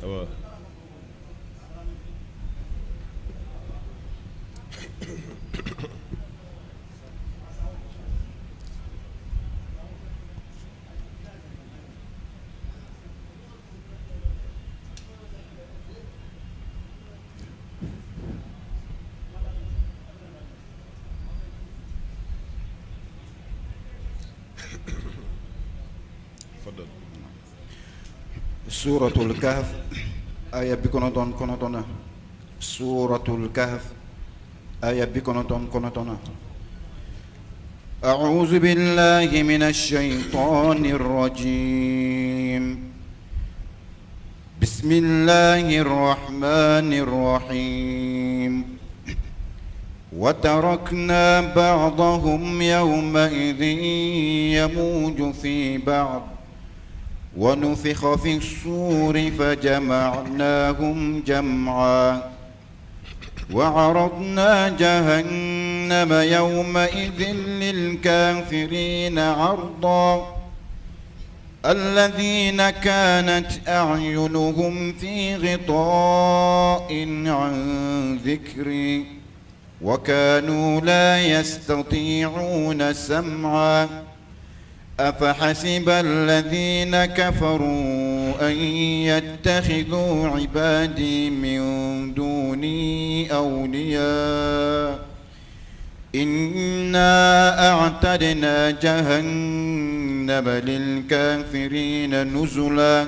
Awa. تفضل. سورة الكهف، آية 99، سورة الكهف، آية 99. أعوذ بالله من الشيطان الرجيم. بسم الله الرحمن الرحيم. وتركنا بعضهم يومئذ يموج في بعض، ونفخ في الصور فجمعناهم جمعا، وعرضنا جهنم يومئذ للكافرين عرضا. الذين كانت أعينهم في غطاء عن ذكري وكانوا لا يستطيعون سمعا. أفحسب الذين كفروا أن يتخذوا عبادي من دوني أولياء؟ إنا أعتدنا جهنم للكافرين نزلا.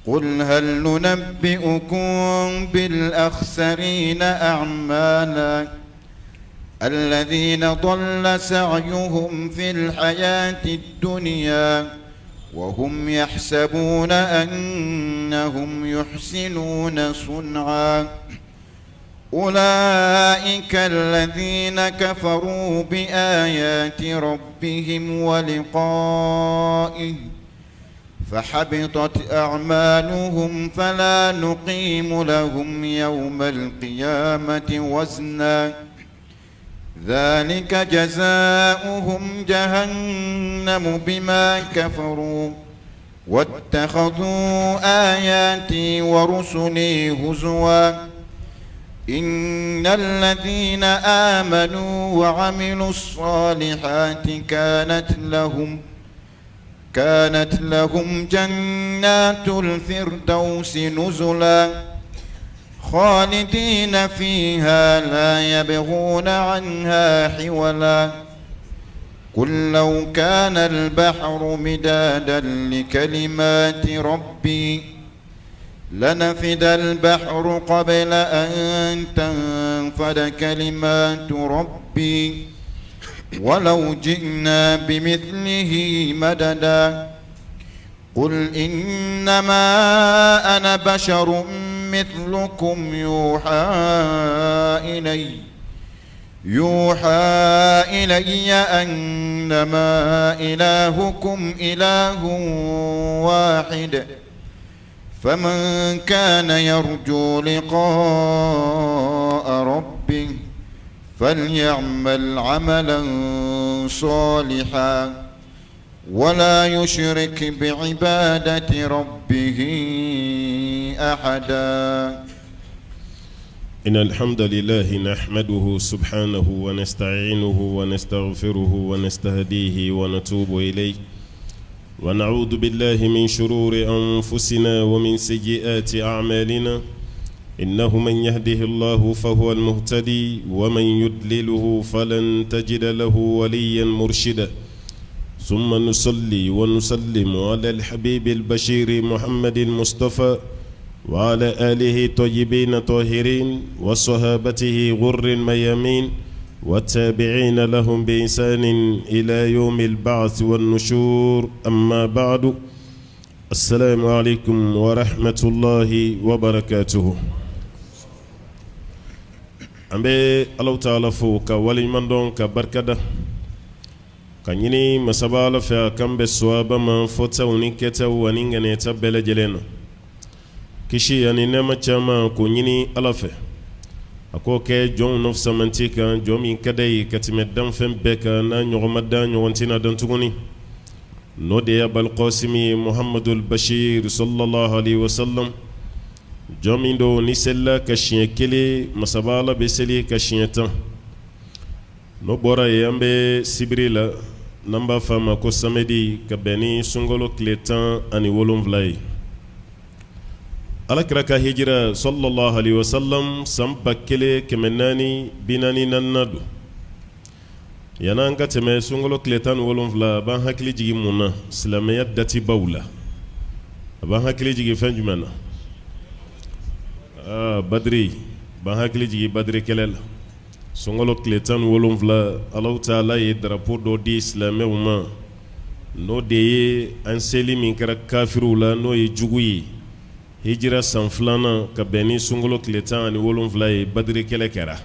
قل هل ننبئكم بالأخسرين أعمالا؟ الذين ضل سعيهم في الحياة الدنيا وهم يحسبون أنهم يحسنون صنعا. أولئك الذين كفروا بآيات ربهم ولقائه فحبطت أعمالهم فلا نقيم لهم يوم القيامة وزنا. ذلك جزاؤهم جهنم بما كفروا واتخذوا آياتي ورسلي هزوا. إن الذين آمنوا وعملوا الصالحات كانت لهم جنات الفردوس نزلا خالدين فيها لا يبغون عنها حولا. قل لو كان البحر مدادا لكلمات ربي لنفد البحر قبل أن تنفد كلمات ربي ولو جئنا بمثله مددا. قل إنما أنا بشر مثلكم يوحى إلي أنما إلهكم إله واحد، فمن كان يرجو لقاء ربه فليعمل عملا صالحا ولا يشرك بعبادة ربه أحدا. إن الحمد لله نحمده سبحانه ونستعينه ونستغفره ونستهديه ونتوب إليه ونعوذ بالله من شرور أنفسنا ومن سيئات أعمالنا إنه من يهده الله فهو المهتدي ومن يدلله فلن تجد له وليا مرشدا ثم نصلي ونسلم على الحبيب البشير محمد المصطفى وعلى آله طيبين طاهرين وصحابته غر ميامين والتابعين لهم بإحسان إلى يوم البعث والنشور أما بعد السلام عليكم ورحمة الله وبركاته an bɛ Alahu taala fo ka waleɲuman dɔn ka barikada ka ɲini masaba Ala fɛ a k'an bɛn sawaba ma fɔtaw ni kɛtaw ani ŋaniyata bɛɛ lajɛlen na kisi ani nɛɛma caman k'o ɲini Ala fɛ a k'o kɛ jɔnw na fisamanti kan jɔn min ka d'a ye ka tɛmɛ danfɛn bɛɛ kan n'a ɲɔgɔn ma dan ɲɔgɔn tɛna dan tuguni n'o de ye Abal Kasimi Muhamadul Bashir sallallahu alaihi wasallam jɔn min don n'i selila ka siɲɛ kelen masaba Ala bɛ seli ka siɲɛ tan N'o bɔra yen an bɛ sibiri la n'an b'a fɔ a ma ko samedi ka bɛn ni sunkalo tile 17 ye ala kira ka hijira sallallahu alaihi wasallam san 1444nan don yan'an ka tɛmɛ sunkalo tile 17 a b'an hakili jigin mun na silamɛya datibaw la a b'an hakili jigin fɛn jumɛn na aa badiri b'an hakili jigin badiri kɛlɛ la Sunkalo tile 17 Alahu taala ye drapeau dɔ di silamɛw ma n'o de ye an seli min kɛra kafiriw la n'o ye jugu ye hijira san filanan ka bɛn ni sunkalo tile 17 ye badiri kɛlɛ kɛra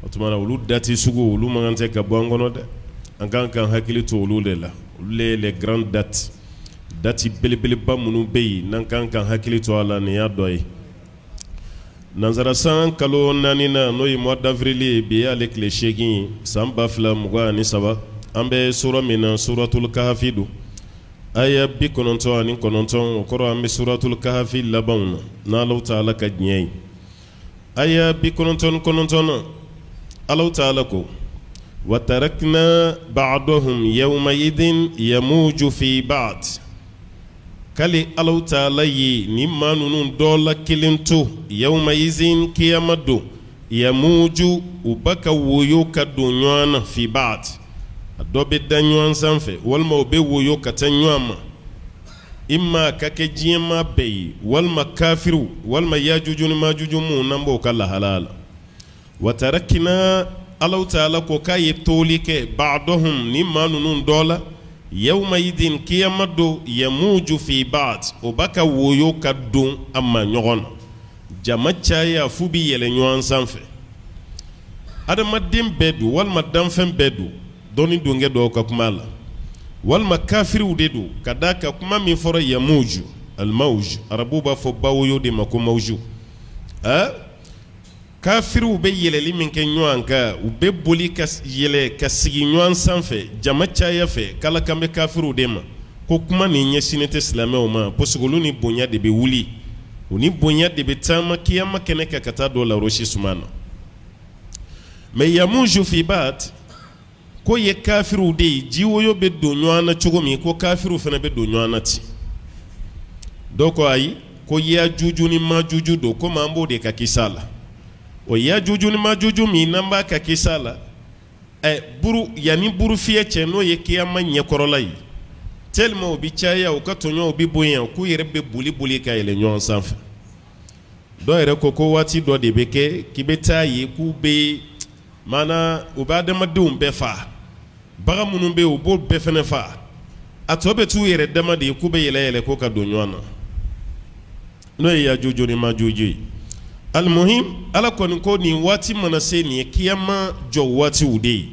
o tuma na olu dati sugu olu man kan tɛ ka bɔ an kɔnɔ dɛ an kan k'an hakili to olu de la olu le ye les grandes dates dati belebeleba minnu bɛ yen n'an kan k'an hakili to a la nin y'a dɔ ye Nansara san kalo naaninan n'o ye mois d'avril ye bi y'ale tile 8 ye san 2023 an bɛ sura min na suratul kahafi don aya 99 o kɔrɔ an bɛ suratul kahafi labanw na n'Alahu taala ka diɲɛ ye aya 99 na Alahu taala ko wa tarakna ba'dahum yawmaidin yamuju fi ba'd K'ale Alahu taala ye nin maa ninnu dɔ la kelen to yawmaizin kiyama don yamuju u ba ka woyo ka don ɲɔgɔn na fi ba'd a dɔ bɛ da ɲɔgɔn sanfɛ walima u bɛ woyo ka taa ɲɔgɔn ma imma ka kɛ diɲɛmaa bɛɛ ye walima kafiriw walima yajuju ni majuju minnu n'an b'o ka lahala la Wa tarakna Alahu taala ko k'a ye toli kɛ ba'dahum ni maa ninnu dɔ la yawmaidin kiyama don yamuju fi ba'd o b'a ka woyo ka don a ma ɲɔgɔn na jama caya f'u bɛ yɛlɛ ɲɔgɔn sanfɛ adamaden bɛɛ don walima danfɛn bɛɛ don dɔnni donkɛ dɔw ka kuma la walima kafiriw de don ka d'a kan kuma min fɔra yamuju almawju arabuw b'a fɔ bawoyo de ma ko mawju ɛ Kafiriw bɛ yɛlɛli min kɛ ɲɔgɔn kan u bɛ boli ka yɛlɛ ka sigi ɲɔgɔn sanfɛ jama caya fɛ k'Ala kan bɛ kafiriw de ma ko kuma nin ɲɛsinnen tɛ silamɛw ma parce que olu ni bonya de bɛ wuli u ni bonya de bɛ taama kiyama kɛnɛ kan ka taa don larosi suma na mais yamuju fi ba'd ko ye kafiriw de ye jiwoyo bɛ don ɲɔgɔn na cogo min ko kafiriw fana bɛ don ɲɔgɔn na ten dɔw ko ayi ko yajuju ni majuju don komi an b'o de ka kisa la o yajuju ni majuju min n'an b'a ka kisa la ɛ buru yanni buru fiyɛ cɛ n'o ye kiyama ɲɛkɔrɔla ye tellement u bɛ caya u ka tɔɲɔw bɛ bonya k'u yɛrɛ bɛ boli boli ka yɛlɛ ɲɔgɔn sanfɛ dɔw yɛrɛ ko ko waati dɔ de bɛ kɛ k'i bɛ taa ye k'u bɛ Maana u bɛ adamadenw bɛɛ faa bagan minnu bɛ yen u b'o bɛɛ fana faa a tɔ bɛ t'u yɛrɛ dama de ye k'u bɛ yɛlɛ yɛlɛ ko ka don ɲɔgɔn na n'o ye yajuju ni majuju ye alimuhim ala kɔni ko nin waati mana se nin ye kiyama jɔ waatiw de ye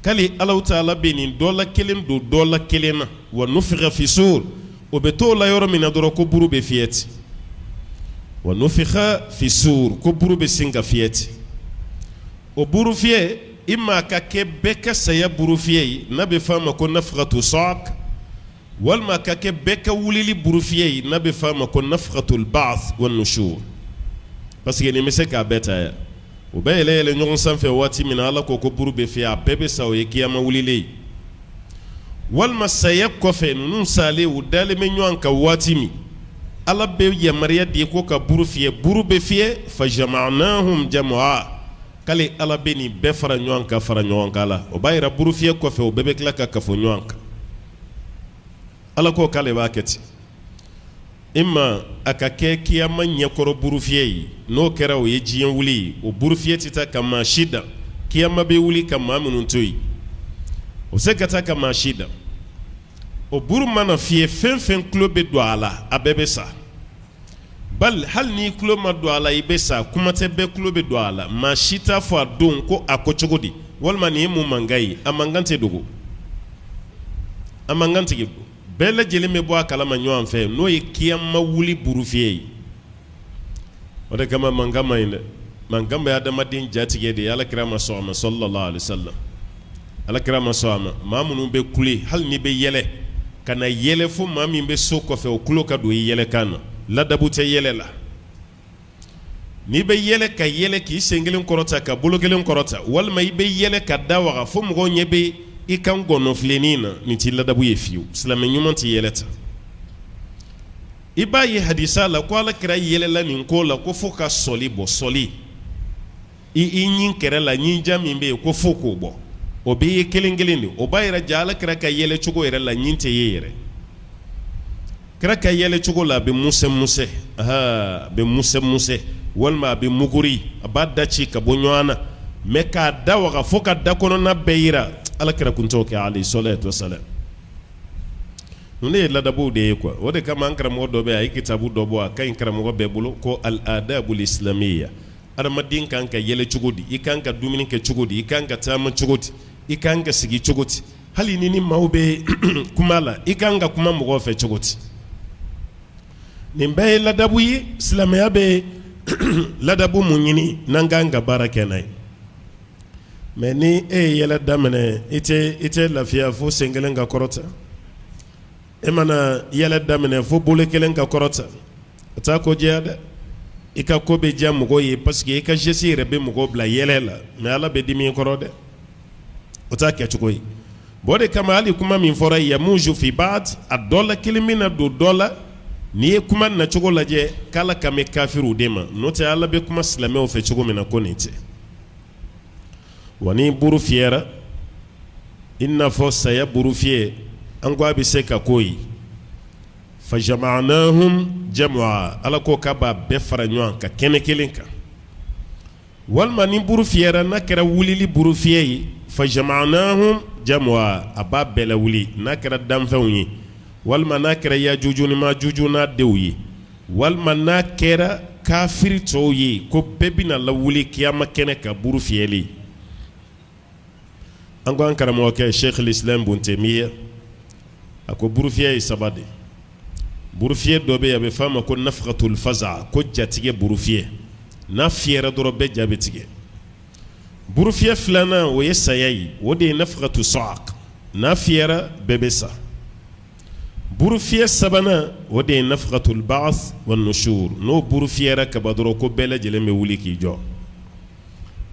k'ale Alahu taala bɛ nin dɔ la kelen don dɔ la kelen na wa nufiha fi sur o bɛ t'o la yɔrɔ min na dɔrɔn ko buru bɛ fiyɛ ten wa nufiha fi sur ko buru bɛ sin ka fiyɛ ten o buru fiyɛ imma ka kɛ bɛɛ ka saya buru fiyɛ ye n'a bɛ f'a ma ko nafhatu sa'q walima ka kɛ bɛɛ ka wulili buru fiyɛ ye n'a bɛ f'a ma ko nafhatul ba'th wa nushur. Parce que nin bɛ se k'a bɛɛ ta yan. U bɛ yɛlɛ yɛlɛ ɲɔgɔn sanfɛ waati min na, Ala ko ko buru bɛ fiyɛ, a bɛɛ bɛ sa, o ye kiyama wulilen ye. Walima saya kɔfɛ, ninnu salen, u dalen bɛ ɲɔgɔn kan waati min, Ala bɛ yamaruya di ko ka buru fiyɛ, buru bɛ fiyɛ, fajama'nahum jam'a, k'ale Ala bɛ nin bɛɛ fara ɲɔgɔn kan, fara ɲɔgɔn kan la. O b'a yira buru fiyɛ kɔfɛ, u bɛɛ bɛ tila ka kafo ɲɔgɔn kan. Ala ko k'ale b'a kɛ ten. Imma a ka kɛ kiyama ɲɛkɔrɔ burufiyɛ ye, n'o kɛra o ye diɲɛ wuli ye. O burufiyɛ tɛ taa ka maa si dan. Kiyama bɛ wuli ka maa minnu to yen, o se ka taa ka maa si dan. O buru mana fiyɛ, fɛn fɛn tulo bɛ don a la, a bɛɛ bɛ sa. Bali hali n'i tulo ma don a la, i bɛ sa. Kuma tɛ bɛɛ tulo bɛ don a la. Maa si t'a fɔ a don ko a ko cogo di, walima nin ye mun mankan ye. A mankan tɛ dogo, a mankan tɛ bɛɛ lajɛlen bɛ bɔ a kalama ɲɔgɔn fɛ. N'o ye kiyama wuli burufiyɛ ye. O de kama mankan man ɲi dɛ. Mankan bɛ adamaden jatigɛ de ye. Ala kira ma sɔn a ma, sallallahu alaihi wasallam. Ala kira ma sɔn a ma. Maa minnu bɛ kule, hali n'i bɛ yɛlɛ, kana yɛlɛ fo maa min bɛ so kɔfɛ, o tulo ka don i yɛlɛkan na. Ladabu tɛ yɛlɛ la. N'i bɛ yɛlɛ, ka yɛlɛ k'i sen kelen kɔrɔta, ka bolo kelen kɔrɔta, walima i bɛ yɛlɛ ka da waga fo mɔgɔw ɲɛ bɛ i kan gɔnɔfilennin na, nin t'i ladabu ye fiyewu. Silamɛ ɲuman tɛ yɛlɛ tan. I b'a ye hadisa la ko ala kira yɛlɛla nin ko la ko fo ka sɔli bɔ. Sɔli i ɲin kɛrɛ la, ɲinja min bɛ yen, ko fo k'o bɔ. O bɛ ye kelen kelen de. O b'a yira ja ala kira ka yɛlɛ cogo yɛrɛ la, ɲin tɛ ye yɛrɛ. Kira ka yɛlɛ cogo la, a bɛ musɛ musɛ, a bɛ musɛ musɛ, walima a bɛ muguri, a b'a da ci ka bɔ ɲɔgɔn na. Mais k'a da waga fo ka da kɔnɔna bɛɛ yira, ala kira kun t'o kɛ, alayhi salatu wasalam. Ninnu ye ladabuw de ye quoi. O de kama an karamɔgɔ dɔ bɛ, a ye kitabu dɔ bɔ, a ka ɲi karamɔgɔ bɛɛ bolo, ko al adabul islamiyya. Adamaden kan ka yɛlɛ cogo di, i kan ka dumuni kɛ cogo di, i kan ka taama cogo di, i kan ka sigi cogo di, hali ni ni maaw bɛ kuma la, i kan ka kuma mɔgɔw fɛ cogo di. Nin bɛɛ ye ladabu ye. Silamɛya bɛ ladabu mun ɲini n'an kan ka baara kɛ n'a ye? Mais ni e ye yɛlɛ daminɛ, i tɛ lafiya fo sen kelen ka kɔrɔta. E mana yɛlɛ daminɛ fo bolo kelen ka kɔrɔta, o t'a ko diya dɛ. I ka ko bɛ diya mɔgɔw ye parce que i ka geste yɛrɛ bɛ mɔgɔw bila yɛlɛ la, mais Ala bɛ dimi i kɔrɔ dɛ. O t'a kɛcogo ye. Bon, o de kama hali kuma min fɔra yamuju fi ba'd, a dɔ la kelen bɛna don dɔ la. N'i ye kuma nacogo lajɛ, k'Ala kan bɛ kafiriw de ma. N'o tɛ, Ala bɛ kuma silamɛw fɛ cogo min na, ko nin tɛ. Wa ni buru fiyɛra, i n'a fɔ saya buru fiyɛ, an ko a bɛ se ka k'o ye, fajama'nahum jam'a, Ala ko k'a b'a bɛɛ fara ɲɔgɔn kan kɛnɛ kelen kan. Walima ni buru fiyɛra, n'a kɛra wulili buru fiyɛ ye, fajama'nahum jam'a, a b'a bɛɛ lawuli. N'a kɛra danfɛnw ye, walima n'a kɛra yajuju ni majuju n'a denw ye, walima n'a kɛra kafiri tɔw ye, ko bɛɛ bɛna lawuli kiyama kɛnɛ kan buru fiyɛli. An ko an karamɔgɔkɛ Sheikh al-Islam Ibn Taymiyyah, a ko burufiyɛ ye saba de. Burufiyɛ dɔ bɛ yen, a bɛ f'a ma ko nafkatul faza, ko jatigɛ burufiyɛ. N'a fiyɛra dɔrɔn, bɛɛ ja bɛ tigɛ. Burufiyɛ filanan, o ye saya ye, o de ye nafkatu sa'q. N'a fiyɛra, bɛɛ bɛ sa. Burufiyɛ sabanan, o de ye nafkatul ba'th wa nushur. N'o buru fiyɛra kaban dɔrɔn, ko bɛɛ lajɛlen bɛ wuli k'i jɔ.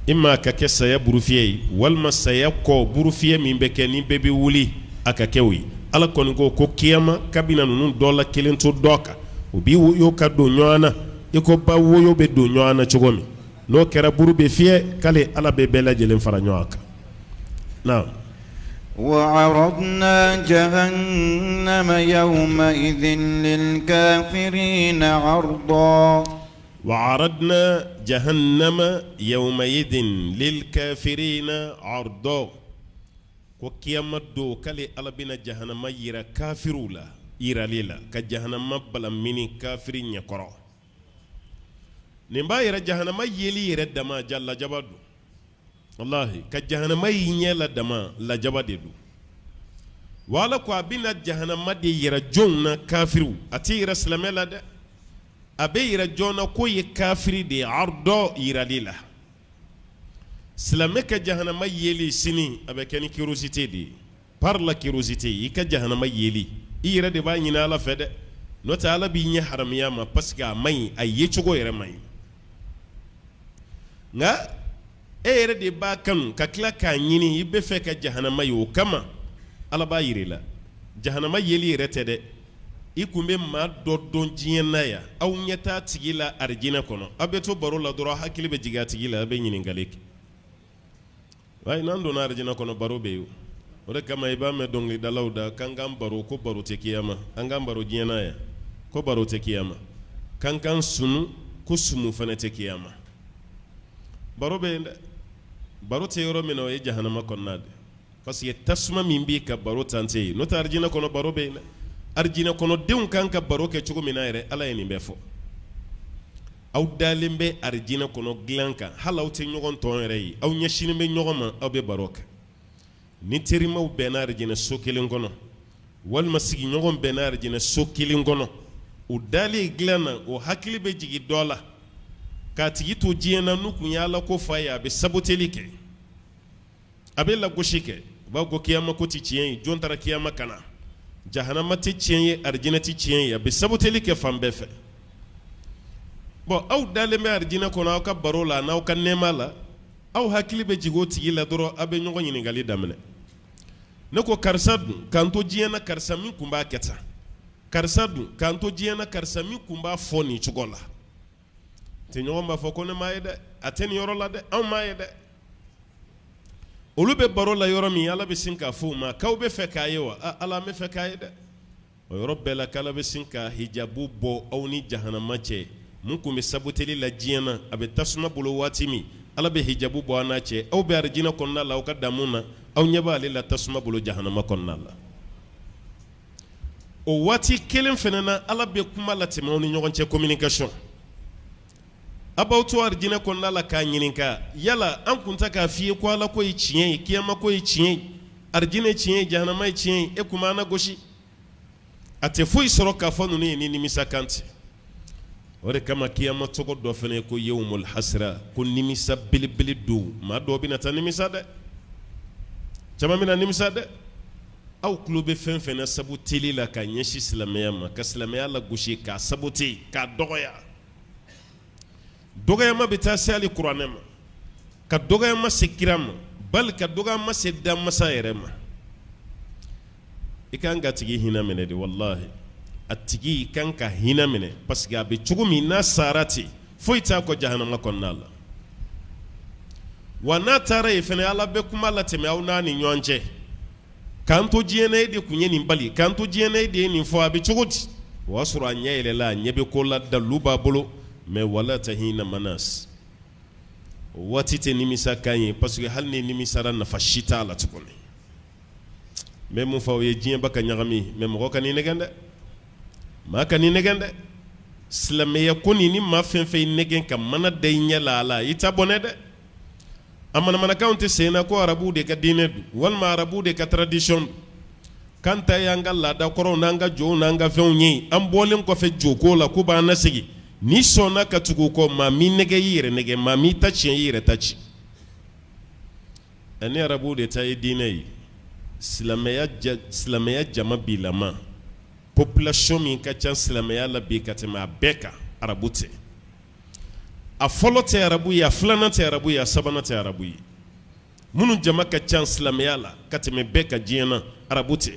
Imma ka kɛ saya burufiyɛ ye, walima saya kɔ burufiyɛ min bɛ kɛ ni bɛɛ bɛ wuli, a ka kɛ o ye. Ala kɔni ko ko kiyama k'a bɛna ninnu dɔ la kelen to dɔ kan, u bɛ woyo ka don ɲɔgɔn na i ko ba woyo bɛ don ɲɔgɔn na cogo min. N'o kɛra, buru bɛ fiyɛ, k'ale Ala bɛ bɛɛ lajɛlen fara ɲɔgɔn kan na. Wa aradna jahannama yawmaidhin lilkafirina arda. Wa aradna jahannama yawmaidhin lilkafirina arda, ko kiyama don, k'ale Ala bɛna jahanama yira kafiriw la, yirali la ka jahanama balamini kafiri ɲɛkɔrɔ. Nin b'a yira jahanama yeli yɛrɛ dama ja lajaba don. Walahi, ka jahanama y'i ɲɛ la dama, lajaba de don. Wa Ala ko a bɛna jahanama de yira jɔnw na? Kafiriw. A tɛ yira silamɛ la dɛ. A bɛ yira jɔn na k'o ye kafiri de ye? Arda, yirali la. Silamɛ ka jahanama yeli sini, a bɛ kɛ ni curiosité de ye, par la curiosité. I ka jahanama yeli, i yɛrɛ de b'a ɲini Ala fɛ dɛ. N'o tɛ, Ala b'i ɲɛ haramuya ma parce que a man ɲi, a yecogo yɛrɛ man ɲi. Nka e yɛrɛ de b'a kanu ka tila k'a ɲini, i bɛ fɛ ka jahanama ye, o kama Ala b'a yira i la. Jahanama yeli yɛrɛ tɛ dɛ, i kun bɛ maa dɔ dɔn diɲɛ na yan, aw ɲɛ t'a tigi la arijinɛ kɔnɔ, aw bɛ to baro la dɔrɔn, hakili bɛ jigin a tigi la, a bɛ ɲininkali kɛ. Ayi, n'an donna arijinɛ kɔnɔ, baro bɛ yen. O de kama i b'a mɛn dɔnkilidalaw da k'an k'an baro ko baro tɛ kiyama, an k'an baro diɲɛ na yan ko baro tɛ kiyama, k'an k'an sunu ko sumu fana tɛ kiyama. Baro bɛ yen dɛ. Baro tɛ yɔrɔ min na, o ye jahanama kɔnɔna de, parce que tasuma min b'i ka baro tan tɛ yen. N'o tɛ, arijinɛ kɔnɔ baro bɛ yen dɛ. Arijinɛ kɔnɔdenw kan ka baro kɛ cogo min na yɛrɛ, Ala ye nin bɛɛ fɔ. Aw dalen bɛ arijinɛ kɔnɔ dilan kan, hali aw tɛ ɲɔgɔn tɔn yɛrɛ ye, aw ɲɛsinnen bɛ ɲɔgɔn ma, aw bɛ baro kɛ. Ni terimaw bɛnna arijinɛ so kelen kɔnɔ, walima sigiɲɔgɔn bɛnna arijinɛ so kelen kɔnɔ, u dalen dilan na, o hakili bɛ jigin dɔ la k'a tigi to diɲɛ na, n'u tun ye Ala ko fɔ a ye, a bɛ saboteli kɛ, a bɛ lagosi kɛ. U b'a ko kiyama ko tɛ tiɲɛ ye, jɔn taara kiyama ka na, jahanama tɛ tiɲɛ ye, arijinɛ tɛ tiɲɛ ye, a bɛ saboteli kɛ fan bɛɛ fɛ. Bon, aw dalen bɛ arijinɛ kɔnɔ, aw ka baro la n'aw ka nɛɛma la, aw hakili bɛ jigin o tigi la dɔrɔn, aw bɛ ɲɔgɔn ɲininkali daminɛ. Ne ko karisa dun, k'an to diɲɛ na, karisa min tun b'a kɛ tan, karisa dun, k'an to diɲɛ na, karisa min tun b'a fɔ nin cogo la. Tɔɲɔgɔn b'a fɔ ko ne m'a ye dɛ, a tɛ nin yɔrɔ la dɛ, anw m'a ye dɛ. Olu bɛ baro la yɔrɔ min, Ala bɛ sin k'a fɔ u ma k'aw bɛ fɛ k'a ye wa? Ala, an bɛ fɛ k'a ye dɛ. O yɔrɔ bɛɛ la k'Ala bɛ sin ka hijabu bɔ aw ni jahanama cɛ. Mun tun bɛ saboteli la diɲɛ na, a bɛ tasuma bolo waati min, Ala bɛ hijabu bɔ aw n'a cɛ. Aw bɛ arijinɛ kɔnɔna la, aw ka damu na, aw ɲɛ b'ale la tasuma bolo jahanama kɔnɔna la. O waati kelen fana na, Ala bɛ kuma latɛmɛ aw ni ɲɔgɔn cɛ, communication. A b'aw to arijinɛ kɔnɔna la k'a ɲininka, yala an kun tɛ k'a f'i ye ko Ala ko ye tiɲɛ ye, kiyama ko ye tiɲɛ ye, arijinɛ ye tiɲɛ ye, jahanama ye tiɲɛ ye, e kun b'an lagosi? A tɛ foyi sɔrɔ k'a fɔ ninnu ye ni nimisa kan tɛ. O de kama kiyama tɔgɔ dɔ fana ye ko yawmul hasira, ko nimisa belebele don. Maa dɔw bɛna taa nimisa dɛ, caman bɛna nimisa dɛ. Aw tulo bɛ fɛn fɛn na saboteli la ka ɲɛsin silamɛya ma, ka silamɛya lagosi, k'a sabote, k'a dɔgɔya, dɔgɔyama bɛ taa se hali kuranɛ ma, ka dɔgɔyama se kira ma, bali ka dɔgɔyama se danmasa yɛrɛ ma. I kan ka tigi hinɛ minɛ de, walahi, a tigi i kan ka hinɛ minɛ, parce que a bɛ cogo min n'a sara ten, foyi t'a kɔ jahanama kɔnɔna la. Wa n'a taara yen fana, Ala bɛ kuma latɛmɛ aw n'a ni ɲɔgɔn cɛ. K'an to diɲɛ na, e de tun ye nin bali, k'an to diɲɛ na, e de ye nin fɔ, a bɛ cogo di? O y'a sɔrɔ a ɲɛ yɛlɛla, a ɲɛ bɛ ko la, dalilu b'a bolo, mais wala tahina manas, o waati tɛ nimisa kan ye, parce que hali ni nimisara, nafa si t'a la tuguni. N bɛ mun fɔ aw ye? Diɲɛ bɛ ka ɲagami, mais mɔgɔ kan'i nɛgɛn dɛ, maa kan'i nɛgɛn dɛ. Silamɛya ko nin, ni maa fɛn fɛn y'i nɛgɛn ka mana da i ɲɛ la a la, i ta bɔnɛ dɛ. A manamanakanw tɛ sen na ko arabuw de ka diinɛ don, walima arabuw de ka tradition don, k'an ta y'an ka laada kɔrɔw n'an ka jow n'an ka fɛnw ye. An bɔlen kɔfɛ joko la, ko b'an lasegin. N'i sɔnna ka tugu o kɔ, maa m'i nɛgɛn, i yɛrɛ nɛgɛn, maa m'i ta tiɲɛ, i yɛrɛ ta tiɲɛ. Ni arabuw de ta ye diinɛ ye, silamɛya jama bilama, population min ka ca silamɛya la bi ka tɛmɛ a bɛɛ kan, arabu tɛ. A fɔlɔ tɛ arabu ye, a filanan tɛ arabu ye, a sabanan tɛ arabu ye. Minnu jama ka ca silamɛya la ka tɛmɛ bɛɛ kan diɲɛ na, arabu tɛ.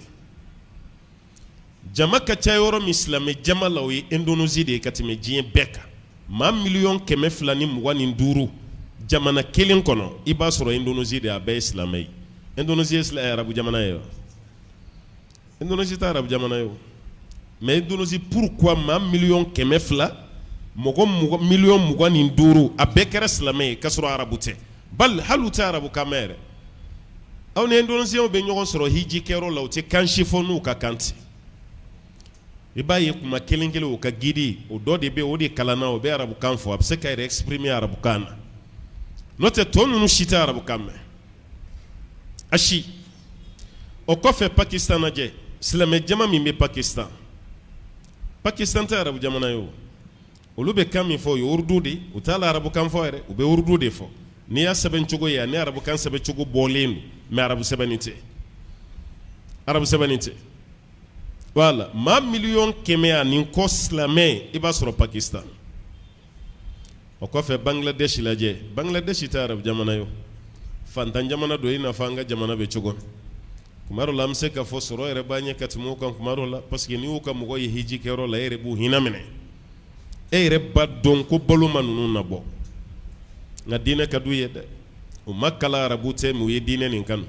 Jama ka ca yɔrɔ min silamɛ jama la, o ye Indonésie de ye ka tɛmɛ diɲɛ bɛɛ kan. Maa 225 miliyɔn jamana kelen kɔnɔ, i b'a sɔrɔ Indonésie de, a bɛɛ ye silamɛ ye. Indonésie ye arabu jamana ye wa? Indonésie tɛ arabu jamana ye o. Mais Indonésie, pourquoi maa 200 miliyɔn, mɔgɔ 25 miliyɔn, a bɛɛ kɛra silamɛ ye k'a sɔrɔ arabu tɛ? Bali hali u tɛ arabukan mɛn yɛrɛ. Aw ni Indonésienw bɛ ɲɔgɔn sɔrɔ hiji kɛyɔrɔ la, u tɛ kan si fɔ n'u ka kan tɛ. I b'a ye kuma kelen kelen, u ka guide o dɔ de bɛ, o de kalanna, o bɛ arabukan fɔ, a bɛ se ka yɛrɛ exprimer arabukan na. N'o tɛ, tɔ ninnu si tɛ arabukan mɛn, a si. O kɔfɛ, Pakistan lajɛ, silamɛ jama min bɛ Pakistan. Pakistan tɛ arabu jamana ye o. Olu bɛ kan min fɔ, o ye urdu de. U t'a la arabukan fɔ yɛrɛ, u bɛ urdu de fɔ. N'i y'a sɛbɛn cogo ye, ani arabukan sɛbɛn cogo bɔlen don, mais arabu sɛbɛnni tɛ, arabu sɛbɛnni tɛ. Voilà, maa 100 miliyɔn ani kɔ silamɛ, i b'a sɔrɔ Pakistan. O kɔfɛ Bangladesh lajɛ, Bangladesh tɛ arabu jamana ye fantan jamana don i n'a fɔ an ka jamana bɛ cogo min. Kuma dɔ la an bɛ se k'a fɔ sɔrɔ yɛrɛ b'an ɲɛ ka tɛmɛ u kan kuma dɔ la parce que n'i y'u ka mɔgɔ ye hiji kɛyɔrɔ la e yɛrɛ b'u hinɛ minɛ, e yɛrɛ b'a dɔn ko balo ma ninnu nabɔ. Nka diinɛ ka d'u ye dɛ, u ma kalan arabu tɛ mais u ye diinɛ nin kanu.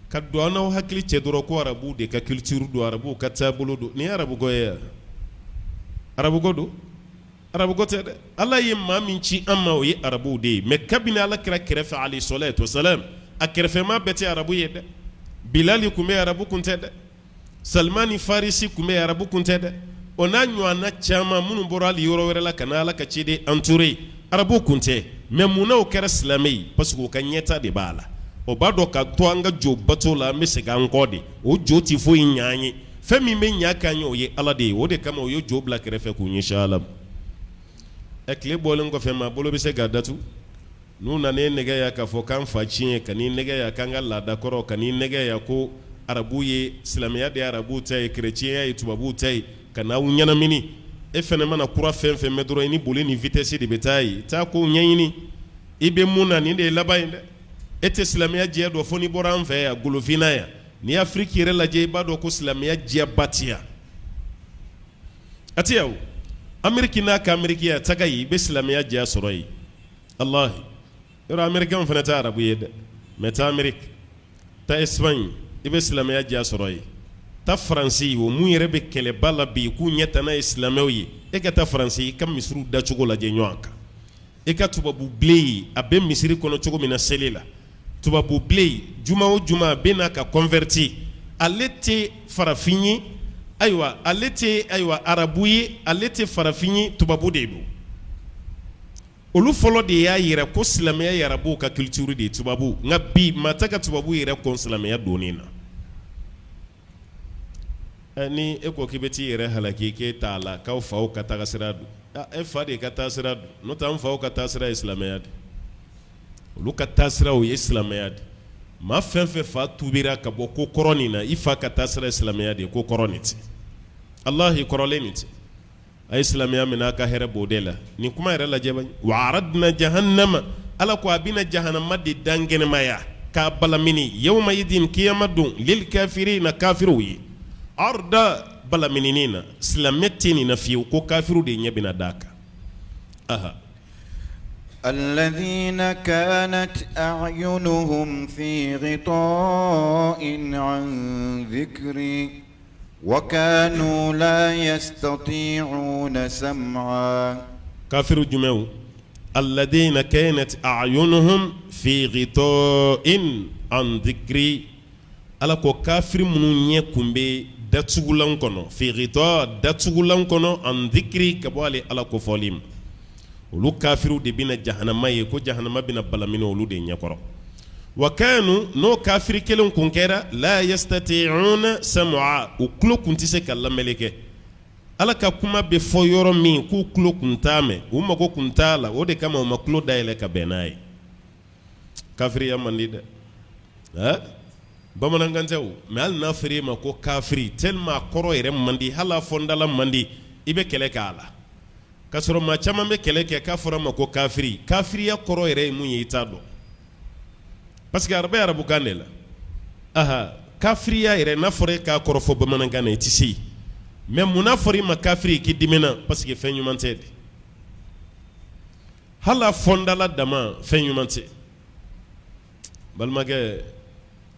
Ka don an n'aw hakili cɛ dɔrɔn ko arabuw de ka culture don, arabuw ka taabolo don. Nin ye arabuko ye wa? Arabuko don? Arabuko tɛ dɛ. Ala ye maa min ci an ma o ye arabuw de ye mais kabini ala kira kɛrɛfɛ alayhi salatu wasalam a kɛrɛfɛmaa bɛɛ tɛ arabu ye dɛ. Bilali tun bɛ arabu kun tɛ dɛ. Salimani Farisi tun bɛ arabu kun tɛ dɛ. O n'a ɲɔgɔnna caman minnu bɔra hali yɔrɔ wɛrɛ la ka na ala ka ciden entouré arabu kun tɛ mais munna o kɛra silamɛ ye parce que u ka ɲɛta de b'a la. O b'a dɔn ka to an ka jo bato la an bɛ segin an kɔ de, o jo tɛ foyi ɲɛ an ye. Fɛn min bɛ ɲa k'an ye o ye ala de ye. O de kama o ye jo bila kɛrɛfɛ k'u ɲɛsin ala ma. Ɛ tile bɔlen kɔfɛ maa bolo bɛ se k'a datugu. N'u nana e nɛgɛ yan k'a fɔ k'an fa tiɲɛ, ka n'i nɛgɛ yan k'an ka laada kɔrɔ, ka n'i nɛgɛ yan ko arabu ye silamɛya de ye arabuw ta ye, kerecɛnya ye tubabuw ta ye, ka n'aw ɲɛnamini. E fana mana kura fɛn fɛn mɛn dɔrɔn i ni boli ni vitesse de bɛ taa yen. Taa kow ɲɛɲini. I bɛ mun na nin de ye laban ye dɛ. E tɛ silamɛya diya dɔn fo n'i bɔra an fɛ yan golofinna yan. N'i y'Afiriki yɛrɛ lajɛ i b'a dɔn ko silamɛya diyaba tɛ yan. A tɛ yan o. Ameriki n'a ka Amerikiya taga yen i bɛ silamɛya diya sɔrɔ yen. Alahi yɔrɔ Amerikɛnw fana tɛ arabu ye dɛ mais taa Ameriki, taa Espagne i bɛ silamɛya diya sɔrɔ yen. Taa Faransi o mun yɛrɛ bɛ kɛlɛba la bi k'u ɲɛ tana ye silamɛw ye, e ka taa Faransi i ka misiriw dacogo lajɛ ɲɔgɔn kan. E ka tubabu bilen ye a bɛ misiri kɔnɔ cogo min na seli la, tubabu bilen juma o juma a bɛ n'a ka converti, ale tɛ farafin ye, ayiwa ale tɛ ayiwa arabu ye, ale tɛ farafin ye, tubabu de don. Olu fɔlɔ de y'a yira ko silamɛya ye arabuw ka culture de ye, tubabu. Nka bi maa tɛ ka tubabu yɛrɛ kɔn silamɛya donni na. Ni e ko k'i bɛ t'i yɛrɛ halaki k'e t'a la k'aw faw ka taasira don, e fa de ka taasira don, n'o tɛ an faw ka taasira ye silamɛya de, olu ka taasira o ye silamɛya de. Maa fɛn fɛn fa tubira ka bɔ ko kɔrɔ nin na, i fa ka taasira ye silamɛya de ye, ko kɔrɔ nin tɛ, alahi kɔrɔlen nin tɛ. A ye silamɛya minɛ a ka hɛrɛ b'o de la. Nin kuma yɛrɛ lajɛ bani, wa aradna jahannama, Ala ko a bɛna jahanama de dankɛnɛmaya k'a balamini, yawma idin kiyama don, lil kafirina kafiriw ye, arda balaminini na, silamɛ tɛ nin na fiyewu, ko kafiriw de ɲɛ bɛna d'a kan. Aha. Alladhina kanat a'yunuhum fi ghita'in an dhikri Wa kanu la yastati'una sam'a kafiri jumɛnw alladhina kanat a'yunuhum fi ghita'in an dhikri ala ko kafiri minnu ɲɛ kun bɛ datugulan kɔnɔ fi ghita datugulan kɔnɔ an dhikri ka bɔ ale ala kofɔli ma olu kafiriw de bɛna jahanama ye ko jahanama bɛna balamini olu de ɲɛkɔrɔ wa kanu n'o kafiri kelen kun kɛra la yastati'una sam'a u tulo kun tɛ se ka lamɛnli kɛ ala ka kuma bɛ fɔ yɔrɔ min k'u tulo kun t'a mɛn u mago kun t'a la o de kama u ma tulo dayɛlɛ ka bɛn n'a ye kafiriya man di dɛ ɛ bamanankan tɛ o mais hali n'a fɔra e ma ko kafiri tellement a kɔrɔ yɛrɛ man di hali a fɔndala man di i bɛ kɛlɛ k'a la K'a sɔrɔ maa caman bɛ kɛlɛ kɛ k'a fɔra ma ko kafiri kafiriya kɔrɔ yɛrɛ ye mun ye i t'a dɔn parce que a bɛ arabukan de la aha kafiriya yɛrɛ n'a fɔra e k'a kɔrɔ fɔ bamanankan na i tɛ se mais mun n'a fɔra i ma kafiri k'i dimina parce que fɛn ɲuman tɛ de hali a fɔndala dama fɛn ɲuman tɛ balimakɛ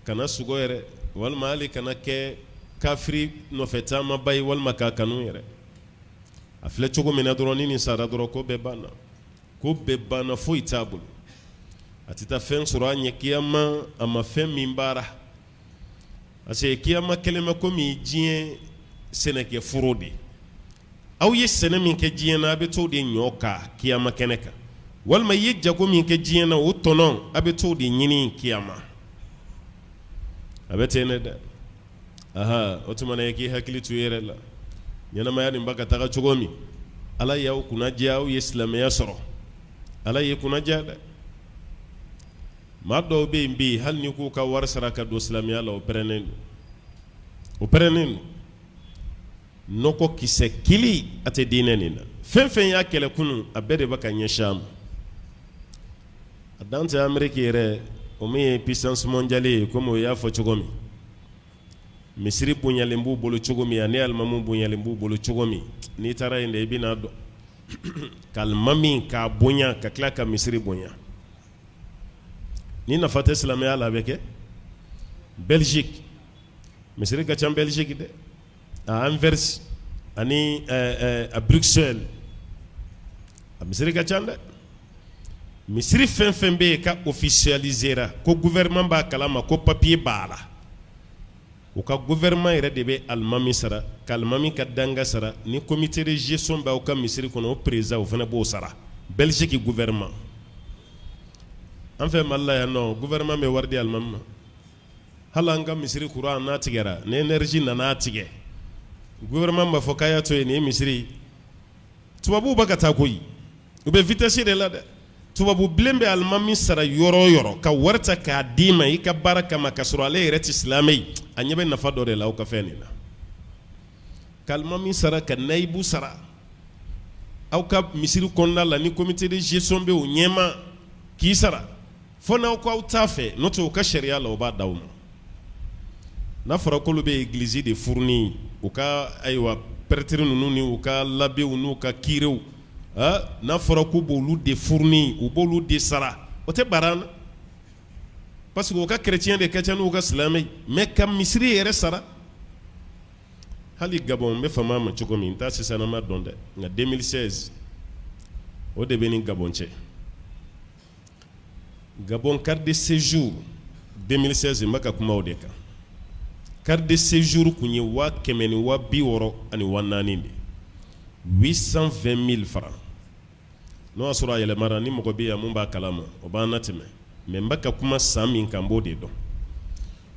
kana sugo yɛrɛ walima hali kana kɛ kafiri nɔfɛ taamaba ye walima k'a kanu yɛrɛ a filɛ cogo min na dɔrɔn ni nin sara dɔrɔn ko bɛɛ banna ko bɛɛ banna foyi t'a bolo a tɛ taa fɛn sɔrɔ a ɲɛ kiyama a ma fɛn min baara parce que kiyama kɛlen bɛ komi diɲɛ sɛnɛkɛ foro de aw ye sɛnɛ min kɛ diɲɛ na a bɛ t'o de ɲɔ ka kiyama kɛnɛ kan walima i ye jago min kɛ diɲɛ na o tɔnɔ a bɛ t'o de ɲini kiyama a bɛ ten ne dɛ Aha o tuma na i k'i hakili to i yɛrɛ la ɲɛnamaya nin bɛ ka taga cogo min ala y'aw kunna diya aw ye silamɛya sɔrɔ ala ye kunna diya dɛ maa dɔw bɛ yen bi hali ni k'u ka wari sara ka don silamɛya la o pɛrɛnnen don o pɛrɛnnen don Nɔgɔ kisɛ kelen a tɛ diinɛ nin na. Fɛn fɛn y'a kɛlɛ kunun, a bɛɛ de bɛ ka ɲɛsin a ma. A dan tɛ Ameriki yɛrɛ, o min ye puissance mondiale ye, komi o y'a fɔ cogo min, misiri bonyalen b'u bolo cogo min ani alimamu bonyalen b'u bolo cogo min, n'i taara yen de i bɛn'a dɔn ka alimami k'a bonya ka tila ka misiri bonya. Ni nafa tɛ silamɛya la, a bɛ kɛ Belgique, misiri ka ca Belgique dɛ, a Anvers ani a Bruxelles, a misiri ka ca dɛ. Misiri fɛn fɛn bɛ yen ka officialisera ko gouvernement b'a kalama, ko papier b'a la, u ka gouvernement yɛrɛ de bɛ alimami sara, ka alimami ka danga sara. Ni comité de gestion b'aw ka misiri kɔnɔ, o président, o fana b'o sara, Belgique gouvernement. An fɛ Mali la yan nɔ, gouvernement bɛ wari di alimami ma? Hali an ka misiri courant n'a tigɛra, ni énergie nana tigɛ, gouvernement b'a fɔ k'a y'a to yen, nin ye misiri. Tubabuw bɛ ka taa koyi, u bɛ vitesse de la dɛ. Tubabu bilen bɛ alimami sara yɔrɔ o yɔrɔ, ka wari ta k'a d'i ma i ka baara kama, ka sɔrɔ ale yɛrɛ tɛ silamɛ ye, a ɲɛ bɛ nafa dɔ de la aw ka fɛn nin na. Ka alimami sara, ka nayibu sara aw ka misiri kɔnɔna la, ni comité de gestion bɛ o ɲɛma k'i sara, fo n'aw ko aw t'a fɛ, n'o tɛ u ka sariya la, o b'a d'aw ma. N'a fɔra k'olu bɛ église de fournir, u ka ayiwa prêtre ninnu ni u ka labbew n'u ka curéw, n'a fɔra k'u b'olu de fournir, u b'olu de sara, o tɛ baara na, parce que u ka chrétien de ka ca n'u ka silamɛ. Mais ka misiri yɛrɛ sara, hali Gabon, n bɛ fama ma cogo min, n t'a sisanama dɔn dɛ, nka 2016 o de bɛ ni Gabon cɛ. Gabon carte de séjour 2016, n bɛ ka kuma o de kan, carte de séjour tun ye 160 000 de, 820 000 francs. N'o y'a sɔrɔ a yɛlɛmara, ni mɔgɔ bɛ yan mun b'a kalama, o b'an natɛmɛ. Mais n bɛ ka kuma san min kan, n b'o de dɔn.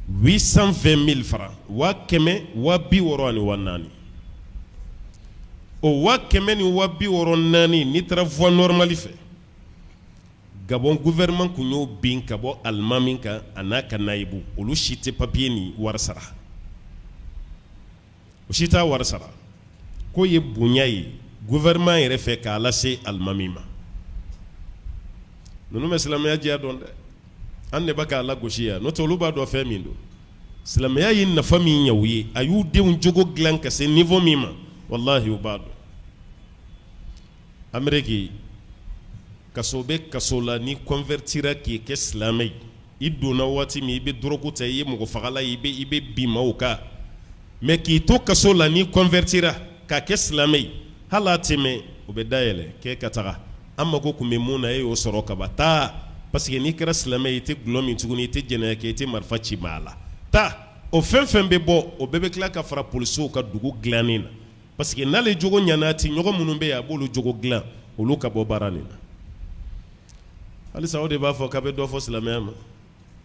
820 000 francs, 160 000. O 164 000, n'i taara voie normale fɛ, Gabon gouvernement tun y'o bin ka bɔ alimami kan, a n'a ka nayibu. Olu si tɛ papier ni wari sara, o si t'a wari sara. K'o ye bonya ye gouvernement yɛrɛ fɛ k'a lase alimami ma. Ninnu bɛ silamɛya diya dɔn dɛ, an de bɛ k'a lagosi yan, n'o tɛ olu b'a dɔn fɛn min don. Silamɛya ye nafa min ɲɛ u ye, a y'u denw jogo dilan ka se niveau min ma, walahi u b'a dɔn. Ameriki, kaso bɛ kaso la, n'i convertira k'i kɛ silamɛ ye, i donna waati min, i bɛ drogue ta, i ye mɔgɔ fagala, i bɛ bin maaw kan, mais k'i to kaso la, n'i convertira k'a kɛ silamɛ ye, hali a tɛ mɛn, o bɛ dayɛlɛ k'e ka taga. An mako tun bɛ mun na, e y'o sɔrɔ ka ban, taa, parce que n'i kɛra silamɛ ye, i tɛ dɔlɔ min tuguni, i tɛ jɛnɛya kɛ, i tɛ marifa ci maa la. Taa, o fɛn fɛn bɛ bɔ, o bɛɛ bɛ tila ka fara polisiw ka dugu dilannen na, parce que n'ale jogo ɲana, ti ɲɔgɔn minnu bɛ yen, a b'olu jogo dilan, olu ka bɔ baara nin na. Halisa o de b'a fɔ k'a bɛ dɔ fɔ silamɛya ma,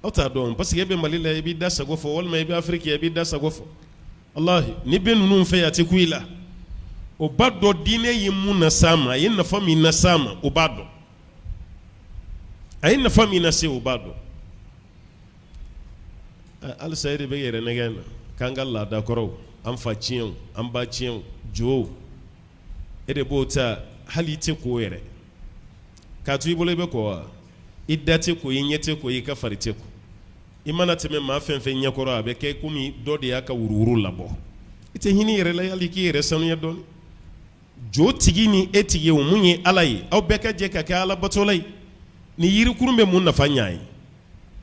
aw t'a dɔn, parce que e bɛ Mali la, i b'i da sago fɔ, walima i bɛ Afiriki, i b'i da sago fɔ. Walahi, n'i bɛ ninnu fɛ yan, a tɛ ku i la. O b'a dɔn diinɛ ye mun las'a ma, a ye nafa min las'a ma, o b'a dɔn. A ye nafa min lase, o b'a dɔn. Halisa e de bɛ yɛrɛ nɛgɛn na k'an ka laada kɔrɔw, an fa tiɲɛw, an ba tiɲɛw, jow, e de b'o ta. Hali i tɛ ko yɛrɛ k'a to i bolo, i bɛ ko wa? I da tɛ ko, i ɲɛ tɛ ko, i ka fari tɛ ko. I mana tɛmɛ maa fɛn fɛn ɲɛkɔrɔ, a bɛ kɛ komi dɔ de y'a ka wuruwuru labɔ. I tɛ hinɛ yɛrɛ la, hali k'i yɛrɛ sanuya dɔɔnin. Jo tigi ni e tigi, o mun ye Ala ye, aw bɛɛ ka jɛ ka kɛ Ala batola ye. Nin yirikurun bɛ mun nafa ɲa ye?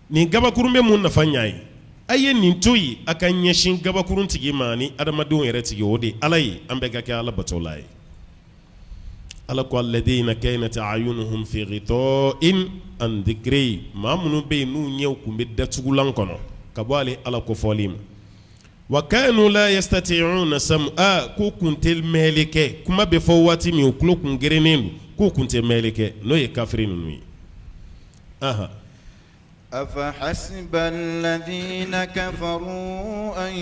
Nin gabakurun bɛ mun nafa ɲa ye? A ye nin to yen, a ka ɲɛsin gabakurun tigi ma ni adamadenw yɛrɛ tigi, o de Ala ye. An bɛɛ ka kɛ Ala batola ye. Ala ko alladina kanat a'yunuhum fi ghita'in an dhikri, maa minnu bɛ yen n'u ɲɛw tun bɛ datugulan kɔnɔ ka bɔ ale Ala kofɔli ma, wa kanu la yastati'una sam'a, k'u kun tɛ mɛnli kɛ. Kuma bɛ fɔ waati min, u tulo kun gerennen don, k'u kun tɛ mɛnli kɛ, n'o ye kafiri ninnu ye. Aha. أفحسب الذين كفروا أن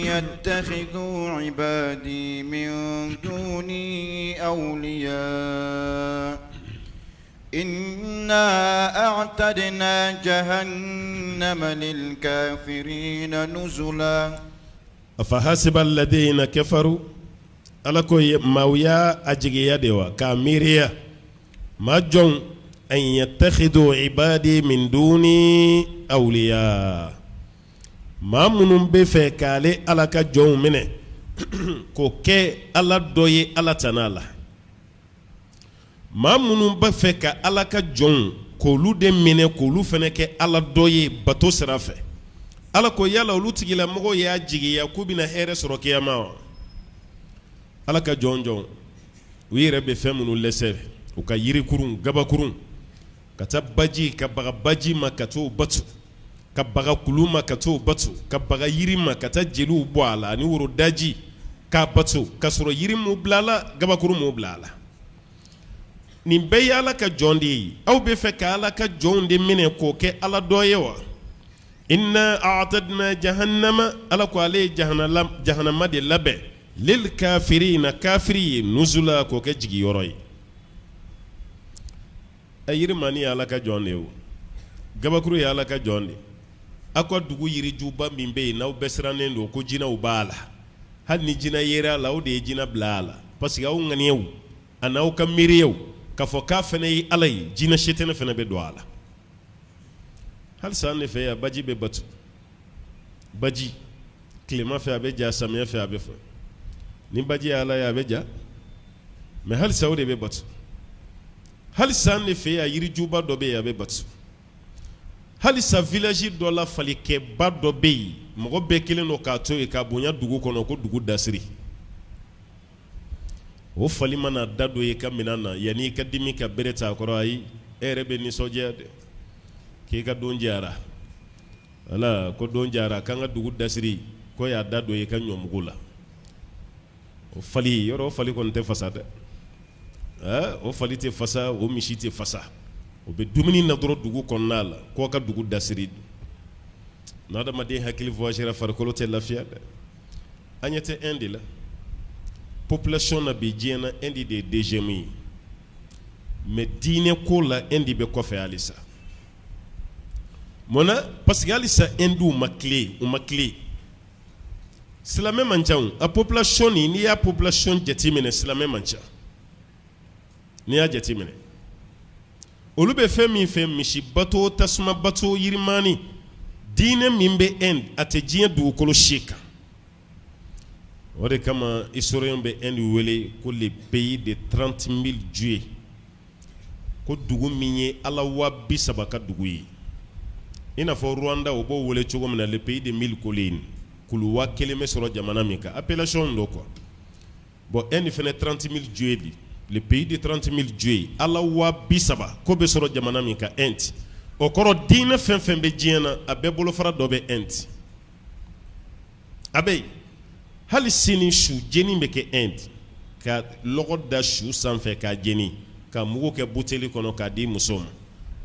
يتخذوا عبادي من دوني أولياء إنا أعتدنا جهنم للكافرين نزلا. أفحسب الذين كفروا. Ala ko ye maaw y'a a jigiya de wa k'a miiriya maa jɔn an yatakhidu ibadi min duni awliya maa minnu bɛ fɛ k'ale Ala ka jɔnw minɛ k'o kɛ ala dɔ ye Ala tana la maa minnu b'a fɛ ka Ala ka jɔnw k'olu de minɛ k'olu fana kɛ ala dɔ ye bato sira fɛ Ala ko yala olu tigilamɔgɔw y'a jigiya k'u bɛna hɛrɛ sɔrɔ kiyama wa Ala ka jɔn jɔn u yɛrɛ bɛ fɛn minnu lɛsɛ u ka yirikurun gabakurun ka taa baji ka baga baji ma ka t'o batu ka baga kulu ma ka t'o batu ka baga yiri ma ka taa jeliw bɔ a la ani woro daji k'a batu ka sɔrɔ yiri m'u bila a la gabakuru m'u bila a la nin bɛɛ ye Ala ka jɔn de ye aw bɛ fɛ ka Ala ka jɔnw de minɛ k'o kɛ ala dɔ ye wa inna a'tadna jahannama Ala ko ale ye jahanama de labɛn lil kafirina kafiri ye nuzula k'o kɛ jigiyɔrɔ ye A yirimani ye Ala ka jɔn de ye o gabakuru ye Ala ka jɔn de aw ka dugu yirijuba min bɛ yen n'aw bɛɛ sirannen don ko jinɛw b'a la hali ni jinɛ yera a la aw de ye jinɛ bila a la parce que aw ŋaniyaw ani aw ka miiriyaw k'a fɔ k'a fana ye Ala ye jinɛ sitanɛ fana bɛ don a la halisa an de fɛ yan baji bɛ batu baji tilema fɛ a bɛ ja samiyɛ fɛ a bɛ fɔ ni baji ye Ala ye a bɛ ja mais halisa o de bɛ batu halisa an de fɛ yan yirijuba dɔ bɛ yen a bɛ batu halisa village dɔ la falikɛba dɔ bɛ yen mɔgɔ bɛɛ kelen don k'a to yen k'a bonya dugu kɔnɔ ko dugu dasiri o fali mana da don i ka minɛn na yanni i ka dimi ka bere ta a kɔrɔ ayi e yɛrɛ bɛ nisɔndiya dɛ k'i ka don diyara wala ko don diyara k'an ka dugu dasiri ko y'a da don i ka ɲɔmugu la o fali yɔrɔ o fali kɔni tɛ fasa dɛ o fali tɛ fasa o misi tɛ fasa o bɛ dumuni na dɔrɔn dugu kɔnɔna la k'o ka dugu dasiri n'adamaden hakili voyagera farikolo tɛ lafiya dɛ an ɲɛ tɛ Inde la population na bi diɲɛ na Inde de ye deuxième ye mais diinɛ ko la Inde bɛ kɔfɛ halisa mun na parce que halisa Hinduw ma tilen u ma tilen silamɛ man ca a population nin n'i y'a population jateminɛ silamɛ man ca n'i y'a jateminɛ olu bɛ fɛn min fɛ misi bato tasuma bato yirimani diinɛ min bɛ Inde a tɛ diɲɛ dugukolo si kan o de kama historien bɛ Inde wele ko le pays de 30 000 dieux ko dugu min ye ala 30.000 ka dugu ye i n'a fɔ Rwanda u b'o wele cogo min na le pays de 1000 collines kulu 1000 bɛ sɔrɔ jamana min kan appellation don quoi bon Inde fana 30 000 dieux de le pays de 30 000 dieux ala 30.000 ko bɛ sɔrɔ jamana min kan Inde o kɔrɔ diinɛ fɛn fɛn bɛ diɲɛ na a bɛɛ bolofara dɔ bɛ Inde a bɛ yen hali sini su jeni bɛ kɛ Inde ka lɔgɔ da su sanfɛ k'a jeni ka mugu kɛ buteli kɔnɔ k'a di muso ma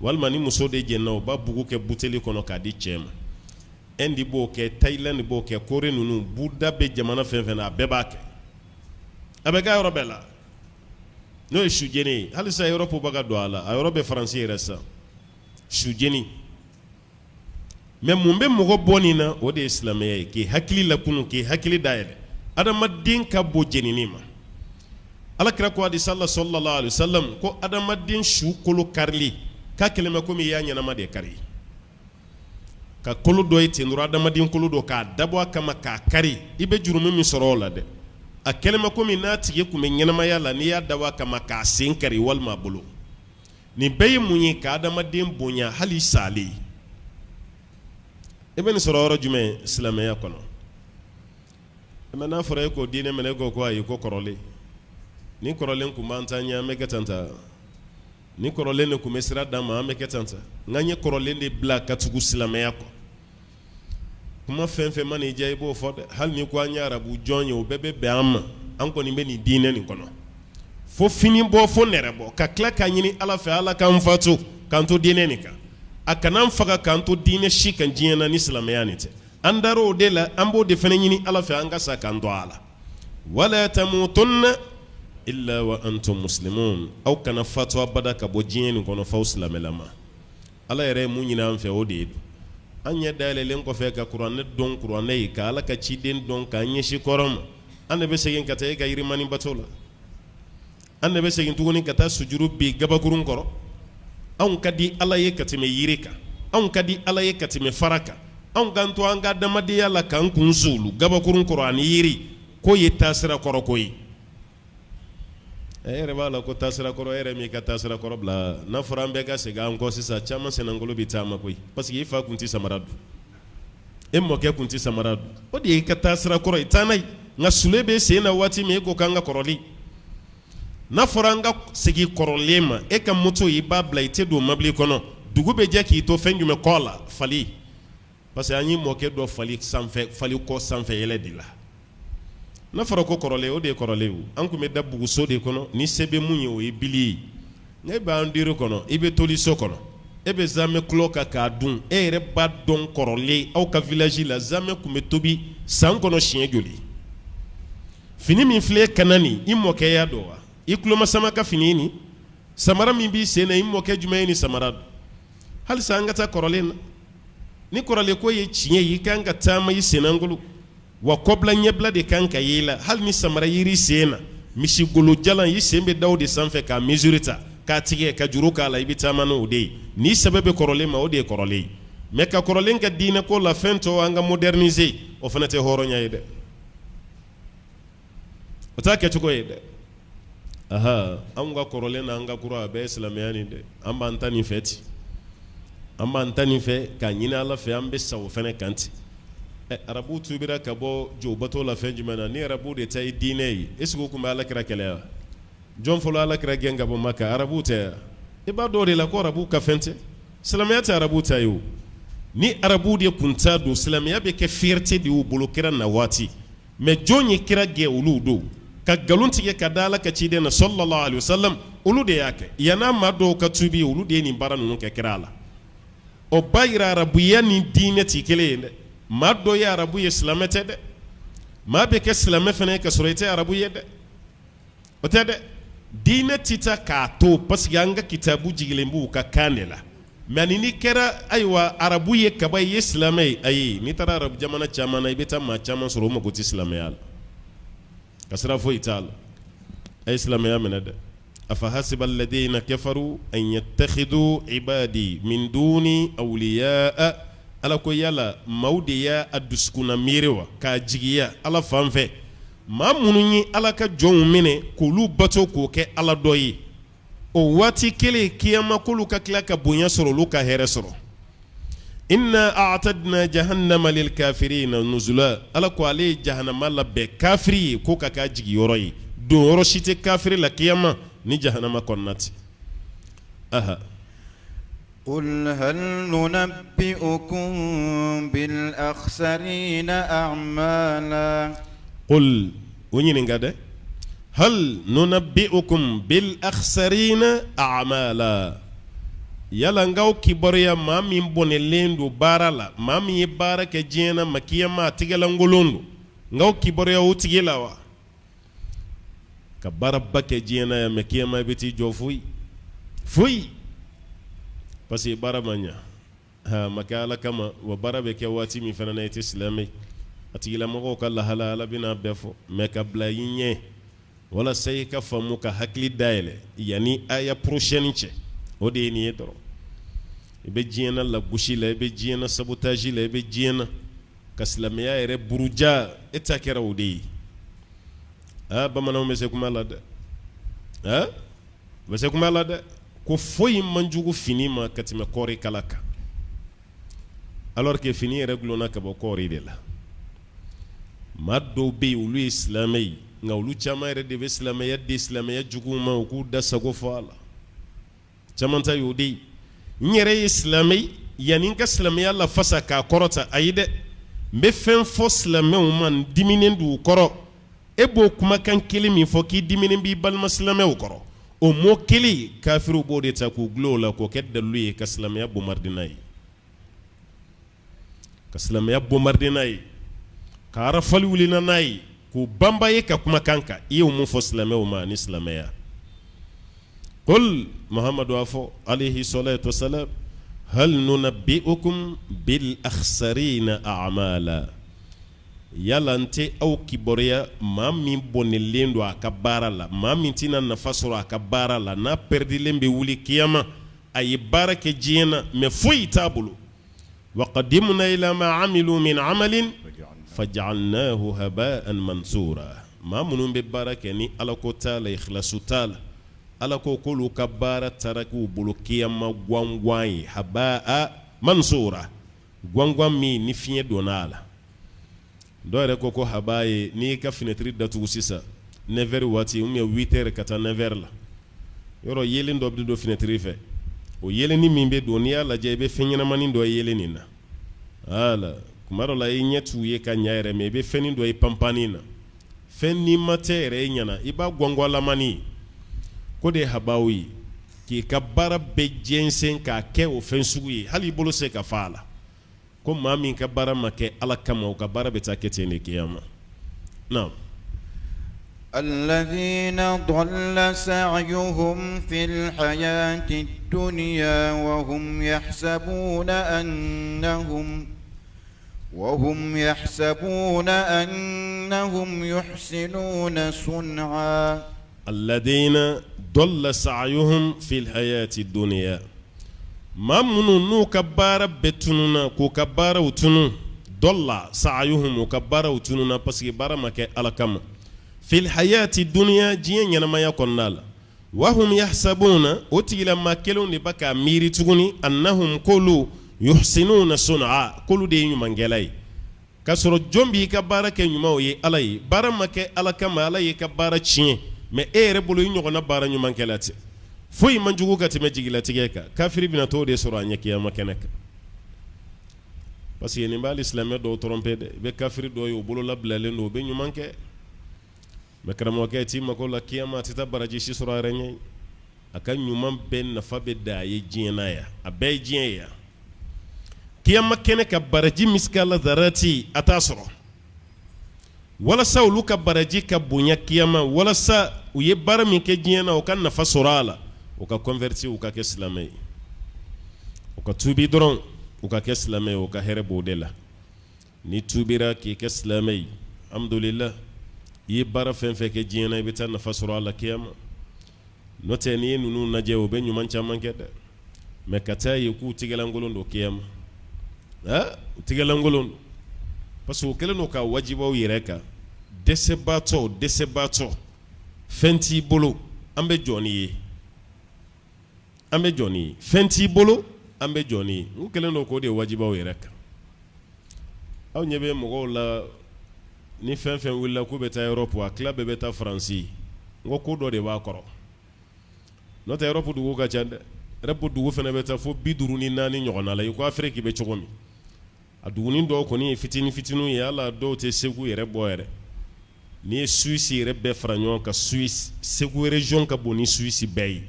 walima ni muso de jenina u b'a mugu kɛ buteli kɔnɔ k'a di cɛ ma Inde b'o kɛ Thaïlande b'o kɛ Corée ninnu Bouddha bɛ jamana fɛn fɛn na a bɛɛ b'a kɛ a bɛ kɛ yɔrɔ bɛɛ la n'o ye su jeni ye halisa Europe bɛ ka don a la a yɔrɔ bɛ Faransi yɛrɛ sisan su jeni mais mun bɛ mɔgɔ bɔ nin na o de ye silamɛya ye k'i hakili lakunu k'i hakili dayɛlɛ adamaden ka bon jenini ma ala kira ko hadisa la sallallahu alaihi wasallam ko adamaden su kolo karili k'a kɛlen bɛ komi i y'a ɲɛnama de kari ka kolo dɔ ye ten dɔrɔn adamaden kolo dɔ k'a dabɔ a kama k'a kari i bɛ jurumu min sɔrɔ o la dɛ a kɛlen bɛ komi n'a tigi tun bɛ ɲɛnamaya la n'i y'a dabɔ a kama k'a sen kari walima a bolo nin bɛɛ ye mun ye ka adamaden bonya hali salen i bɛ nin sɔrɔ yɔrɔ jumɛn silamɛya kɔnɔ mais n'a fɔra e k'o diinɛ minɛ e ko ko ayi ko kɔrɔlen ni kɔrɔlen tun b'an ta ɲɛ an bɛ kɛ tan ta ni kɔrɔlen de tun bɛ sira d'an ma an bɛ kɛ tan ta nka an ye kɔrɔlen de bila ka tugu silamɛya kɔ kuma fɛn fɛn mana i diya i b'o fɔ dɛ hali ni ko an ye arabu jɔn ye o bɛɛ bɛ bɛn an ma an kɔni bɛ nin diinɛ nin kɔnɔ fo fini bɔ fo nɛrɛ bɔ ka tila k'a ɲini ala fɛ ala k'an fatu k'an to diinɛ nin kan a kana an faga k'an to diinɛ si kan diɲɛ na ni silamɛya nin tɛ an dar'o de la an b'o de fana ɲini ala fɛ an ka sa k'an to a la wala tamutunna illa wa antum muslimun aw kana fatu abada ka bɔ diɲɛ nin kɔnɔ f'aw silamɛlama ala yɛrɛ ye mun ɲini an fɛ o de ye an ɲɛ dayɛlɛlen kɔfɛ ka kuranɛ dɔn kuranɛ ye ka ala ka ciden dɔn k'an ɲɛsin kɔrɔn ma An de bɛ segin ka taa e ka yirimani bato la, an de bɛ segin tuguni ka taa sujuru bin gabakurun kɔrɔ. Anw ka di Ala ye ka tɛmɛ yiri kan, anw ka di Ala ye ka tɛmɛ fara kan, anw k'an to an ka adamadenya la k'an kun sulu gabakurun kɔrɔ ani yiri k'o ye taasira kɔrɔ ko ye. E yɛrɛ b'a la ko taasira kɔrɔ, e yɛrɛ m'i ka taasira kɔrɔ bila. N'a fɔra an bɛɛ ka segin an kɔ sisan, caman sennankolo bɛ taama koyi, parce que i fa tun tɛ samara don, e mɔkɛ tun tɛ samara don, o de y'i ka taasira kɔrɔ ye, taa n'a ye. Nka sule bɛ sen na waati min, e ko k'an ka kɔrɔlen. N'a fɔra an ka segin kɔrɔlen ma, e ka moto i b'a bila, i tɛ don mobili kɔnɔ, dugu bɛ jɛ k'i to fɛn jumɛn kɔ la? Fali. Parce que an ye mɔkɛ dɔ fali sanfɛ, fali kɔ sanfɛ yɛlɛ de la. N'a fɔra ko kɔrɔlen, o de ye kɔrɔlen ye. An tun bɛ da buguso de kɔnɔ, ni se bɛ mun ye, o ye bili ye. Ne b'an duuru kɔnɔ, i bɛ toli so kɔnɔ, e bɛ zamɛ kulɔ kan k'a dun. E yɛrɛ b'a dɔn kɔrɔlen, aw ka village la, zamɛ tun bɛ tobi san kɔnɔ siɲɛ joli? Fini min filɛ kan na nin, i mɔkɛ y'a don wa? I tulomasama ka fini nin, samara min b'i sen na, i mɔkɛ jumɛn ye nin samara don? Halisa an ka taa kɔrɔlen na. Ni kɔrɔlen ko ye tiɲɛ ye, i kan ka taama i sennankolo wa, kɔbila ɲɛbila de kan ka ye i la. Hali ni samara yiri sen na, misigolo jalan, i sen bɛ da o de sanfɛ k'a mesure ta k'a tigɛ ka juru k'a la, i bɛ taama n'o de ye. N'i sɛbɛ bɛ kɔrɔlen ma, o de ye kɔrɔlen ye. Mais ka kɔrɔlen kɛ diinɛ ko la, fɛn tɔ an ka moderniser, o fana tɛ hɔrɔnya ye dɛ, o t'a kɛcogo ye dɛ. Aha, anw ka kɔrɔlen n'an ka kura, a bɛɛ ye silamɛya nin dɛ. An b'an ta nin fɛ ten, an b'an ta nin fɛ k'a ɲini Ala fɛ, an bɛ sa o fana kan ten. Ɛ, arabuw tubira ka bɔ jobato la fɛn jumɛn na? Ni arabuw de ta ye diinɛ ye, est ce que u tun bɛ Ala kira kɛlɛ wa? Jɔn fɔlɔ Ala kira gɛn ka bɔ Maka? Arabuw tɛ wa? I b'a dɔn o de la ko arabuw ka fɛn tɛ, silamɛya tɛ arabuw ta ye o. Ni arabuw de tun ta don, silamɛya bɛ kɛ fierté de y'u bolo kira na waati. Mais jɔn ye kira gɛn? Olu don ka nkalon tigɛ ka da Ala ka ciden na sallallahu alaihi wasallam, olu de y'a kɛ. Yann'a maa dɔw ka tubi, olu de ye nin baara ninnu kɛ kira la. O b'a yira arabuya ni diinɛ tɛ kelen ye dɛ. Maa dɔ ye arabu ye, silamɛ tɛ dɛ. Maa bɛ kɛ silamɛ fana ye ka sɔrɔ i tɛ arabu ye dɛ, o tɛ dɛ. Diinɛ tɛ taa k'a to, parce que an ka kitabu jigilen b'u ka kan de la. Mais ani n'i kɛra ayiwa arabu ye kaba i ye silamɛ ye, ayi, n'i taara arabu jamana caman na, i bɛ taa maa caman sɔrɔ o mago tɛ silamɛya la, ka sira foyi t'a la. A ye silamɛya minɛ dɛ. Afahasiba alladina kafaru an yattakhidu ibadi min duni awliya. Ala ko yala maaw de y'a dusukunna miiri wa, k'a jigiya Ala fan fɛ, maa minnu ye Ala ka jɔnw minɛ k'olu bato k'o kɛ Ala dɔ ye, o waati kelen kiyama k'olu ka tila ka bonya sɔrɔ, olu ka hɛrɛ sɔrɔ. Inna a'tadna jahannama lil kafirina nuzula. Ala ko ale ye jahanama labɛn kafiri ye k'o ka k'a jigiyɔrɔ ye. Donyɔrɔ si tɛ kafiri la kiyama ni jahanama kɔnɔna tɛ. Aha. Qul hal nunabbi'ukum bil akhsarina a'mala. Qul, u ɲininka dɛ, hal nunabbi'ukum bil akhsarina a'mala, yala n k'aw kibaruya maa min bɔnɛlen don baara la, maa min ye baara kɛ diɲɛ na ma kiyama a tɛgɛlankolon don, n k'aw kibaruya o tigi la wa? Ka baaraba kɛ diɲɛ na yan, mais kiyama i bɛ t'i jɔ foyi foyi, parce que baara ma ɲa, a ma kɛ Ala kama. Wa baara bɛ kɛ waati min fana na, i tɛ silamɛ, a tigilamɔgɔw ka lahala Ala bɛna bɛɛ fɔ, mais ka bila i ɲɛ walasa i ka faamu ka hakili dayɛlɛ yanni aya prochaine cɛ, o de ye nin ye dɔrɔn. I bɛ diɲɛ na lagosi la, i bɛ diɲɛ na sabotage la, i bɛ diɲɛ na ka silamɛya yɛrɛ buruja, e ta kɛra o de ye. Aa, bamananw bɛ se kuma la dɛ, aa, u bɛ se kuma la dɛ, ko foyi man jugu fini ma ka tɛmɛ kɔɔri kala kan, alors que fini yɛrɛ dulonna ka bɔ kɔɔri de la. Maa dɔw bɛ yen, olu ye silamɛ ye, nka olu caman yɛrɛ de bɛ silamɛya di silamɛya juguw ma, u k'u da sago fɔ a la. Caman ta y'o de ye. N yɛrɛ ye silamɛ ye, yanni n ka silamɛya lafasa k'a kɔrɔta, ayi dɛ, n bɛ fɛn fɔ silamɛw ma, n diminen d'u kɔrɔ. E b'o kumakan kelen min fɔ k'i diminen b'i balima silamɛw kɔrɔ, o mot kelen, kafiriw b'o de ta k'u dulon o la k'o kɛ dalilu ye ka silamɛya bombarder n'a ye, ka silamɛya bombarder n'a ye, ka rafale wuli n'a ye, k'u banba ye ka kumakan kan. I y'o mun fɔ silamɛw ma ni silamɛya? Qul, Muhamadu a fɔ, alayhi salatu wasalam, hal nunabbi'ukum bil akhsarina a'mala. Yala n tɛ aw kibaruya maa min bɔnɛlen don a ka baara la, maa min tɛna nafa sɔrɔ a ka baara la, n'a pɛrɛdilen bɛ wuli kiyama, a ye baara kɛ diɲɛ na mais foyi t'a bolo. Wa qadimna ila ma amilu min amalin faja'alnahu haba'an mansura. Maa minnu bɛ baara kɛ ni Ala ko t'a la, ikhlasu t'a la, Ala ko k'olu ka baara taara k'u bolo kiyama gwangwan ye, haba'an mansura. Gwangwan min ni fiɲɛ donna a la. Dɔw yɛrɛ ko ko haba ye n'i y'i ka finɛtiri datugu sisan 9 heures waati ou bien 8 heures ka taa 9 heures la, yɔrɔ yeelen dɔ bɛ don finɛtiri fɛ, o yeelennin min bɛ don n'i y'a lajɛ i bɛ fɛn ɲɛnamanin dɔ ye yeelen nin na, voilà, kuma dɔ la i ɲɛ t'u ye ka ɲɛ yɛrɛ mais i bɛ fɛnnin dɔ ye panpannin na, fɛn nima tɛ yɛrɛ i ɲɛna, i b'a gwangwanlamani ye, k'o de ye habaw ye. K'i ka baara bɛɛ jɛnsɛn k'a kɛ o fɛn sugu ye, hali i bolo se ka fa a la. Ko maa min ka baara ma kɛ Ala kama, o ka baara bɛ taa kɛ ten de kiyama. Naam. Alladhina dalla sa'yuhum fil hayati dunya wa hum yahsabuna annahum wa hum yahsabuna annahum yuhsinuna sun'a. Alladhina dalla sa'yuhum fil hayati dunya maa minnu n'u ka baara bɛɛ tununna, k'u ka baaraw tunun, dalla sa'yuhum, u ka baaraw tununna parce que baara ma kɛ Ala kama, fil hayati dunya, diɲɛ ɲɛnamaya kɔnɔna la, wa hum yahsabuna, o tigilamaa kelenw de bɛ k'a miiri tuguni, annahum, k'olu, yuhsinuna sun'a, k'olu de ye ɲumankɛla ye. K'a sɔrɔ jɔn b'i ka baara kɛ ɲuman, o ye Ala ye. Baara ma kɛ Ala kama, Ala y'i ka baara tiɲɛ, mais e yɛrɛ bolo i ɲɔgɔnna baara ɲumankɛla tɛ. Foyi man jugu ka tɛmɛ jigilatigɛ kan. Kafiri bɛna t'o de sɔrɔ a ɲɛ kiyama kɛnɛ kan, parce que nin b'ali silamɛ dɔw tromper dɛ. I bɛ kafiri dɔw ye, u bolo labilalen don, u bɛ ɲuman kɛ, mais karamɔgɔkɛ t'i mako la kiyama, a tɛ taa baraji si sɔrɔ a yɛrɛ ɲɛ. A ka ɲuman bɛɛ nafa bɛ da a ye diɲɛ na yan, a bɛɛ ye diɲɛ ye yan. Kiyama kɛnɛ kan baraji misikala zarati a t'a sɔrɔ. Walasa olu ka baraji ka bonya kiyama, walasa u ye baara min kɛ diɲɛ na u ka nafa sɔrɔ a la, u ka converti, u ka kɛ silamɛ ye, u ka tubi dɔrɔn, u ka kɛ silamɛ ye, u ka hɛrɛ b'o de la. N'i tubira k'i kɛ silamɛ ye, alhamdulila, i ye baara fɛn fɛn kɛ diɲɛ na, i bɛ taa nafa sɔrɔ a la kiyama. N'o tɛ, n'i ye ninnu lajɛ, u bɛ ɲuman caman kɛ dɛ, mais ka taa ye k'u tigɛlankolon don kiyama, u tigɛlankolon don, parce que u kɛlen don ka wajibiya u yɛrɛ kan. Dɛsɛbaatɔ, dɛsɛbaatɔ, fɛn t'i bolo, an bɛ jɔ n'i ye, an bɛ jɔ n'i ye, fɛn t'i bolo, an bɛ jɔ n'i ye. U kɛlen don k'o de wajibiya u yɛrɛ kan. Aw ɲɛ bɛ mɔgɔw la ni fɛn fɛn wulila k'u bɛ taa Europe, a tila bɛɛ bɛ taa Faransi. N ko ko dɔ de b'a kɔrɔ, n'o tɛ Europe dugu ka ca dɛ. Europe dugu fana bɛ taa fo 54 ɲɔgɔnna la, i ko Afrique bɛ cogo min. A dugunin dɔw kɔni ye fitinin fitininw ye, hali dɔw tɛ Segu yɛrɛ bɔ yɛrɛ. N'i ye Suisse yɛrɛ bɛɛ fara ɲɔgɔn kan, Suisse, Segu région ka bon ni Suisse bɛɛ ye.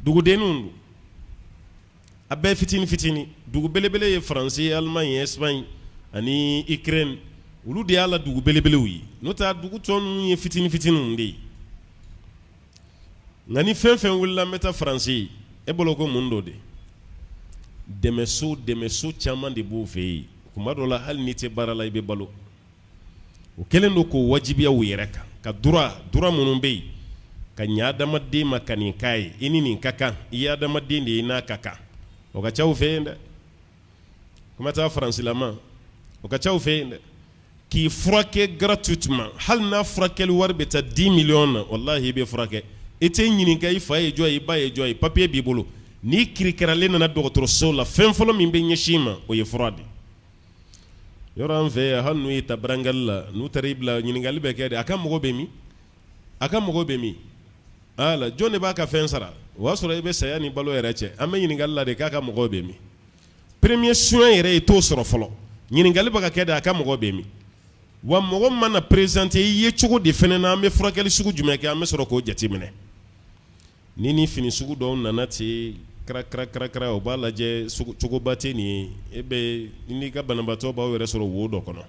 Dugudenninw don, a bɛɛ fitinin fitinin. Dugu belebele ye Faransi, Allemagne, Espagne ani Ukraine, olu de y'a la dugu belebelew ye. N'o tɛ, a dugu tɔ ninnu ye fitinin fitininw de ye. Nka ni fɛn fɛn wulila n bɛ taa Faransi, e bolo ko mun don de? Dɛmɛso, dɛmɛso caman de b'u fɛ yen. Kuma dɔ la, hali n'i tɛ baara la, i bɛ balo. O kɛlen don k'o wajibiya u yɛrɛ kan, ka droit, droit minnu bɛ yen ka ɲɛ adamaden ma, ka nin k'a ye, i ni nin ka kan, i ye adamaden de ye, i n'a ka kan. O ka ca u fɛ yen dɛ. Kuma taa faransilama, o ka ca u fɛ yen dɛ. K'i furakɛ gratuitement, hali n'a furakɛli wari bɛ taa 10 millions na, walahi i bɛ furakɛ. I tɛ ɲininka i fa ye jɔn ye, i ba ye jɔn ye, papier b'i bolo. N'i kirikaralen nana dɔgɔtɔrɔso la, fɛn fɔlɔ min bɛ ɲɛsin i ma, o ye fura de ye. Yɔrɔ an fɛ yan, hali n'u y'i ta brancard la, n'u taara i bila, ɲininkali bɛ kɛ de: a ka mɔgɔ bɛ min? A ka mɔgɔ bɛ min? Ala, jɔn de b'a ka fɛn sara? O y'a sɔrɔ i bɛ saya ni balo yɛrɛ cɛ. An bɛ ɲininkali la de k'a ka mɔgɔ bɛ min. Premier soin yɛrɛ, i t'o sɔrɔ fɔlɔ. Ɲininkali bɛ ka kɛ de, a ka mɔgɔ bɛ min? Wa mɔgɔ mana présenter i ye cogo di fana na, an bɛ furakɛli sugu jumɛn kɛ, an bɛ sɔrɔ k'o jateminɛ. Ni ni fini sugu dɔw nana ten kara, o b'a lajɛ, cogoba tɛ nin ye. E bɛ n'i ka banabaatɔ b'aw yɛrɛ sɔrɔ wo dɔ kɔnɔ.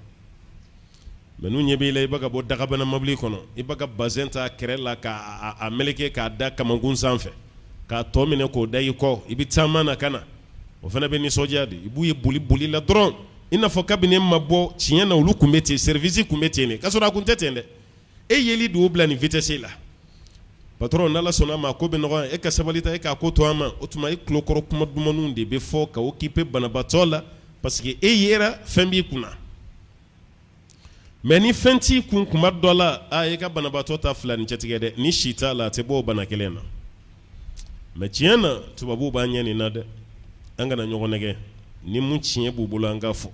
Mais n'u ɲɛ b'i la, i bɛ ka bɔ dagabana mobili kɔnɔ, i bɛ ka bazɛn ta kɛrɛ la k'a meleke k'a da kamankun sanfɛ, k'a tɔ minɛ k'o da i kɔ, i bɛ taama na ka na, o fana bɛ nisɔndiya de. I b'u ye boli boli la dɔrɔn. I n'a fɔ kabini e ma bɔ tiɲɛ na, olu tun bɛ ten, service tun bɛ ten de, k'a sɔrɔ a tun tɛ ten dɛ. E yeli de y'u bila nin vitesse la. Patron, n'Ala sɔnna a ma, ko bɛ nɔgɔya. E ka sabali ta, e k'a ko to an ma. O tuma e tulokɔrɔ kuma dumanw de bɛ fɔ ka occuper banabaatɔ la, parce que e yera fɛn b'i kunna. Mais ni fɛn t'i kun kuma dɔ la, aa, i ka banabaatɔ ta fila ni cɛtigɛ dɛ. Ni si t'a la, a tɛ bɔ o bana kelen na. Mais tiɲɛ na, tubabuw b'an ɲɛ nin na dɛ. An kana ɲɔgɔn nɛgɛ. Ni mun tiɲɛ b'u bolo, an k'a fɔ.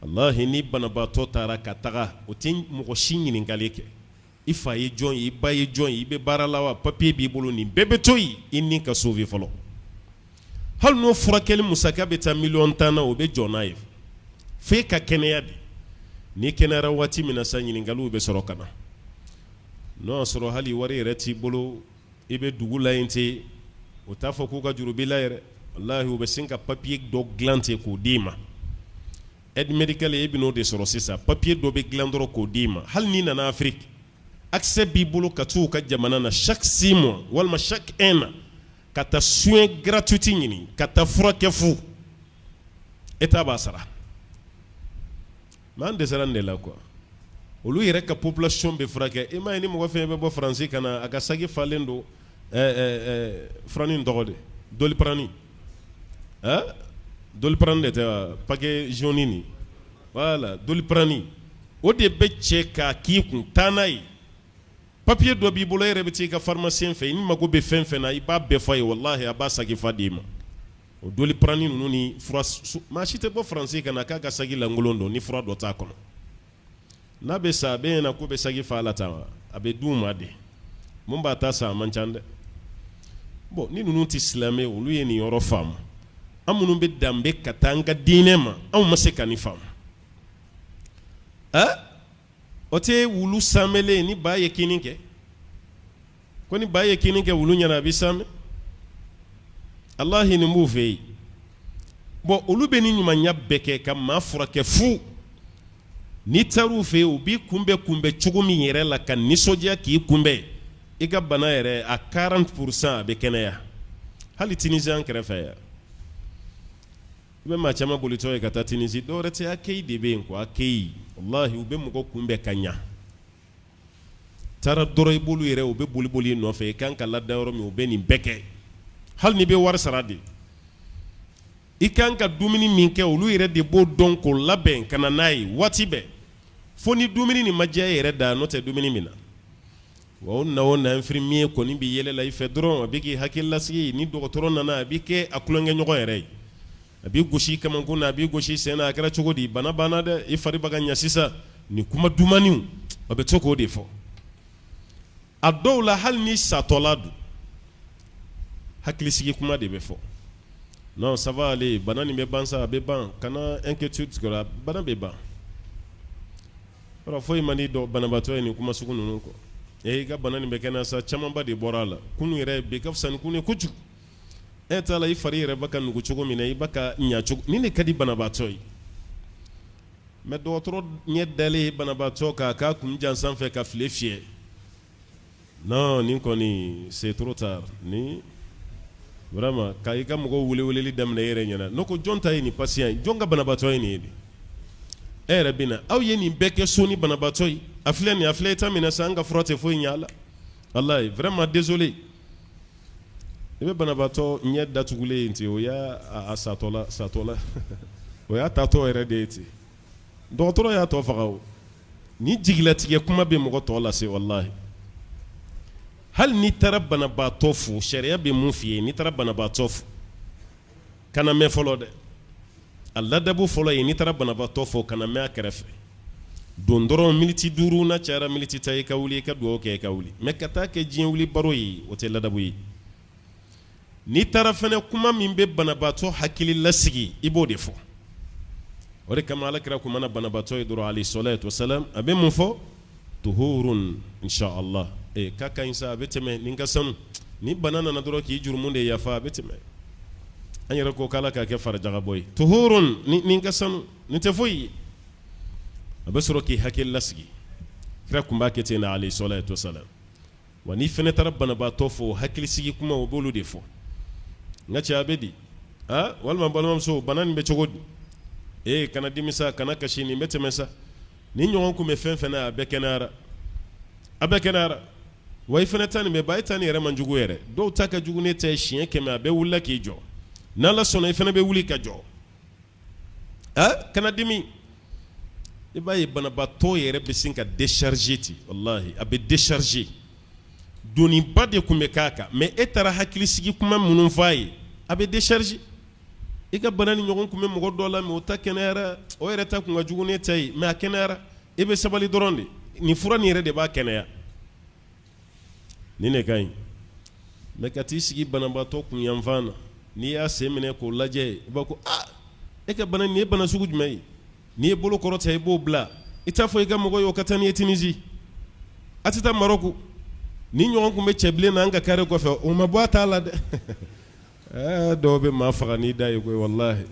Walahi, ni banabaatɔ taara ka taga, o tɛ mɔgɔ si ɲininkali kɛ: i fa ye jɔn ye, i ba ye jɔn ye, i bɛ baara la wa, papier b'i bolo. Nin bɛɛ bɛ to yen, i ni ka sauver fɔlɔ. Hali n'o furakɛli musaka bɛ taa miliyɔn 10 na, o bɛ jɔ n'a ye f'e ka kɛnɛya de. N'i kɛnɛyara waati min na sa, ɲininkaliw bɛ sɔrɔ ka na. N'o y'a sɔrɔ hali wari yɛrɛ t'i bolo, i bɛ dugu la yen ten, o t'a fɔ k'u ka juru b'i la yɛrɛ. Walahi, u bɛ sin ka papier dɔ dilan ten k'o d'i ma. Aide médicale, e bɛn'o de sɔrɔ sisan. Papier dɔ bɛ dilan dɔrɔn k'o d'i ma. Hali n'i nana Afrique, accès b'i bolo ka t'u ka jamana na chaque 6 mois walima chaque 1 an, ka taa soin gratuit ɲini, ka taa furakɛ fu, État b'a sara. Mais an dɛsɛra nin de la quoi. Olu yɛrɛ ka population bɛ furakɛ. I m'a ye, ni mɔgɔ fɛn bɛ bɔ Faransi ka na, a ka saki falen don furanin in tɔgɔ de Doliprane, Doliprane de tɛ wa? Paquet jaune nin, voilà, Doliprane, o de bɛ cɛ k'a k'i kun taa n'a ye. Papier dɔ b'i bolo, e yɛrɛ bɛ taa i ka pharmacien fɛ, i mago bɛ fɛn fɛn na, i b'a bɛɛ fɔ a ye. Walahi, a b'a saki fa d'i ma. O Doliprane ninnu ni fura, maa si tɛ bɔ Faransi ka na k'a ka saki lankolon don ni fura dɔ t'a kɔnɔ. N'a bɛ sa, a bɛ ɲɛna k'u bɛ saki fa la tan wa? A bɛ d'u ma de. Mun b'a ta san, a man ca dɛ. Bon, ni ninnu tɛ silamɛ, olu ye nin yɔrɔ faamu. An minnu bɛ danbe ka taa an ka diinɛ ma, anw ma se ka nin faamu. Ɛ, o tɛ wulu sanmɛlen ni ba ye kini kɛ ko ni ba ye kini kɛ wulu ɲɛna, a bɛ sanmɛ. Alahi, nin b'u fɛ yen. Bon, olu bɛ ni ɲumanya bɛɛ kɛ ka maa furakɛ fu. N'i taar'u fɛ yen, u b'i kunbɛn kunbɛn cogo min yɛrɛ la ka nisɔndiya k'i kunbɛn, i ka bana yɛrɛ a 40%, a bɛ kɛnɛya. Hali Tunisie, an kɛrɛfɛ yan, i bɛ maa caman bolitɔ ye ka taa Tunisie, dɔwɛrɛ tɛ, accueil de bɛ yen quoi, accueil. Walahi, u bɛ mɔgɔ kunbɛn ka ɲa. Taara dɔrɔn, i b'olu yɛrɛ, u bɛ boli boli i nɔfɛ. I kan ka lada yɔrɔ min, u bɛ nin bɛɛ kɛ. Hali n'i bɛ wari sara de, i kan ka dumuni min kɛ, olu yɛrɛ de b'o dɔn k'o labɛn ka na n'a ye waati bɛɛ, fo ni dumuni nin ma diya e yɛrɛ da, n'o tɛ dumuni min na wa. O na o na, infirmier kɔni bɛ yɛlɛ la i fɛ dɔrɔn, a bɛ k'i hakili lasigi. Ni dɔgɔtɔrɔ nana, a bɛ kɛ a tulonkɛɲɔgɔn yɛrɛ ye. A b'i gosi kamankun na, a b'i gosi sen na. A kɛra cogo di? Bana banna dɛ, i fari bɛ ka ɲɛ sisan. Nin kuma dumanniw, a bɛ to k'o de fɔ. A dɔw la, hali ni satɔla don, hakilisigi kuma de bɛ fɔ: non, ça va aller, bana nin bɛ ban sa, a bɛ ban, kana inquiétude kɛra, bana bɛ ban. Yɔrɔ foyi man di dɔn banabaatɔ ye nin kuma sugu ninnu kɔ. E, i ka bana nin bɛ kɛnɛya sa, camanba de bɔra a la kunun yɛrɛ, bi ka fisa ni kunun ye kojugu. E t'a la, i fari yɛrɛ bɛ ka nugu cogo min na, i bɛ ka ɲa cogo nin de ka di banabaatɔ ye. Mais dɔgɔtɔrɔ ɲɛ dalen banabaatɔ kan k'a kun jan sanfɛ ka file fiyɛ: non, nin kɔni, c'est trop tard. Ni vraiment ka i ka mɔgɔw wele weleli daminɛ e yɛrɛ ɲɛna, n'o ko jɔn ta ye nin patient ye, jɔn ka banabaatɔ ye nin ye de? E yɛrɛ bɛ na, aw ye nin bɛɛ kɛ so ni banabaatɔ ye, a filɛ nin, a filɛ état min na sisan, an ka fura tɛ foyi ɲɛ a la. Walayi, vraiment désolé. I bɛ banabaatɔ ɲɛ datugulen ye ten, o y'a a satɔla satɔla, o y'a tatɔ yɛrɛ de ye ten. Dɔgɔtɔrɔ y'a tɔ faga. O ni jigilatigɛ kuma bɛ mɔgɔ tɔ lase. Walahi, hali n'i taara banabaatɔ fo, sariya bɛ mun f'i ye? N'i taara banabaatɔ fo, kana mɛn fɔlɔ dɛ. A ladabu fɔlɔ ye, n'i taara banabaatɔ fo, kana mɛn a kɛrɛfɛ. Don dɔrɔn miniti 5, n'a cayara miniti 10, i ka wuli, i ka dugawu kɛ, i ka wuli. Mais ka taa kɛ diɲɛ wuli baro ye, o tɛ ladabu ye. N'i taara fɛnɛ, kuma min bɛ banabaatɔ hakili lasigi, i b'o de fɔ. O de kama Ala kira kun mana banabaatɔ ye dɔrɔn, alayhi salatu wasalam, a bɛ mun fɔ? Tuhurun inshallah. Ee, k'a ka ɲi sa, a bɛ tɛmɛ, nin ka sanu. Ni bana nana dɔrɔn, k'i jurumu de yafa, a bɛ tɛmɛ. An yɛrɛ ko k'Ala k'a kɛ farijagabɔ ye. Tuhurun, nin ka sanu, nin tɛ foyi ye. A bɛ sɔrɔ k'i hakili lasigi. Kira kun b'a kɛ ten na, alayhi salatu wasalam. Wa n'i fɛnɛ taara banabaatɔ fo, hakilisigi kuma, o b'olu de fɔ: n ka cɛ, a bɛ di? Aa, walima balimamuso, bana nin bɛ cogo di? Ee, kana dimi sa, kana kasi, nin bɛ tɛmɛ sa. Nin ɲɔgɔn kun bɛ fɛn fɛn na, a bɛɛ kɛnɛyara, a bɛɛ kɛnɛyara. Wa i fana ta nin bɛ ban, e ta nin yɛrɛ man jugu yɛrɛ. Dɔw ta ka jugu n'e ta ye siɲɛ 100. A bɛɛ wulila k'i jɔ. N'Ala sɔnna, i fana bɛ wuli ka jɔ. Aa, kana dimi. I b'a ye banabaatɔ yɛrɛ bɛ sin ka décharger ten. Walahi, a bɛ décharger. Doniba de tun bɛ k'a kan, mais e taara hakilisigi kuma minnu fɔ a ye, a bɛ décharger. I ka bana nin ɲɔgɔn tun bɛ mɔgɔ dɔ la, mais o ta kɛnɛyara. O yɛrɛ ta tun ka jugu n'e ta ye, mais a kɛnɛyara. I bɛ sabali dɔrɔn de. Nin fura nin yɛrɛ de b'a kɛnɛya. Nin de ka ɲi. Mais ka t'i sigi banabaatɔ kun yanfan na, n'i y'a sen minɛ k'o lajɛ, i b'a ko aa, e ka bana nin ye bana sugu jumɛn ye? N'i ye bolo kɔrɔta, i b'o bila. I t'a fɔ i ka mɔgɔ ye o ka taa n'i ye Tunisie, a tɛ taa Maroc. Nin ɲɔgɔn tun bɛ cɛbilen na an ka carré kɔfɛ, o ma bɔ a ta la dɛ. Ɛɛ, dɔw bɛ maa faga n'i da ye koyi. Walahi,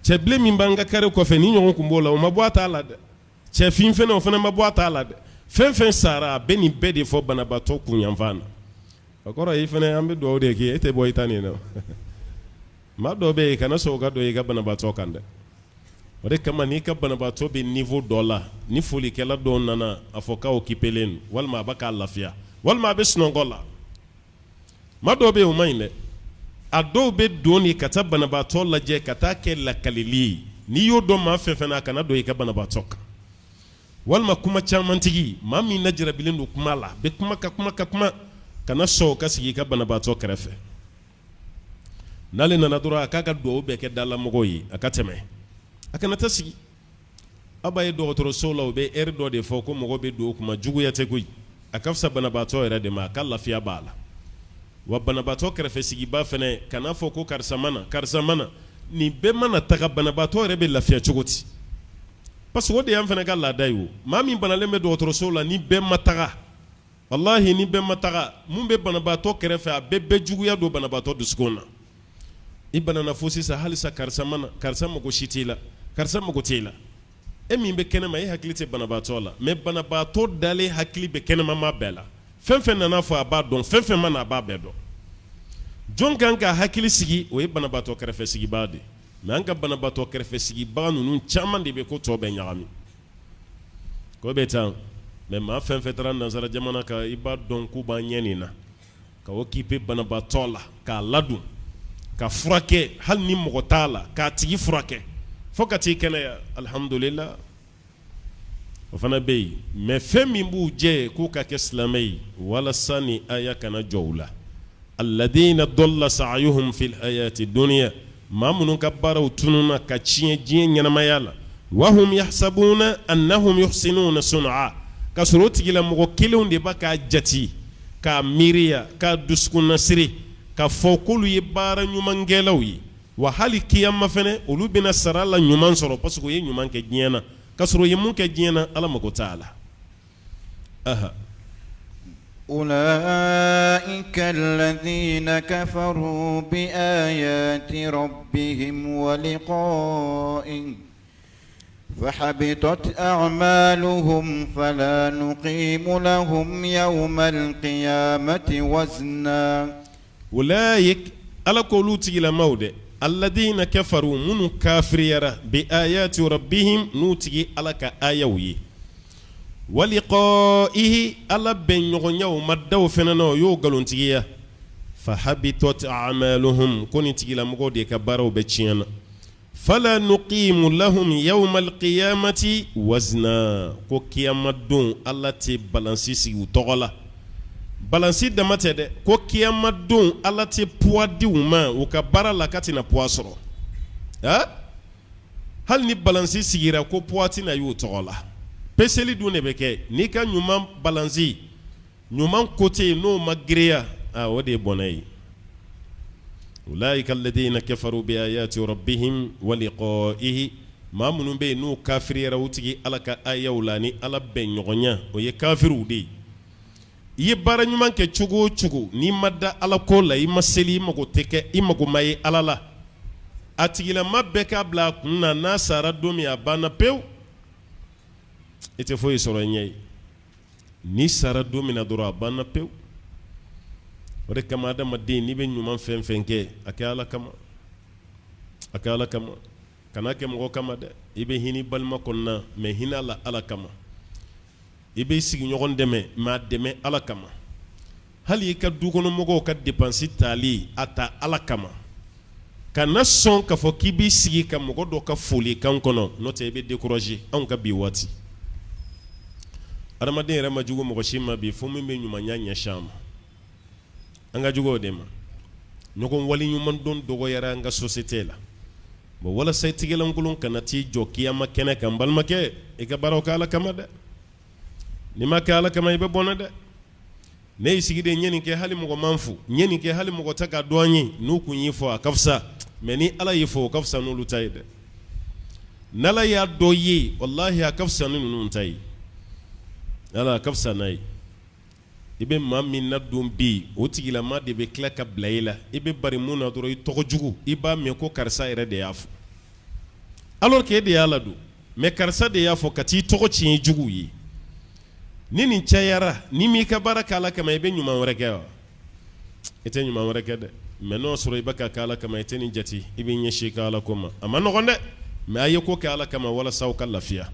cɛbilen min b'an ka carré kɔfɛ, nin ɲɔgɔn tun b'o la, o ma bɔ a ta la dɛ. Cɛfin fana, o fana ma bɔ a ta la dɛ. Fɛn fɛn sara, a bɛ nin bɛɛ de fɔ banabaatɔ kun yanfan na. O kɔrɔ i fana, an bɛ dugawu de kɛ, e tɛ bɔ i ta nin na. Maa dɔw bɛ yen, kana sɔn o ka don i ka banabaatɔ kan dɛ. O de kama, n'i ka banabaatɔ bɛ niveau dɔ la, ni folikɛla dɔw nana, a fɔ k'a occupélen don, walima a bɛ k'a lafiya, walima a bɛ sunɔgɔ la. Maa dɔw bɛ yen, o man ɲi dɛ. A dɔw bɛ don de ka taa banabaatɔ lajɛ ka taa kɛ lakalili ye. N'i y'o dɔn maa fɛn fɛn na, a kana don i ka banabaatɔ kan. Walima kuma camantigi, maa min lajarabilen don kuma la, bɛ kuma ka kuma ka kuma, kana sɔn o ka sigi i ka banabaatɔ kɛrɛfɛ. N'ale nana dɔrɔn, a k'a ka dugawu bɛɛ kɛ dalamɔgɔw ye, a ka tɛmɛ, a kana taa sigi. Aw b'a ye dɔgɔtɔrɔso la, u bɛ heure dɔ de fɔ ko mɔgɔ bɛ don o kuma. Juguya tɛ koyi, a ka fisa banabaatɔ yɛrɛ de ma, a ka lafiya b'a la. Wa banabaatɔ kɛrɛfɛ sigiba fana, kana fɔ ko karisa ma na, karisa ma na. Nin bɛɛ mana taga, banabaatɔ yɛrɛ bɛ lafiya cogo di? Parce que o de y'an fana ka laada ye. O maa min banalen bɛ dɔgɔtɔrɔso la, ni bɛɛ ma taga, walahi, ni bɛɛ ma taga, mun bɛ banabaatɔ kɛrɛfɛ, a bɛɛ bɛ juguya don banabaatɔ dusukun na. I banana fo sisan, halisa karisa ma na, karisa mago si t'i la, karisa mago t'e la. E min bɛ kɛnɛma, e hakili tɛ banabaatɔ la, mais banabaatɔ dalen hakili bɛ kɛnɛmama bɛɛ la. Fɛn fɛn nana fɔ, a b'a dɔn. Fɛn fɛn ma na, a b'a bɛɛ dɔn. Jɔn kan ka hakili sigi? O ye banabaatɔ kɛrɛfɛ sigibaa de. Mais an ka banabaatɔ kɛrɛfɛ sigibaga ninnu caman de bɛ ko tɔ bɛɛ ɲagami, ko bɛ tan. Mais maa fɛn fɛn taara nansara jamana kan, i b'a dɔn k'u b'an ɲɛ nin na, ka occuper banabaatɔ la, k'a ladon, ka furakɛ, hali ni mɔgɔ t'a la, k'a tigi furakɛ fo ka t'i kɛnɛya. Alihamudulila, o fana bɛ yen. Mais fɛn min b'u jɛ k'u ka kɛ silamɛ ye, walasa ni aya kana jɔ u la, alladina dalla sa'yuhum fil hayati dunya, maa minnu ka baaraw tununna ka tiɲɛ diɲɛ ɲɛnamaya la, wahum yahsabuna annahum yuhsinuna sun'a, ka sɔrɔ o tigilamɔgɔ kelenw de b'a k'a jate, k'a miiriya, k'a dusukunnasiri, k'a fɔ k'olu ye baara ɲumankɛlaw ye. Wa hali kiyama fana, olu bɛna sara la ɲuman sɔrɔ, parce que u ye ɲuman kɛ diɲɛ na. Ka sɔrɔ u ye mun kɛ diɲɛ na, Ala mago t'a la. Ulaika alladhina kafaru bi ayati rabbihim wa liqa'ihi fahabitat a'maluhum fala nuqimu lahum yawmal qiyamati wazna. Ulaika, Ala ko olu tigilamaw dɛ, alladina kafaru, minnu kafiriyara, bi ayati rabbihim, n'u tigi Ala ka ayaw ye, wa liqa'ihi, Ala bɛn ɲɔgɔnya u ma da o fana na, o y'o nkalontigiya, fahabitat a'maluhum, ko nin tigilamɔgɔw de ka baaraw bɛɛ tiɲɛna, fala nuqimu lahum yawmal qiyamati wazna, ko kiyama don Ala tɛ balansi sigi u tɔgɔ la. Balansi dama tɛ dɛ, ko kiyama don Ala tɛ poids di u ma u ka baara la, k'a tɛna poids sɔrɔ. A hali ni balansi sigira, ko poids tɛna y'u tɔgɔ la. Peseli dun de bɛ kɛ n'i ka ɲuman balansi ɲuman côté n'o ma girinya, o de ye bɔnɛ ye. Ulaika alladina kafaru bi ayati rabbihim wa liqa'ihi, maa minnu bɛ yen n'u kafiriyara u tigi Ala ka ayaw la ni Ala bɛn ɲɔgɔnya, o ye kafiriw de ye. I ye baara ɲuman kɛ cogo o cogo, n'i ma da Ala ko la, i ma seli, i mago tɛ kɛ, i mago ma ye Ala la, a tigilama bɛɛ k'a bila a kun na, n'a sara don min, a banna pewu, i tɛ foyi sɔrɔ i ɲɛ ye. N'i sara don min na dɔrɔn, a banna pewu. O de kama, adamaden, n'i bɛ ɲuman fɛn fɛn kɛ, a kɛ Ala kama, a kɛ Ala kama. Kana kɛ mɔgɔ kama dɛ. I bɛ hinɛ balima kɔnɔna mais hinɛ la Ala kama. I bɛ sigiɲɔgɔn dɛmɛ mais a dɛmɛ Ala kama. Hali i ka dukɔnɔmɔgɔw ka dépense tali, a ta Ala kama. Kana sɔn k'a fɔ k'i b'i sigi ka mɔgɔ dɔ ka folikan kɔnɔ, n'o tɛ i bɛ décourager. Anw ka bi waati, adamaden yɛrɛ ma jugu mɔgɔ si ma bi fo min bɛ ɲumanya ɲɛsin a ma. An ka jugu o de ma. Ɲɔgɔn waleɲumandɔn dɔgɔyara an ka société la. Bon, walasa i tigɛlankolon kana t'i jɔ kiyama kɛnɛ kan, balimakɛ, i ka baaraw kɛ Ala kama dɛ. N'i ma kɛ Ala kama, i bɛ bɔnɛ dɛ. Ne y'i sigi de, n ye nin kɛ, hali mɔgɔ ma n fo, n ye nin kɛ, hali mɔgɔ tɛ k'a dɔn an ye. N'u kun y'i fo, a ka fisa, mais ni Ala y'i fo, o ka fisa n'olu ta ye dɛ. N'Ala y'a dɔn i ye, walahi, a ka fisa ni ninnu ta ye. Ala, a ka fisa n'a ye. I bɛ maa min nadon bi, o tigilama de bɛ tila ka bila i la. I bɛ bari mun na dɔrɔn, i tɔgɔ jugu, i b'a mɛn ko karisa yɛrɛ de y'a fɔ, alors que e de y'a ladon, mais karisa de y'a fɔ ka t'i tɔgɔ tiɲɛ jugu ye. Ni nin cayara, ni m'i ka baara kɛ Ala kama, i bɛ ɲuman wɛrɛ kɛ wa? I tɛ ɲuman wɛrɛ kɛ dɛ. Mais n'o sɔrɔ i bɛ ka kɛ Ala kama, i tɛ nin jate, i bɛ ɲɛsin i ka Ala ko ma. A ma nɔgɔn dɛ, mais a ye ko kɛ Ala kama walasa aw ka lafiya.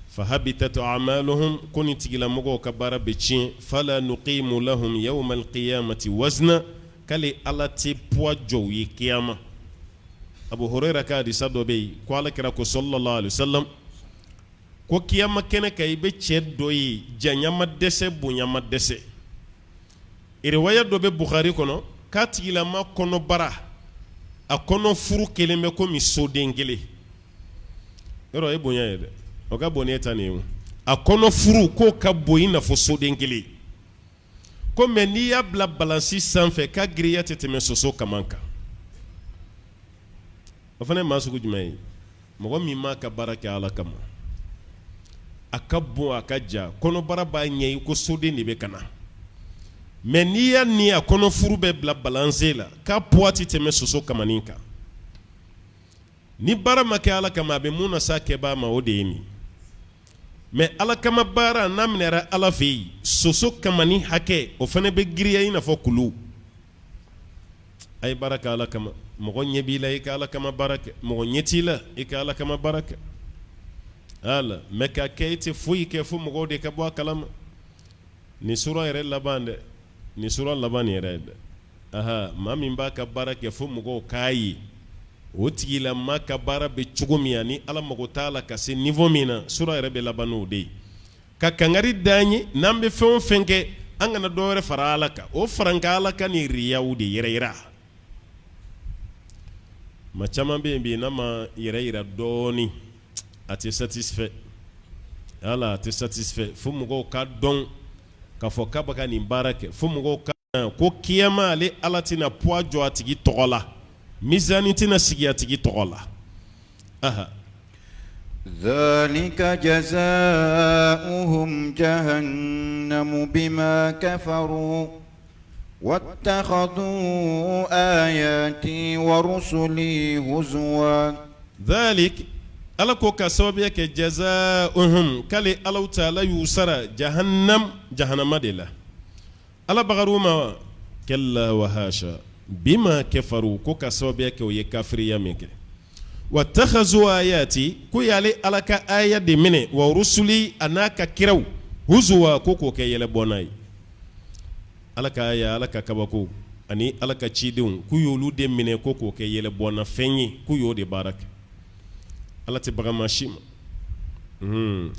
Fahabitat amaluhum, ko nin tigilamɔgɔw ka baara bɛ tiɲɛ. Fala nuqimu lahum yawma alqiyamati wazna, k'ale Ala tɛ poids jɔ u ye kiyama. Abu Hurayra ka hadisa dɔ bɛ yen ko Ala kira ko sallallahu alaihi wasallam ko kiyama kɛnɛ kan, i bɛ cɛ dɔ ye, janya ma dɛsɛ, bonya ma dɛsɛ. Riwaya dɔ bɛ Bukhari kɔnɔ k'a tigilama kɔnɔbara, a kɔnɔ furu kelen bɛ komi soden kelen. Yɔrɔ e bonya ye dɛ, o ka bon n'e ta nin ye. A kɔnɔ furu k'o ka bon i n'a fɔ soden kelen ko, mais n'i y'a bila balansi sanfɛ, k'a girinya tɛ tɛmɛ soso kaman kan. O fana ye maa sugu jumɛn ye? Mɔgɔ min m'a ka baara kɛ Ala kama. A ka bon, a ka jan, kɔnɔbara b'a ɲɛ i ko soden de bɛ ka na, mais n'i y'a ni a kɔnɔfuru bɛɛ bila balanse la, k'a poids tɛ tɛmɛ soso kamanin kan. Ni baara ma kɛ Ala kama, a bɛ mun na s'a kɛbaa ma, o de ye nin. Mais Ala kama baara n'a minɛra Ala fɛ yen, soso kamanin hakɛ, o fana bɛ girinya i n'a fɔ kulu. A ye baara kɛ Ala kama. Mɔgɔ ɲɛ b'i la, i ka Ala kama baara kɛ. Mɔgɔ ɲɛ t'i la, i ka Ala kama baara kɛ. Ala mais k'a kɛ i tɛ foyi kɛ fo mɔgɔw de ka bɔ a kalama. Nin sura yɛrɛ laban dɛ, nin sura laban nin yɛrɛ ye dɛ. Aha, maa min b'a ka baara kɛ fo mɔgɔw k'a ye, o tigilama ka baara bɛ cogo min ani Ala mago t'a la ka se niveau min na, sura yɛrɛ bɛ laban n'o de ye. Ka kangari d'an ye, n'an bɛ fɛn o fɛn kɛ, an kana dɔ wɛrɛ fara Ala kan. O farankan Ala kan ni riyaw de yɛrɛ yira. Maa caman bɛ yen bi, n'a ma yɛrɛ yira dɔɔnin, a tɛ satisfait. Ala, a tɛ satisfait fo mɔgɔw ka dɔn k'a fɔ k'a bɛ ka nin baara kɛ, fo mɔgɔw ka ko kiyama, ale Ala tɛna poids jɔ a tigi tɔgɔ la, mizani tɛna sigi a tigi tɔgɔ la. Aha. Zalika jazaohum jahannamu bima kafaru wattakhadhu ayati wa rusuli huzwa. Zalik, Ala ko ka sababuya kɛ jazaohum, k'ale Alahu taala y'u sara jahannam, jahanama de la. Ala bagar'u ma wa? Kalla wa hasha. Bima kafaru, ko ka sababuya kɛ u ye kafiriya min kɛ. Wattakhazu ayati, ko y'ale Ala ka aya de minɛ, wa rusuli, a n'a ka kiraw, huzuwa, ko k'o kɛ yɛlɛbɔnna ye. Ala ka aya, Ala ka kabako ani Ala ka cidenw, k'u y'olu de minɛ ko k'o kɛ yɛlɛbɔnna fɛn ye, k'u y'o de baara kɛ. Ala tɛ baga maa si ma.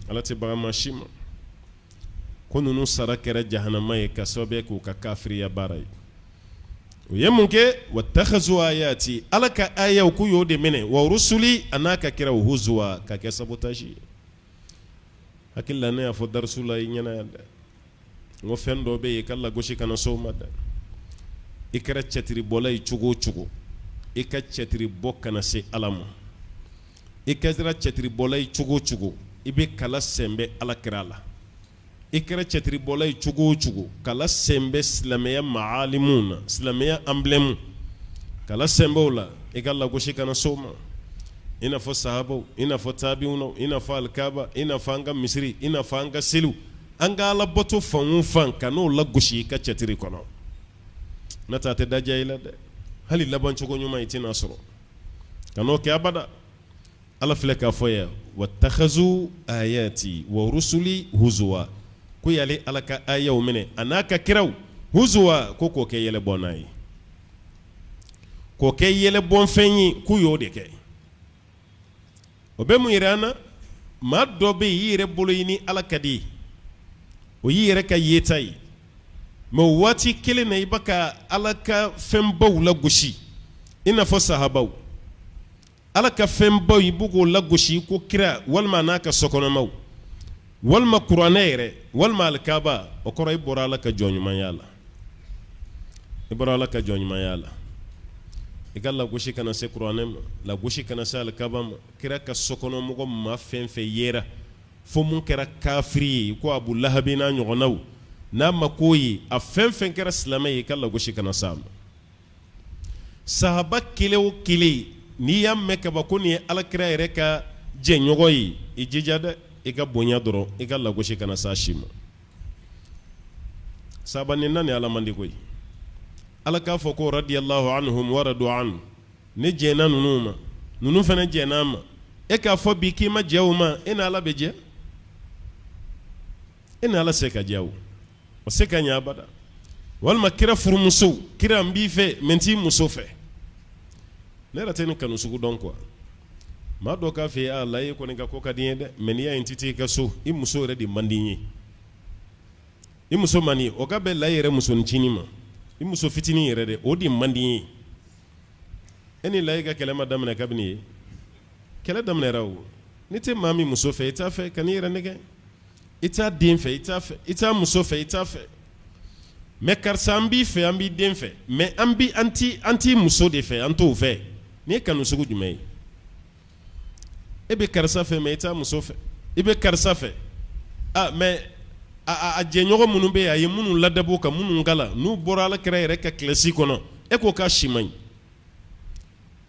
Ala tɛ baga maa si ma. Ko ninnu sara kɛra jahanama ye ka sababu k'u ka kafiriya baara ye. U ye mun kɛ? Wattakhazu ayati, Ala ka ayaw, k'u y'o de minɛ, wa rusuli, a n'a ka kiraw, huzuwa, ka kɛ sabotage ye. Hakili la ne y'a fɔ darisu la i ɲɛna yan dɛ, n ko fɛn dɔ bɛ yen, i ka lagosi kana s'o ma dɛ. I kɛra cɛtiribɔla ye cogo o cogo, i ka cɛtiribɔ kana se Ala ma. I kɛra cɛtiribɔla ye cogo o cogo, i bɛ kala sɛnbɛ Ala kira la. I kɛra cɛtiribɔla ye cogo o cogo, kala sɛnbɛ silamɛya maalimu na, silamɛya emblème, kala sɛnbɛ o la. I ka lagosi kana s'o ma, i n'a fɔ sahabaw, i n'a fɔ tabiwunaw, i n'a fɔ alikaba, i n'a fɔ an ka misiri, i n'a fɔ an ka seliw, an ka alabato fan o fan, kan'o lagosi i ka cɛtiri kɔnɔ. N'o tɛ, a tɛ da diya i la dɛ. Hali labancogo ɲuman i tɛna sɔrɔ. Kan'o kɛ abada. Ala filɛ k'a fɔ yan watakhazu ayati wa rusuli huzuwa, ko y'ale Ala ka ayaw minɛ a n'a ka kiraw huzuwa, ko k'o kɛ yɛlɛbɔnna ye, k'o kɛ yɛlɛbɔnfɛn ye, k'u y'o de kɛ. O bɛ mun yira an na? Maa dɔ bɛ yen, i yɛrɛ bolo i ni Ala ka di, o y'i yɛrɛ ka yeta ye, mais o waati kelen na i bɛ ka Ala ka fɛnbaw lagosi, i n'a fɔ sahabaw. Ala ka fɛnbaw i b'o k'o lagosi ko kira walima n'a ka sokɔnɔmaw walima kuranɛ yɛrɛ walima alikaba, o kɔrɔ i bɔra Ala ka jɔn ɲumanya la, i bɔra Ala ka jɔn ɲumanya la. I ka lagosi kana se kuranɛ ma, lagosi kana se alikaba ma, kira ka sokɔnɔmɔgɔ maa fɛn fɛn yera fo mun kɛra kafiri ye ko Abu Lahabi n'a ɲɔgɔnnaw, n'a ma k'o ye, a fɛn fɛn kɛra silamɛ ye, i ka lagosi kana s'a ma. Sahaba kelen o kelen, n'i y'a mɛn kaban ko nin ye alakira yɛrɛ ka jɛɲɔgɔn ye, i jija dɛ, i ka bonya dɔrɔn, i ka lagosi kana s'a si ma. Sahaba nɛnina ni Ala man di koyi. Ala k'a fɔ ko radiyallahu anhum wa radu anhu, ne jɛnna ninnu ma, ninnu fana jɛnna a ma. E k'a fɔ bi k'i ma jɛ o ma, e ni Ala bɛ jɛ? E ni Ala se ka jɛ o? O se ka ɲɛ abada. Walima kira furumusow, kira n b'i fɛ mais n t'i muso fɛ. Ne yɛrɛ tɛ nin kanu sugu dɔn quoi. Maa dɔ k'a fɔ e ye, la e kɔni ka ko ka di n ye dɛ, mais n'i y'a ye n tɛ taa i ka so, i muso yɛrɛ de man di n ye. I muso man di, o ka bɛn layi yɛrɛ musoninncinin ma, i muso fitinin yɛrɛ dɛ, o de man di n ye. E ni layi ka kɛlɛ ma daminɛ kabini ye kɛlɛ daminɛra o. N'i tɛ maa min muso fɛ, i t'a fɛ, kan'i yɛrɛ nɛgɛn. I t'a den fɛ, i t'a fɛ, i t'a muso fɛ, i t'a fɛ. Mais karisa, an b'i fɛ, an b'i den fɛ, mais an an t'i muso de fɛ, an t'o fɛ. Nin ye kanu sugu jumɛn ye? E bɛ karisa fɛ, mais i t'a muso fɛ. I bɛ karisa fɛ, mais a jɛɲɔgɔn minnu bɛ yen, a ye minnu ladabu ka minnu kalan, n'u bɔra ala kira yɛrɛ ka kilasi kɔnɔ, e ko k'a si man ɲi.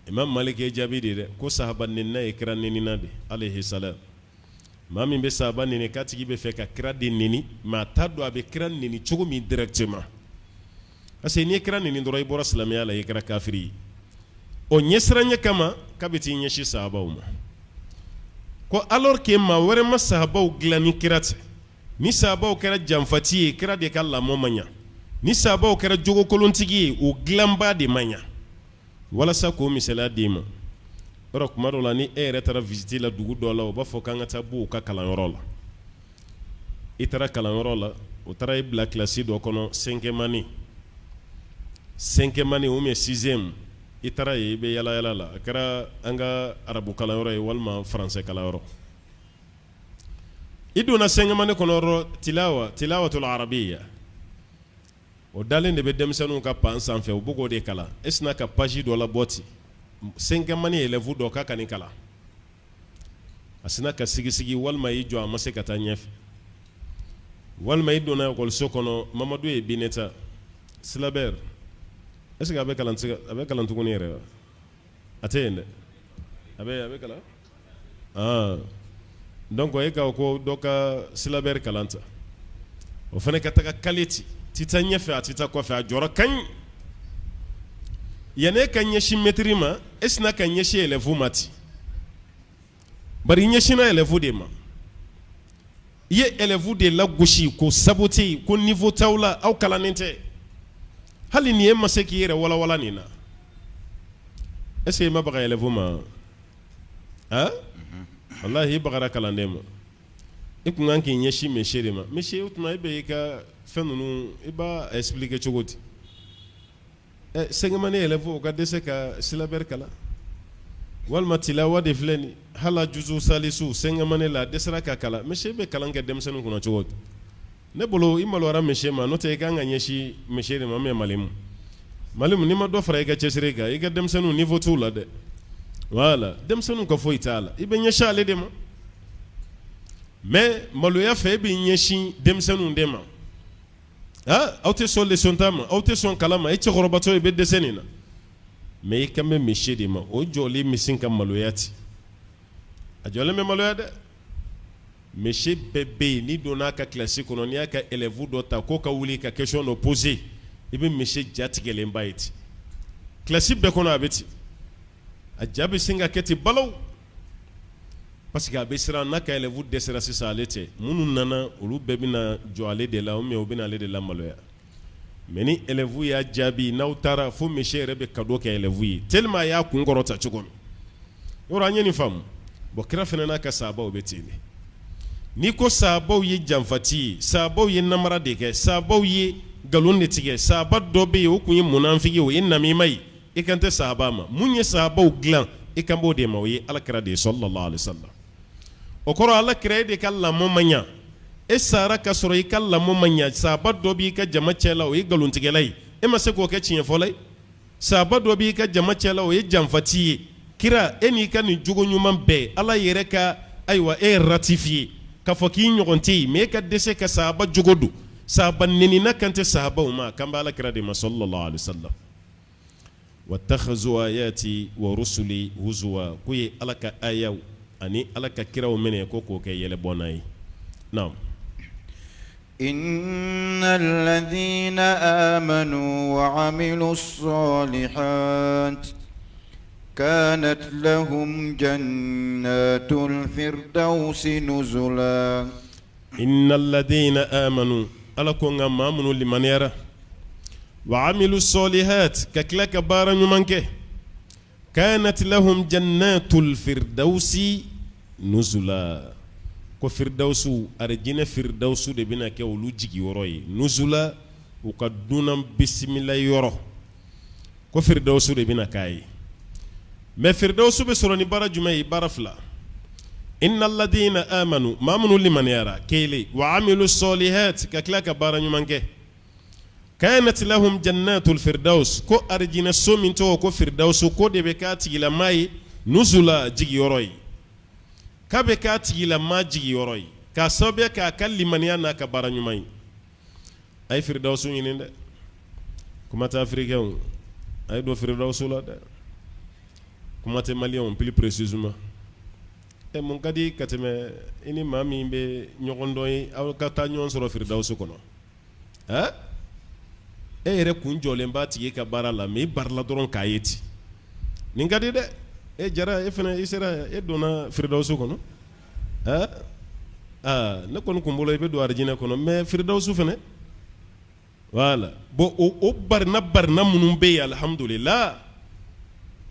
Imam Malik ye jaabi di dɛ, ko sahaba nɛnina ye kira nɛnina de alayhi salam. Maa min bɛ sahaba nɛni, k'a tigi bɛ fɛ ka kira de nɛni, mais a t'a dɔn a bɛ kira nɛni cogo min directement, parce que n'i ye kira nɛni dɔrɔn, i bɔra silamɛya la, i kɛra kafiri ye. O ɲɛsiranɲɛ kama k'a bɛ t'i ɲɛsin sahabaw ma ko alors que maa wɛrɛ ma sahabaw dilan ni kira tɛ. Ni sahabaw kɛra janfati ye, kira de ka lamɔ ma ɲa. Ni sahabaw kɛra jogokolontigi ye, o dilanba de ma ɲa. Walasa k'o misaliya d'i ma, yɔrɔ kuma dɔ la, ni e yɛrɛ taara visite la dugu dɔ la, u b'a fɔ k'an ka taa bɔ u ka kalanyɔrɔ la. I taara kalanyɔrɔ la, o taara i bila kilasi dɔ kɔnɔ, cinquième année, cinquième année ou bien sixième. I taara yen, i bɛ yala yala la, a kɛra an ka arabu kalanyɔrɔ ye walima faransɛ kalanyɔrɔ. I donna cinquième année kɔnɔ, tilawa, tilawatul arabiya, o dalen de bɛ denmisɛnninw ka pan sanfɛ, u b'o de kalan. E sinna ka page dɔ labɔ ten, cinquième année élève dɔ k'a ka nin kalan, a sinna ka sigisigi walima y'i jɔ, a ma se ka taa ɲɛfɛ. Walima i donna ekɔliso kɔnɔ, Mamadu ye Bineta syllabaire, est ce que a bɛ kalan, a bɛ kalan tuguni yɛrɛ wa? A tɛ yen dɛ, a bɛ kalan. Ah, donc e ka ko dɔ ka syllabaire kalan ta, o fana ka taga kale ten, ti taa ɲɛfɛ, a tɛ taa kɔfɛ, a jɔra kaɲi. Yanni e ka ɲɛsin mɛtiri ma, e sinna ka ɲɛsin élève ma ten. Bari i ɲɛsinna élève de ma, i ye élève de lagosi ko saboter, ko niveau t'aw la, aw kalannen tɛ, hali ni e ma se k'i yɛrɛ walawala nin na. Est ce que i ma baga élève ma? Ah, walahi, i bagara kalanden ma. I kun kan k'i ɲɛsin monsieur de ma. Monsieur, o tuma e bɛ i ka fɛn ninnu, i b'a expliquer cogo di? Ɛ, cinquième année élève, o ka dɛsɛ ka syllabaire kalan, walima tilawa de filɛ nin, hala juzu salisu, cinquième année la, a dɛsɛra ka kalan. Monsieur bɛ kalan kɛ denmisɛnnin kunna cogo di? Ne bolo, i maloyara monsieur ma, n'o tɛ i kan ka ɲɛsin monsieur de ma. Mais malimu, malimu, n'i ma dɔ fara i ka cɛsiri kan, i ka denmisɛnninw niveau t'u la dɛ. Voilà, denmisɛnninw ka foyi t'a la, i bɛ ɲɛsin ale de ma. Mais maloya fɛ, e bɛ ɲɛsin denmisɛnninw de ma. Ah, aw tɛ sɔn leçon ta ma, aw tɛ sɔn kalan ma, e cɛkɔrɔbatɔ, i bɛ dɛsɛ nin na. Mais i kan bɛ monsieur de ma, o jɔlen bɛ sin ka maloya ten, a jɔlen bɛ maloya dɛ. Monsieur bɛɛ bɛ yen, n'i donna a ka kilasi kɔnɔ, n'i y'a ka élève dɔ ta k'o ka wuli ka question dɔ poser, i bɛ monsieur jatigɛlenba ye ten. Kilasi bɛɛ kɔnɔ a bɛ ten, a ja bɛ sin ka kɛ ten balawu. Parce que a bɛ siran n'a ka élève dɛsɛra sisan ale tɛ minnu nana olu bɛɛ bɛna jɔ ale de la ou bien u bɛna ale de lamaloya mais ni élève y'a jaabi n'aw taara fo monsieur yɛrɛ bɛ cadeau kɛ élève ye tellement a y'a kun kɔrɔta cogo min yɔrɔ an ye nin faamu bon kira fana n'a ka sahabaw bɛ ten de n'i ko sahabaw ye janfati ye sahabaw ye namara de kɛ sahabaw ye nkalon de tigɛ sahaba dɔ bɛ yen o tun ye munafiki ye o ye namima ye I kan tɛ sahaba ma mun ye sahabaw dilan i kan b'o de ma o ye ala kira de ye sallallahu alaihi wasallam o kɔrɔ ala kira e de ka lamɔ ma ɲa e sara ka sɔrɔ i ka lamɔ ma ɲa sahaba dɔ b'i ka jama cɛ la o ye nkalontigɛla ye e ma se k'o kɛ tiɲɛfɔla ye sahaba dɔ b'i ka jama cɛ la o ye janfati ye kira e n'i ka nin jogo ɲuman bɛɛ ala yɛrɛ ka ayiwa e ratifier k'a fɔ k'i ɲɔgɔn tɛ yen mais e ka dɛsɛ ka sahaba jogo don sahaba nenina kan tɛ sahabaw ma kan bɛ ala kira de ma sallallahu alaihi wasallam Watakhazu ayati wa rusuli huzuwa k'u ye Ala ka ayaw ani Ala ka kiraw minɛ ko k'o kɛ yɛlɛbɔnna ye naamu. Inna ladina amanu wa amilu salihati kanat lahum jannatul firdausi nuzula. Inna ladina amanu Ala ko nka maa minnu limaniyara wa amilu sɔlihat ka tila ka baara ɲuman kɛ kanat lahum jannatul firdausi nuzula ko firdausu arijinɛ firdausu de bɛna kɛ olu jigiyɔrɔ ye nuzula u ka dunan bisimila yɔrɔ ko firidawusu de bɛna k'a ye mais firidawusu bɛ sɔrɔ ni baara jumɛn ye baara fila inna ladina amanu maa minnu limaniyara kelen wa amilu sɔlihat ka tila ka baara ɲuman kɛ kanat lahum jannatul firdaus ko arijinɛ so min tɔgɔ ko firidawusu ko de bɛ k'a tigilamaa ye nuzula jigiyɔrɔ ye k'a bɛ k'a tigilamaa jigiyɔrɔ ye k'a sababuya k'a ka limaniya n'a ka baara ɲuman ye a ye firidawusu ɲini dɛ kuma tɛ afirikɛnw a ye don firidawusu la dɛ kuma tɛ maliyɛnw plus précisément ɛ mun ka di ka tɛmɛ i ni maa min bɛ ɲɔgɔn dɔn ye aw ka taa ɲɔgɔn sɔrɔ firidawusu kɔnɔ ɛ e yɛrɛ kun jɔlen b'a tigi ka baara la mais i barila dɔrɔn k'a ye ten nin ka di dɛ e jara e fana i sera e donna firidawusu kɔnɔ aa ne kɔni kun bolo i bɛ don arijinɛ kɔnɔ mais firidawusu fana voilà bon o barina barina minnu bɛ yen alihamudulila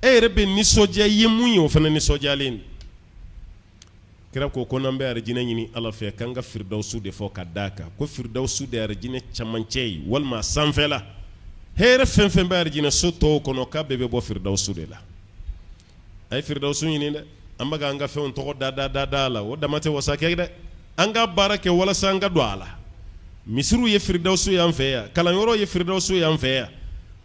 e yɛrɛ bɛ nisɔndiya i ye mun ye o fana nisɔndiyalen don kira ko ko n'an bɛ arijinɛ ɲini ala fɛ k'an ka firidawusu de fɔ ka d'a kan ko firidawusu de arijinɛ camancɛ ye walima sanfɛla hɛrɛ fɛn fɛn bɛ arijinɛ so tɔw kɔnɔ k'a bɛɛ bɛ bɔ firidawusu de la a ye firidawusu ɲini dɛ an bɛ an ka fɛnw tɔgɔ da da da da la o dama tɛ wasa kɛ dɛ an ka baara kɛ walasa an ka don a la misiriw ye firidawusu y'an fɛ yan kalanyɔrɔ ye firidawusu y'an fɛ yan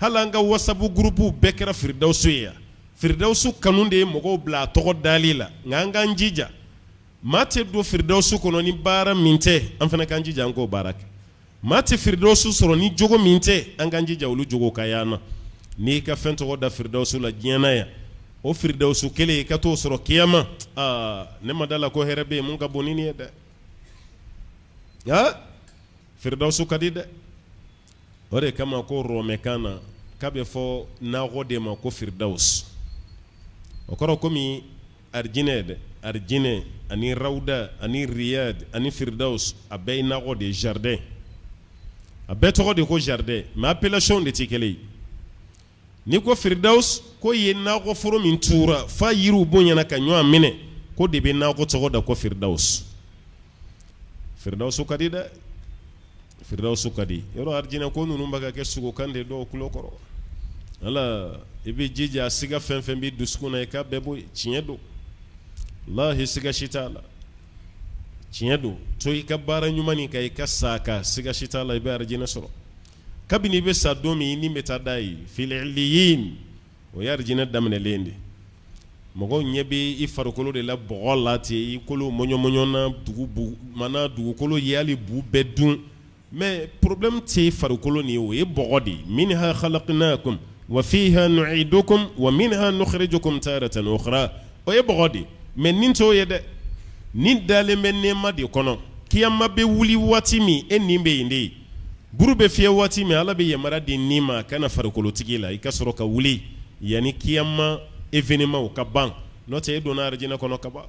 hali an ka WhatsApp groupe bɛɛ kɛra firidawusu ye yan firidawusu kanu de ye mɔgɔw bila a tɔgɔ dali la nka an k'an jija maa tɛ don firidawusu kɔnɔ ni baara min tɛ an fana k'an jija an k'o baara kɛ Maa tɛ firidawusu sɔrɔ ni jogo min tɛ an k'an jija olu jogo ka y'an na n'i ka fɛn tɔgɔ da firidawusu la diɲɛ na yan o firidawusu kelen i ka t'o sɔrɔ kiyama aa ne ma da la ko hɛrɛ bɛ yen mun ka bon ni nin ye dɛ aa firidawusu ka di dɛ o de kama ko rɔmɛkan na k'a bɛ fɔ nakɔ de ma ko firidawusu o kɔrɔ komi Arijinɛ dɛ arijinɛ ani rawuda ani riyad ani firidawusu a bɛɛ ye nakɔ de ye jardin a bɛɛ tɔgɔ de ko jardin mais appellation de tɛ kelen ye n'i ko firidawusu ko ye nakɔforo min tura f'a yiriw bonyana ka ɲɔgɔn minɛ ko de bɛ nakɔ tɔgɔ da ko firidawusu firidawusu ka di dɛ firidawusu ka di yɔrɔ arijinɛ ko ninnu bɛ ka kɛ sogokan de dɔw tulo kɔrɔ ala i bɛ jija siga fɛn fɛn b'i dusukun na i k'a bɛɛ bɔ yen tiɲɛ don lahi siga si t'a la tiɲɛ don to i ka baara ɲuman nin kan i ka sa ka siga si t'a la i bɛ arijinɛ sɔrɔ kabini i bɛ sa don min i ni bɛ taa da yen fil iliyin o ye arijinɛ daminɛlen de mɔgɔw ɲɛ bɛ i farikolo de la bɔgɔ la ten i kolo mɔɲɔmɔɲɔ na mana dugukolo ye hali bu bɛɛ dun mais problème tɛ farikolo nin ye o ye bɔgɔ de ye minha khalaqnakum wa fiha nu'idukum wa minha nukhrijukum taratan ukhra o ye bɔgɔ de ye mais nin t'o ye dɛ nin dalen bɛ nɛɛma de kɔnɔ kiyama bɛ wuli waati min e nin bɛ yen de ye buru bɛ fiyɛ waati min ala bɛ yamaruya di nin ma ka na farikolotigi la i ka sɔrɔ ka wuli yanni kiyama événement ka ban n'o tɛ e donna arijinɛ kɔnɔ ka ban.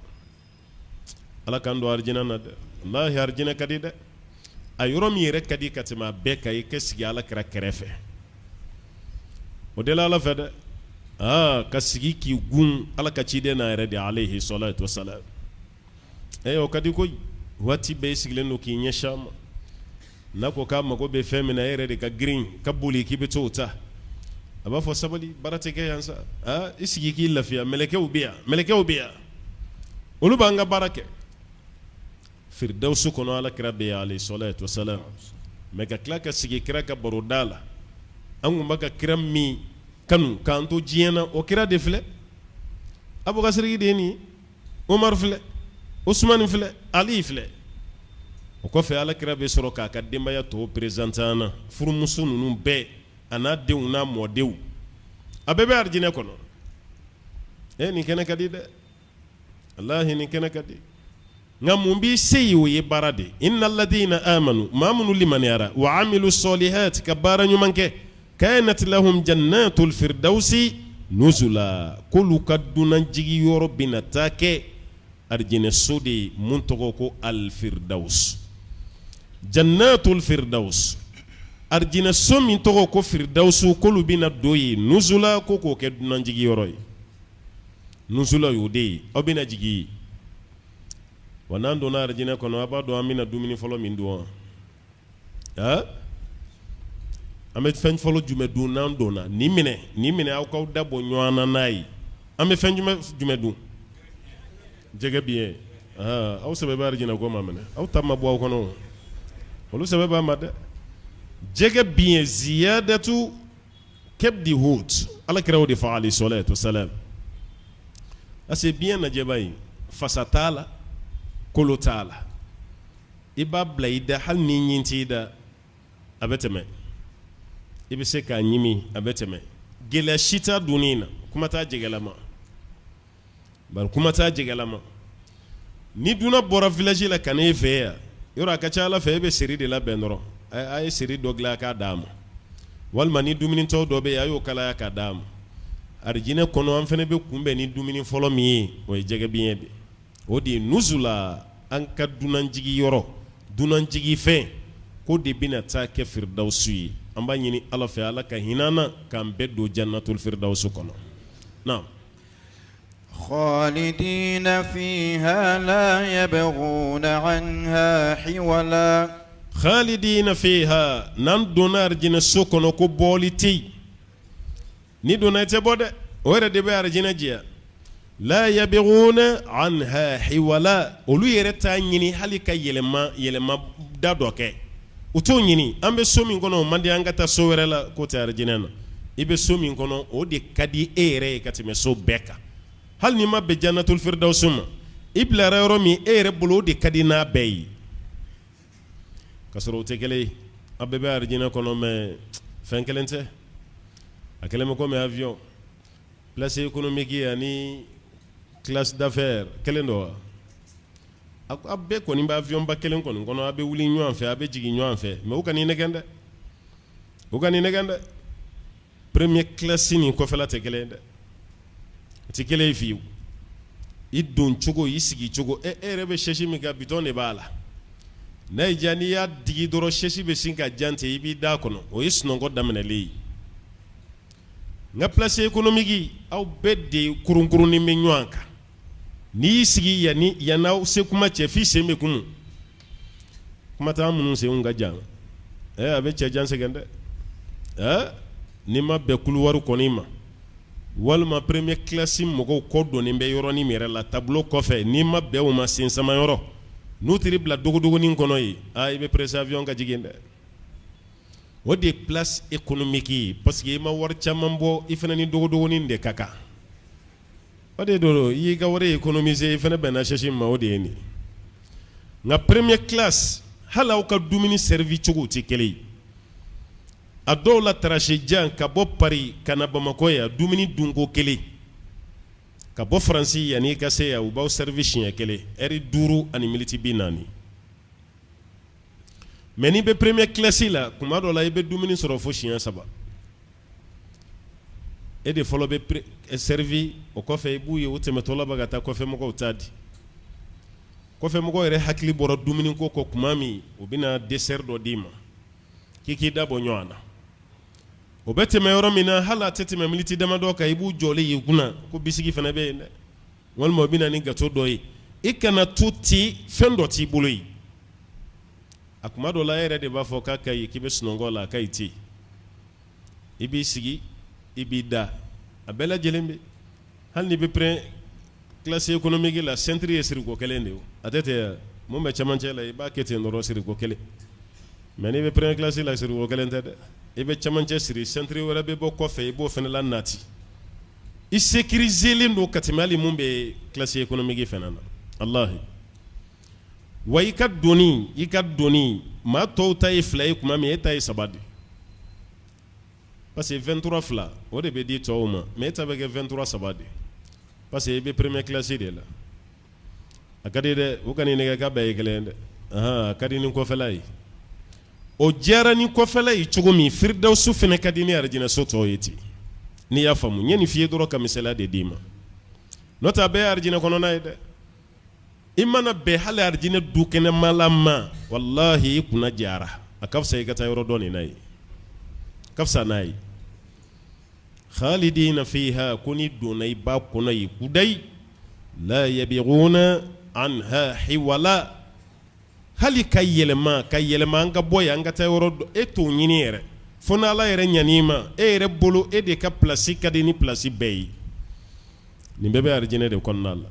Ala k'an don arijinɛ na dɛ. Walahi arijinɛ ka di dɛ. A yɔrɔ min yɛrɛ ka di ka tɛmɛ a bɛɛ kan, i ka sigi Ala kira kɛrɛfɛ. O deli Ala fɛ dɛ. Aa ka sigi k'i gun Ala ka ciden n'a yɛrɛ de alayhi salatu wasalam. Ɛ o ka di koyi. Waati bɛɛ i sigilen don k'i ɲɛsin a ma. N'a ko k'a mago bɛ fɛn min na, e yɛrɛ de ka girin ka boli k'i bɛ t'o ta. A b'a fɔ sabali, baara tɛ kɛ yan sa. Aa i sigi k'i lafiya, mɛlɛkɛw bɛ yan, mɛlɛkɛw bɛ yan. Olu b'an ka baara kɛ. Firidawusu kɔnɔ Ala kira bɛ yen alayhi salatu wasalam. Mais ka tila ka sigi kira ka baroda la, an tun bɛ ka kira min kanu k'an to diɲɛ na, o kira de filɛ. Abubakar Sidiki de ye nin ye. Umaru filɛ, Usumani filɛ, Ali filɛ. O kɔfɛ Ala kira bɛ sɔrɔ k'a ka denbaya tɔw présenter an na, furumuso ninnu bɛɛ a n'a denw n'a mɔdenw, a bɛɛ bɛ arijinɛ kɔnɔ. E nin kɛnɛ ka di dɛ, walahi nin kɛnɛ ka di. Nka mun b'i se yen, o ye baara de ye. Inna ladina amanu, maa minnu limaniyara, wa amilu sɔlihati, ka baara ɲuman kɛ, kanat lahum jannatul firdausi nuzula, k'olu ka dunanjigi yɔrɔ bɛna taa kɛ arijinɛso de ye mun tɔgɔ ko alfirdaus. Jannatul firdaus, arijinɛso min tɔgɔ ko firdausu, k'olu bɛna don yen nuzula, ko k'o kɛ dunanjigi yɔrɔ ye. Nuzula y'o de ye, aw bɛna jigin yen. Wa n'an donna arijinɛ kɔnɔ, a b'a dɔn an bɛna dumuni fɔlɔ min dun wa? An bɛ fɛn fɔlɔ jumɛn dun n'an donna? Nin minɛ, nin minɛ, aw k'aw da bɔ ɲɔgɔn na n'a ye. An bɛ fɛn jumɛn dun? Jɛgɛ biɲɛ. Aw sɛbɛ bɛ arijinɛ ko ma minɛ, aw ta ma bɔ aw kɔnɔ, olu sɛbɛ b'a ma dɛ. Jɛgɛ biɲɛ ziyadatu kabdi hut, Ala kira o de fɔ alayhi salatu wasalam. Parce que biɲɛ lajɛba in, fasa t'a la, kolo t'a la. I b'a bila i da, hali ni ɲin t'i da, a bɛ tɛmɛ. I bɛ se k'a ɲimi, a bɛ tɛmɛ. Gɛlɛya si t'a dunni na, kuma t'a jɛgɛlama, bari kuma t'a jɛgɛlama. Ni dunan bɔra village la ka n'e fɛ yan, yɔrɔ a ka ca Ala fɛ, e bɛ seri de labɛn dɔrɔn. A ye seri dɔ dilan k'a d'a ma, walima ni dumunitɔ dɔ bɛ yen, a y'o kalaya k'a d'a ma. Arijinɛ kɔnɔ, an fana bɛ kunbɛn ni dumuni fɔlɔ min ye, o ye jɛgɛ biɲɛ de ye. O de ye nuzula, an ka dunanjigi yɔrɔ, dunanjigi fɛn k'o de bɛna taa kɛ firidawusu ye. An b'a ɲini Ala fɛ, Ala ka hinɛ an na k'an bɛɛ don jannatul firidawusu kɔnɔ. Naam. Khalidina fiha la yabghuna anha hiwala. Khalidina fiha, n'an donna arijinɛ so kɔnɔ, ko bɔli tɛ yen. N'i donna i tɛ bɔ dɛ, o yɛrɛ de bɛ arijinɛ diya. La yabghuna anha hiwala, olu yɛrɛ t'a ɲini hali ka yɛlɛma yɛlɛma da dɔ kɛ, u t'o ɲini. An bɛ so min kɔnɔ, o man di, an ka taa so wɛrɛ la, k'o tɛ arijinɛ na. I bɛ so min kɔnɔ, o de ka di e yɛrɛ ye ka tɛmɛ so bɛɛ kan. Hali n'i ma bɛn jannatul firdausi ma, i bilara yɔrɔ min, e yɛrɛ bolo o de ka di n'a bɛɛ ye. Ka sɔrɔ o tɛ kelen ye. Aw bɛɛ bɛ arijinɛ kɔnɔ, mais fɛn kelen tɛ. A kɛlen bɛ komi avion, place économique ani classe d'affaires kelen don wa? Aw bɛɛ kɔni bɛ avion ba kelen kɔni kɔnɔ, aw bɛ wuli ɲɔgɔn fɛ, aw bɛ jigin ɲɔgɔn fɛ, mais u kan'i nɛgɛn dɛ, u kan'i nɛgɛn dɛ. Première classe ni kɔfɛla tɛ kelen ye dɛ, o tɛ kelen ye fiyewu. I don cogo, i sigi cogo, e yɛrɛ bɛ chaise min kan, bitɔn de b'a la. N'a y'i diya, n'i y'a digi dɔrɔn, chaise bɛ sin ka jan ten, i b'i da kɔnɔ, o ye sunɔgɔ daminɛlen ye. Nka place économique, aw bɛɛ de kurunkurunin bɛ ɲɔgɔn kan. N'i y'i sigi yan, ni yan n'aw se kuma cɛ, f'i sen bɛ kumu. Kuma t'an minnu senw ka jan, a bɛ cɛ jan sɛgɛn dɛ. N'i ma bɛn couloir kɔni ma, walima première classe mɔgɔw kɔ donnen bɛ yɔrɔnin min yɛrɛ la, tableau kɔfɛ, n'i ma bɛn o ma, sen sama yɔrɔ, n'u taar'i bila dogodogonin kɔnɔ yen, aa i bɛ presser avion ka jigin dɛ. O de ye place économique ye, parce que i ma wari caman bɔ, i fana ni dogodogonin de ka kan. O de don, i y'i ka wari économiser, i fana bɛnna chaise ma, o de ye nin. Nka première classe, hali aw ka dumuni servi cogo tɛ kelen ye. A dɔw la, trajet jan ka bɔ Paris ka na Bamakɔ yan, dumuni dunko kelen, ka bɔ Faransi yanni i ka se yan, u b'aw servi siɲɛ kelen, heure 5 ni miniti 40. Mais n'i bɛ première classe la, tuma dɔ la i bɛ dumuni sɔrɔ fo siɲɛ saba. E de fɔlɔ bɛ servi, o kɔfɛ i b'u ye u tɛmɛtɔla bɛ ka taa kɔfɛ mɔgɔw ta di. Kɔfɛ mɔgɔ yɛrɛ hakili bɔra dumuni ko kɔ tuma min, u bɛna dessert dɔ d'i ma k'i k'i da bɔ ɲɔgɔn na. O bɛ tɛmɛ yɔrɔ min na, hali a tɛ tɛmɛ miniti damadɔ kan, i b'u jɔlen y'i kunna ko bisiki fana bɛ yen dɛ, walima u bɛ na ni gâteau dɔ ye. I kana to ten, fɛn dɔ t'i bolo yen. A kuma dɔ la, e yɛrɛ de b'a fɔ k'a ka ɲi, k'i bɛ sunɔgɔ la, a ka ɲi ten. I b'i sigi, i b'i da, a bɛɛ lajɛlen bɛ. Hali n'i bɛ première classe économique la, ceinture ye siriko kelen de ye, a tɛ ten mun bɛ cɛmancɛ la, i b'a kɛ ten dɔrɔn, siriko kelen. Mais n'i bɛ première classe la, siriko kelen tɛ dɛ, i bɛ cɛmancɛ siri, ceinture wɛrɛ bɛ bɔ kɔfɛ, i b'o fana la nati. I sécurisé don ka tɛmɛ hali mun bɛ classe économique fana na. Walahi, wa i ka doni, maa tɔw ta ye fila ye tuma min, e ta ye saba de, parce que 23 fila, o de bɛ di tɔw ma, mais e ta bɛ kɛ 23 saba de, parce que i bɛ première classe de la. A ka di dɛ, o kana nɛgɛ k'a bɛɛ ye kelen dɛ. A ka di ni kɔfɛla ye. O diyara ni kɔfɛla ye cogo min, firidawusu fana ka di ni arijinɛso tɔw ye ten. N'i y'a faamu, n ye nin f'i ye dɔrɔn ka misaliya de d'i ma, n'o tɛ a bɛɛ ye arijinɛ kɔnɔna ye dɛ. I mana bɛn hali arijinɛ du kɛnɛmala ma, walahi, i kunna jara. A ka fisa i ka taa yɔrɔ dɔ nin na ye, ka fisa n'a ye. Khalidina fiha, ko n'i donna i b'a kɔnɔ yen kudayi. La yabghuna anha hiwala. Hali ka yɛlɛma, ka yɛlɛma, an ka bɔ yan, an ka taa yɔrɔ dɔ, e t'o ɲini yɛrɛ, fo n'Ala yɛrɛ ɲan'i ma. E yɛrɛ bolo, e de ka place ka di ni place bɛɛ ye. Nin bɛɛ bɛ arijinɛ de kɔnɔna la.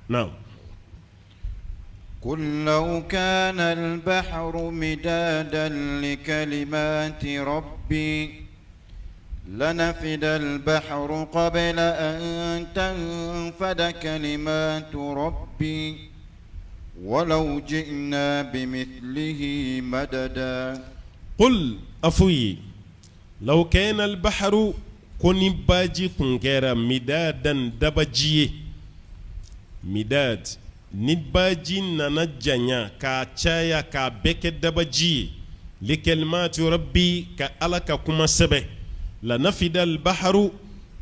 Naam. قل لو كان البحر مدادا لكلمات ربي لنفد البحر قبل أن تنفد كلمات ربي ولو جئنا بمثله مددا. قل, a f'u ye, لو كان البحر, ko ni baji kun kɛra مدادا, dabaji ye, مداد, ni baji nana janya k'a caya k'a bɛɛ kɛ dabaji ye, لكلمات ربي, ka Ala ka kuma sɛbɛn, لنفد البحر,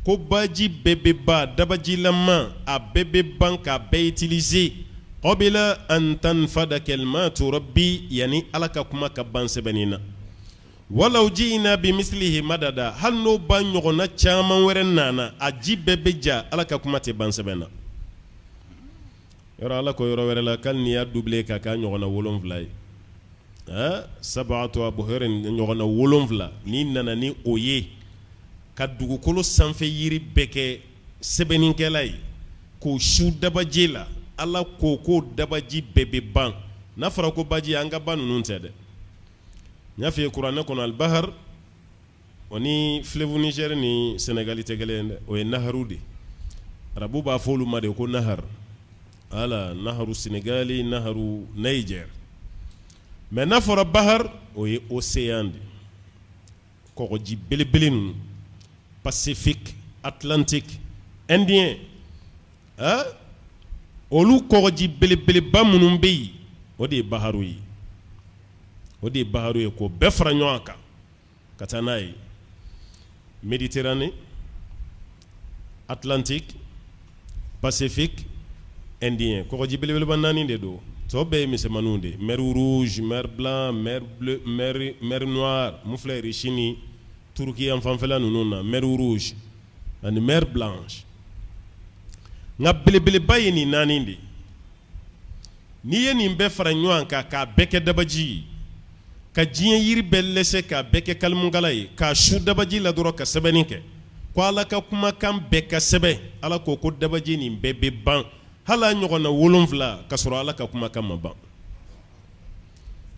ko baji bɛɛ bɛ ban, dabajilama a bɛɛ bɛ ban k'a bɛɛ utiliser, قبل أن تنفد كلمات ربي, yanni Ala ka kuma ka ban sɛbɛnni na, ولو جئنا بمثله مددا, hali n'o ba ɲɔgɔnna caman wɛrɛ nana, a ji bɛɛ bɛ ja, Ala ka kuma tɛ ban sɛbɛn na. Yɔrɔ Ala ko yɔrɔ wɛrɛ la k'ali n'i y'a doubler ka k'a ɲɔgɔnna 7 ye, سبعة أبحر, ɲɔgɔnna 7, n'i nana ni o ye ka dugukolo sanfɛ yiri bɛɛ kɛ sɛbɛnnikɛla ye k'o su dabaji la, Ala ko k'o dabaji bɛɛ bɛ ban. N'a fɔra ko baji, an ka ba ninnu tɛ dɛ. N y'a f'i ye, kuranɛ kɔnɔ, البحر, o ni fleuve Niger ni Sénégal tɛ kelen ye dɛ. O ye نهر de, arabu b'a fɔ olu ma de ko نهر. Ala نهر Sénégal, نهر Niger. Mais n'a fɔra بحر, o ye océan de, kɔgɔji belebele ninnu, Pacifique, Atlantique, Indien, olu kɔgɔji belebeleba minnu bɛ yen, o de ye بحر ye, o de ye بحر ye. K'o bɛɛ fara ɲɔgɔn kan ka taa n'a ye, Méditerranée, Atlantique, Pacifique, Indien, kɔgɔji belebeleba naani de don. Tɔ bɛɛ ye misɛnmaninw de ye: mer Rouge, mer Blanc, mer Bleu, mer Noire. Mun filɛ Russie ni Turquie yan fanfɛla ninnu na, mer Rouge ani mer Blanche. Nka belebeleba ye nin naani de ye. N'i ye nin bɛɛ fara ɲɔgɔn kan k'a bɛɛ kɛ dabaji ye, ka diɲɛ yiri bɛɛ lɛsɛ k'a bɛɛ kɛ kalimukala ye, k'a su dabaji la dɔrɔn ka sɛbɛnni kɛ ko Ala ka kumakan bɛɛ ka sɛbɛn, Ala ko ko dabaji nin bɛɛ bɛ ban, hali a ɲɔgɔnna 7, ka sɔrɔ Ala ka kumakan ma ban.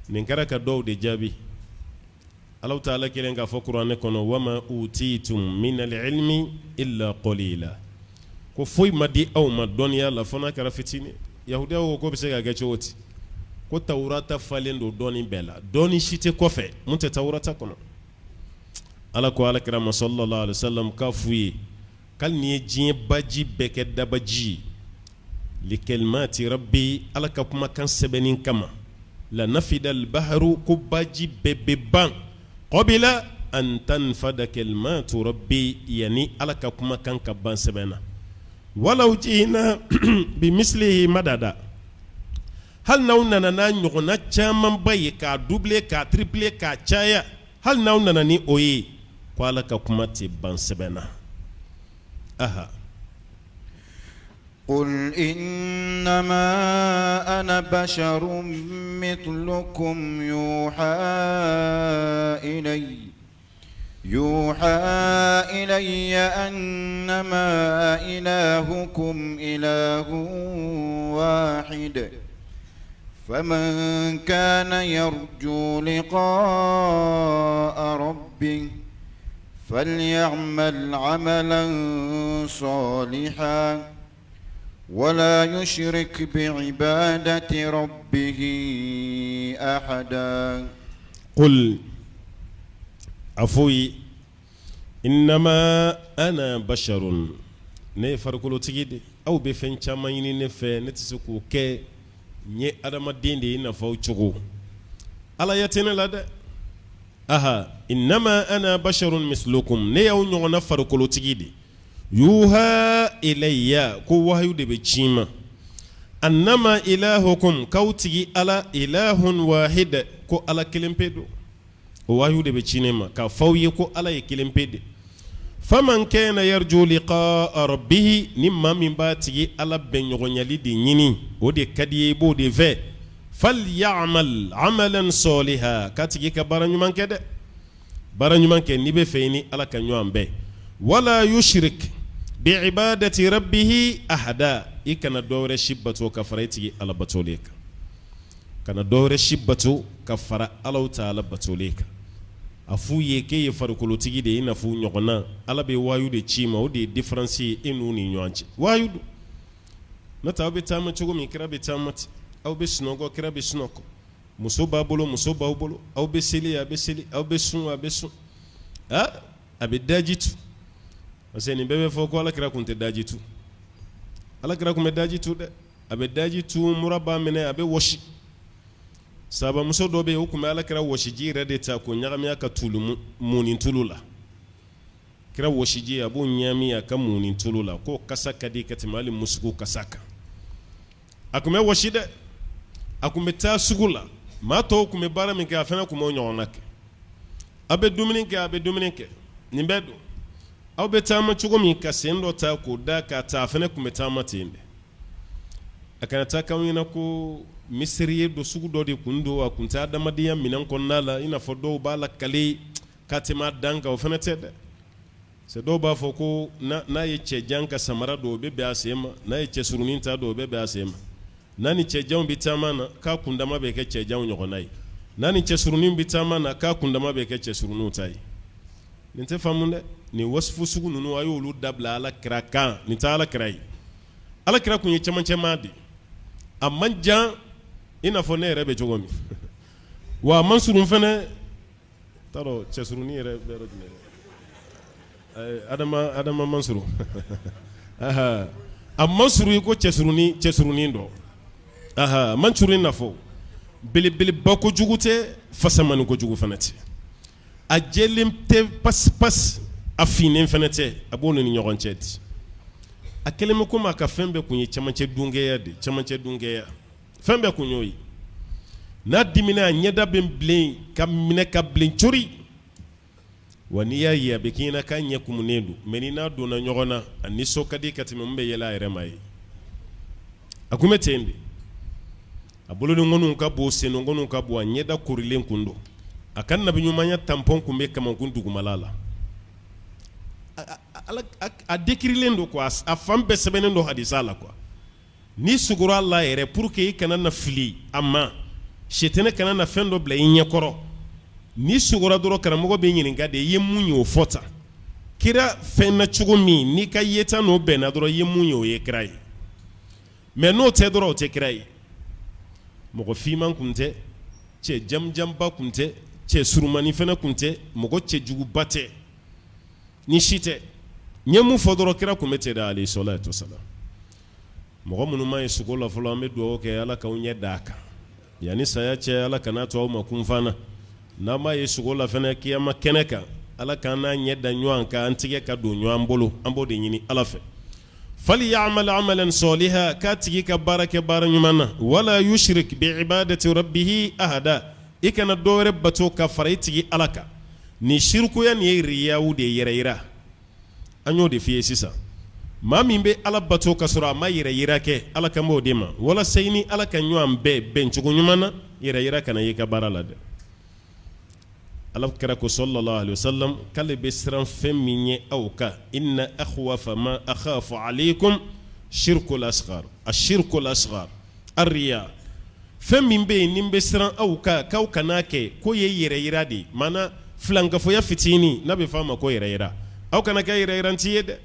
Nin kɛra ka dɔw de jaabi. Ala taala kelen k'a fɔ kuranɛ kɔnɔ: وما أوتيتم من العلم إلا قليلا. Ko foyi ma di aw ma dɔnniya la fo n'a kɛra fitinin. Yahudiyaw ko k'o bɛ se ka kɛ cogo di, ko tawurata falen don dɔnni bɛɛ la, dɔnni si tɛ kɔfɛ mun tɛ tawurata kɔnɔ? Ala ko Ala kira ma صلى الله عليه وسلم k'a f'u ye k'ali n'i ye diɲɛ baji bɛɛ kɛ dabaji ye, لكلمات ربي, Ala ka kumakan sɛbɛnni kama, لنفد البحر, ko baji bɛɛ bɛ ban, قبل أن تنفد كلمات ربي, yanni Ala ka kumakan ka ban sɛbɛn na, ولو جئنا بمثله مددا. Hali n'aw nana n'a ɲɔgɔnna camanba ye, k'a doubler, k'a tripler, k'a caya, hali n'aw nana ni o ye, ko Ala ka kuma tɛ ban sɛbɛn na. Aha. Qul innama ana basharun mithlukum yuha ilayya yuha ilayya annama ilahukum ilahun wahid faman kana yarju liqa'a rabbih falyamal amalan salihan wala yushrik biibadati rabbihi ahada. Qul a f'u ye innama ana basharun ne ye farikolotigi de aw bɛ fɛn caman ɲini ne fɛ ne tɛ se k'o kɛ n ye adamaden de ye i n'a fɔ aw cogo alaya tɛ ne la dɛ aha innama ana basharun mislukum ne y'aw ɲɔgɔnna farikolotigi de yuha ilayya ko wahayu de bɛ ci n ma annama ilahukum k'aw tigi ala ilahun wahid ko ala kelen pe don o wahayu de bɛ ci ne ma k'a fɔ aw ye ko ala ye kelen pe de faman kana yarju liqa'a rabbihi ni maa min b'a tigi ala bɛnɲɔgɔnyali de ɲini o de ka di i ye i b'o de fɛ falyamal amalan salihan k'a tigi ka baara ɲuman kɛ dɛ baara ɲuman kɛ n'i b'a fɛ i ni ala ka ɲɔgɔn bɛn wala yushrik biibadati rabbihi ahada i kana dɔ wɛrɛ si bato ka fara i tigi ala batolen kan kana dɔ wɛrɛ si bato ka fara Alahu taala batolen kan a f'u ye k'e ye farikolotigi de ye i n'a fɔ u ɲɔgɔnna ala bɛ wahayu de ci i ma o de ye différence ye e n'u ni ɲɔgɔn cɛ wahayu don n'o tɛ aw bɛ taama cogo min kira bɛ taama ten aw bɛ sunɔgɔ kira bɛ sunɔgɔ muso b'a bolo muso b'aw bolo aw bɛ seli a bɛ seli aw bɛ sun a bɛ sun aa a bɛ daji tu parce que nin bɛɛ bɛ fɔ ko alakira tun tɛ daji tu alakira tun bɛ daji tu dɛ a bɛ daji tu mura b'a minɛ a bɛ wɔsi sahabamuso dɔ bɛ yen o tun bɛ alakira wɔsiji yɛrɛ de ta k'o ɲagami a ka tulu munni tulu la kira wɔsiji a b'o ɲagami a ka munni tulu la k'o kasa ka di ka tɛmɛ hali musuku kasa kan a tun bɛ wɔsi dɛ a tun bɛ taa sugu la maa tɔw tun bɛ baara min kɛ a fana tun b'o ɲɔgɔnna kɛ a bɛ dumuni kɛ a bɛ dumuni kɛ nin bɛɛ don aw bɛ taama cogo min ka sen dɔ ta k'o da ka taa a fana tun bɛ taama ten dɛ a kana taa k'aw ɲɛna ko mystérieux dɔ sugu dɔ de tun don a tun tɛ adamadenya minɛn kɔnɔna la i n'a fɔ dɔw b'a lakali ka tɛmɛ a dan kan o fana tɛ dɛ c'est dɔw b'a fɔ ko n'a ye cɛjan ka samara don o bɛ bɛn a sen ma n'a ye cɛ surunin ta don o bɛ bɛn a sen ma n'a ni cɛjanw bɛ taama na k'a kundama bɛ kɛ cɛjanw ɲɔgɔnna ye n'a ni cɛ surunin bɛ taama na k'a kundama bɛ kɛ cɛ surunninw ta ye nin tɛ faamu dɛ nin wasifu sugu ninnu a y'olu dabila ala kira kan nin tɛ ala kira ye ala kira tun ye cɛmancɛmaa de a man jan i n'a fɔ ne yɛrɛ bɛ cogo min wa a man surun fana t'a dɔn cɛ surunin yɛrɛ bɛ yɔrɔ jumɛn adama adama man surun a man surun i ko cɛ surunin cɛ surunin dɔ a man surun i n'a fɔ belebeleba kojugu tɛ fasamani kojugu fana tɛ a jɛlen tɛ pasi pasi a finnen fana tɛ a b'o ni ɲɔgɔn cɛ di a kɛlen bɛ komi a ka fɛn bɛɛ tun ye cɛmancɛ dunkɛya de cɛmancɛ dunkɛya fɛn bɛɛ kun y'o ye n'a dimina a ɲɛda bɛ bilen ka minɛ ka bilen cori wa n'i y'a ye a bɛ k'i ɲɛna k'a ɲɛ kumunen don mais ni n'a donna ɲɔgɔn na a nisɔn ka di ka tɛmɛ min bɛ yɛlɛ a yɛrɛ ma ye a kun bɛ ten de a bolonkɔniw ka bon senkɔniw ka bon a ɲɛda korilen kun don a ka nabiɲumanya tampon kun bɛ kamankun dugumala la a décrilen don quoi a fan bɛɛ sɛbɛnnen don hadisa la quoi n'i sugora a la yɛrɛ pour que i kana na fili a ma sitanɛ kana na fɛn dɔ bila i ɲɛkɔrɔ n'i sugora dɔrɔn karamɔgɔ b'i ɲininka de i ye mun ye o fɔ tan kira fɛn na cogo min n'i ka yeta n'o bɛnna dɔrɔn i ye mun ye o ye kira ye mais n'o tɛ dɔrɔn o tɛ kira ye mɔgɔ finman kun tɛ cɛ jamujanba kun tɛ cɛ surumani fana kun tɛ mɔgɔ cɛjuguba tɛ ni si tɛ n ye mun fɔ dɔrɔn kira kun bɛ ten de alayhi salatu wasalam mɔgɔ minnu m'a ye sugo la fɔlɔ an bɛ dugawu kɛ ala k'aw ɲɛ d'a kan yanni saya cɛ ala kan'a to aw ma kunfan na n'an m'a ye sugo la fana kiyama kɛnɛ kan ala k'an n'a ɲɛ da ɲɔgɔn kan an tigɛ ka don ɲɔgɔn bolo an b'o de ɲini ala fɛ. Falyamal amalan saliha k'a tigi ka baara kɛ baara ɲuman na wala yushrik bi ibadati rabbihi ahada i kana dɔ wɛrɛ bato ka fara i tigi ala kan nin sirikuya nin ye riyaw de yɛrɛ yira an y'o de f'i ye sisan maa min bɛ ala bato ka sɔrɔ a ma yɛrɛ yira kɛ ala kan b'o de ma walasa i ni ala ka ɲɔgɔn bɛn bɛncogo ɲuman na yɛrɛ yira kana y'i ka baara la dɛ ala kira ko sallallahu alaihi wasallam k'ale bɛ siran fɛn min ɲɛ aw kan inna akhwafa ma akhafu alaykum shirkul asghar ashirkul asghar arriya fɛn min bɛ yen ni n bɛ siran aw kan k'aw kan'a kɛ k'o ye yɛrɛ yira de ye maana filankafoya fitinin n'a bɛ f'a ma ko yɛrɛ yira aw kana kɛ yɛrɛ yiranci ye dɛ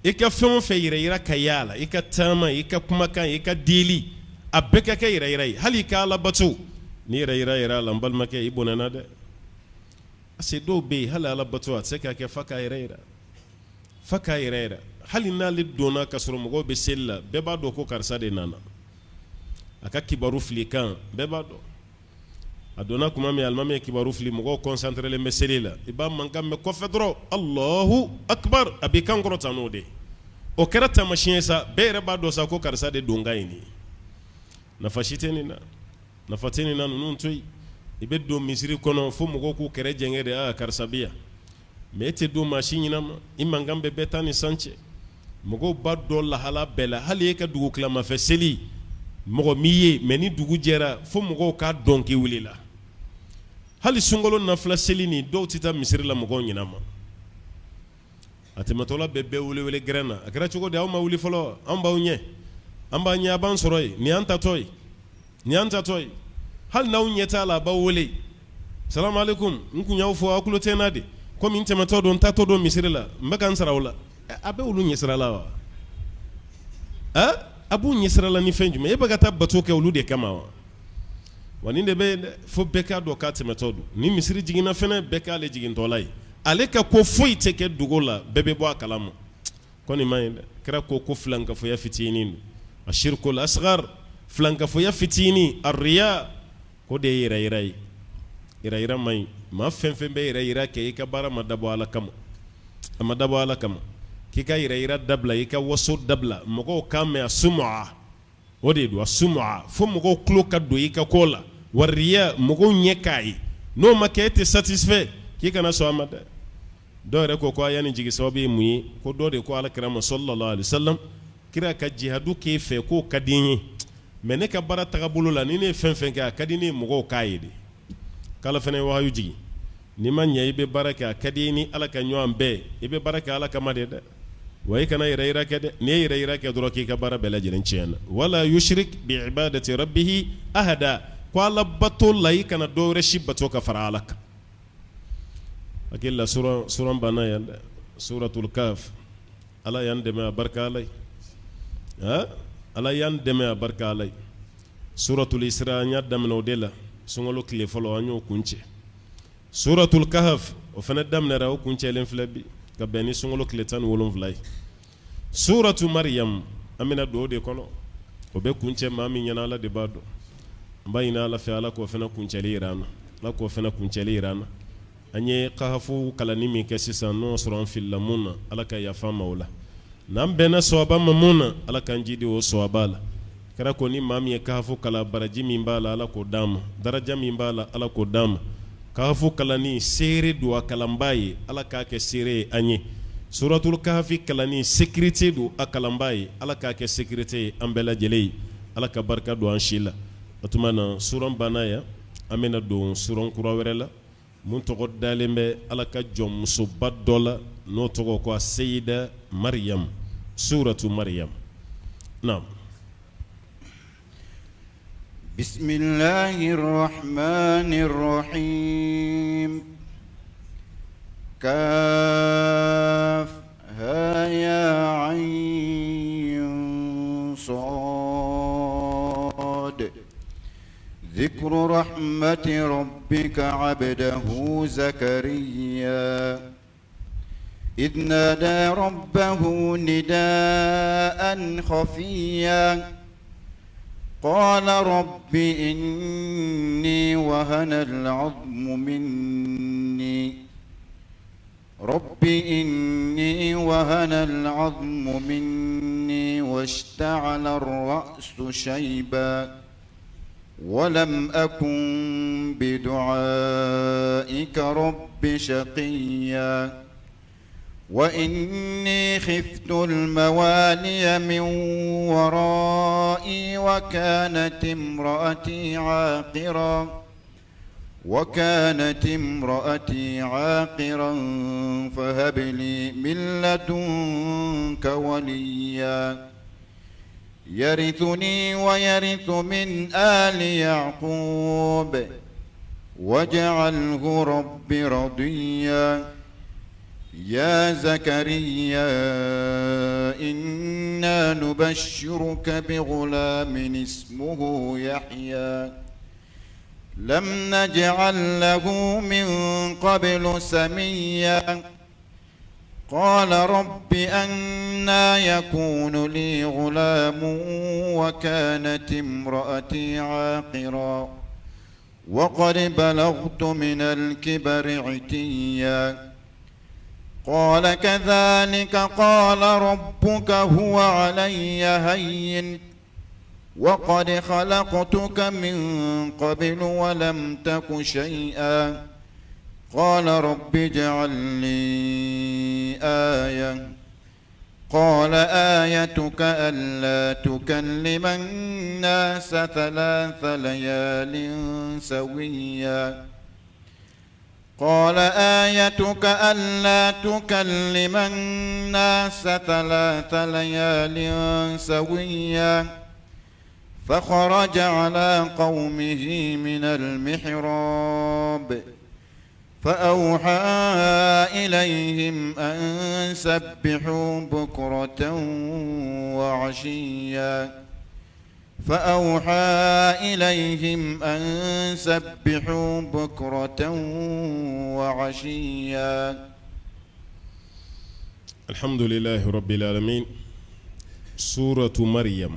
i ka fɛn o fɛn yɛrɛ yira ka y'a la i ka taama i ka kumakan i ka deli a bɛɛ ka kɛ yɛrɛ yira ye hali i ka ala bato ni yɛrɛ yira yɛrɛ la n balimakɛ i bɔnɛna dɛ parce que dɔw bɛ yen hali ala bato a tɛ se k'a kɛ f'a k'a yɛrɛ yira f'a k'a yɛrɛ yira hali n'ale donna ka sɔrɔ mɔgɔw bɛ seli la bɛɛ b'a dɔn ko karisa de nana a ka kibaru fili kan bɛɛ b'a dɔn a donna tuma min alimami ye kibaru fili mɔgɔw kɔnsantrelen bɛ seli la i b'a mankan mɛn kɔfɛ dɔrɔn Alahu akibaru a b'i kan kɔrɔta n'o de ye o kɛra taamasiyɛn ye sa bɛɛ yɛrɛ b'a dɔn sa ko karisa de donkan ye nin ye nafa si tɛ nin na nafa tɛ nin na ninnu to yen i bɛ don misiri kɔnɔ fo mɔgɔw k'u kɛrɛ jɛngɛ de aa karisa bɛ yan mɛ e tɛ don maa si ɲɛna ma i mankan bɛ bɛɛ ta ni san cɛ mɔgɔw b'a dɔn lahala bɛɛ la hali e ka dugu tilamafɛ seli mɔgɔ m'i ye mɛ ni dugu jɛra fo mɔgɔw k'a dɔn k'i wulila hali sunkalo nafila seli ni dɔw tɛ taa misiri la mɔgɔw ɲɛna ma a tɛmɛtɔla bɛ bɛɛ welewele gɛrɛn na a kɛra cogo di aw ma wuli fɔlɔ an b'aw ɲɛ an b'a ɲɛ a b'an sɔrɔ yen nin y'an tatɔ ye nin y'an tatɔ ye hali n'aw ɲɛ t'a la a b'aw wele salamu aleykum n kun y'aw fɔ aw tulo tɛ n na de komi n tɛmɛtɔ don n tatɔ don misiri la n bɛ ka n sara o la a bɛ olu ɲɛsira la wa a b'u ɲɛsira la ni fɛn jumɛn e bɛ ka taa bato kɛ olu de kama wa wa nin de bɛ yen dɛ fo bɛɛ k'a dɔn k'a tɛmɛtɔ don ni misiri jiginna fɛnɛ bɛɛ k'ale jigintɔla ye ale ka ko foyi tɛ kɛ dogo la bɛɛ bɛ bɔ a kalama ko nin man ɲi dɛ kira ko ko filankafoya fitinin don ashirkul asgar filankafoya fitinin arriya k'o de ye yɛrɛ yira ye yɛrɛ yira man ɲi maa fɛn fɛn bɛ yɛrɛ yira kɛ i ka baara ma dabɔ ala kama a ma dabɔ ala kama k'i ka yɛrɛ yira dabila i ka waso dabila mɔgɔw k'a mɛn a suma o de don a suma fo mɔgɔw tulo ka don i ka ko la wariya mɔgɔw ɲɛ k'a ye n'o ma kɛ e tɛ satisfait k'i kana sɔn a ma dɛ dɔw yɛrɛ ko ko aya nin jigin sababu ye mun ye ko dɔ de ko ala kira ma sallallahu alaihi wasallam kira ka jihadu k'e fɛ k'o ka di n ye mɛ ne ka baara tagabolo la ni ne ye fɛn fɛn kɛ a ka di ne ye mɔgɔw k'a ye de k'ala fana ye wahayu jigin n'i ma ɲɛ i bɛ baara kɛ a ka di i ni ala ka ɲɔgɔn bɛn i bɛ baara kɛ ala kama de dɛ wa i kana yɛrɛ yira kɛ dɛ n'i ye yɛrɛ yira kɛ dɔrɔn k'i ka baara bɛɛ lajɛlen tiɲɛna wala yushrik bi ibadati rabbihi ahada ko ala bato la i kana dɔ wɛrɛ si bato ka fara ala kan hakili la suran banna yan dɛ suratul kaf ala y'an dɛmɛ a barika ala ye ala y'an dɛmɛ a barika ala ye suratul isra an y'a daminɛ o de la sunkalo tile fɔlɔ an y'o kuncɛ suratul kahf o fana daminɛra o kuncɛlen filɛ bi ka bɛn ni sunkalo tile 17 ye suratu maryam an bɛna don o de kɔnɔ o bɛ kuncɛ maa min ɲɛna ala de b'a dɔn an b'a ɲini ala fɛ ala k'o fana kuncɛli jira an na ala k'o fana kuncɛli jira an na an ye kahafu kalanni min kɛ sisan n'o sɔrɔ an filila mun na ala ka yafa an ma o la n'an bɛnna sawaba ma mun na ala k'an jidi o sawaba la kira ko ni maa min ye kahafu kalan baraji min b'a la ala k'o d'an ma daraja min b'a la ala k'o d'an ma kahafu kalanni seere don a kalanbaa ye ala k'a kɛ seere ye an ye suratul kahafi kalanni sécurité don a kalanbaa ye ala k'a kɛ sécurité ye an bɛɛ lajɛlen ye ala ka barika don an si la o tuma na suran banna yan an bɛna don suran kura wɛrɛ la mun tɔgɔ dalen bɛ ala ka jɔnmusoba dɔ la n'o tɔgɔ ko seyida mariam suratu mariam naam bisimilahi rahmani rahim kaf ha ya ayn sad ذكر رحمة ربك عبده زكريا إذ نادى ربه نداء خفيا قال رب إني وهن العظم مني رب إني وهن العظم مني واشتعل الرأس شيبا ولم أكن بدعائك رب شقيا وإني خفت الموالي من ورائي وكانت امرأتي عاقرا فهب لي من لدنك وليا يرثني ويرث من آل يعقوب واجعله رب رضيا يا زكريا إنا نبشرك بغلام اسمه يحيى لم نجعل له من قبل سميا قال رب أنى يكون لي غلام وكانت امرأتي عاقرا وقد بلغت من الكبر عتيا قال كذلك قال ربك هو علي هين وقد خلقتك من قبل ولم تك شيئا قال رب اجعل لي آية قال آيتك ألا تكلم الناس ثلاث ليال سويا قال آيتك ألا تكلم الناس ثلاث ليال سويا فخرج على قومه من المحراب فأوحى إليهم أن سبحوا بكرة وعشيا فأوحى إليهم أن سبحوا بكرة وعشيا. الحمد لله رب العالمين. سورة مريم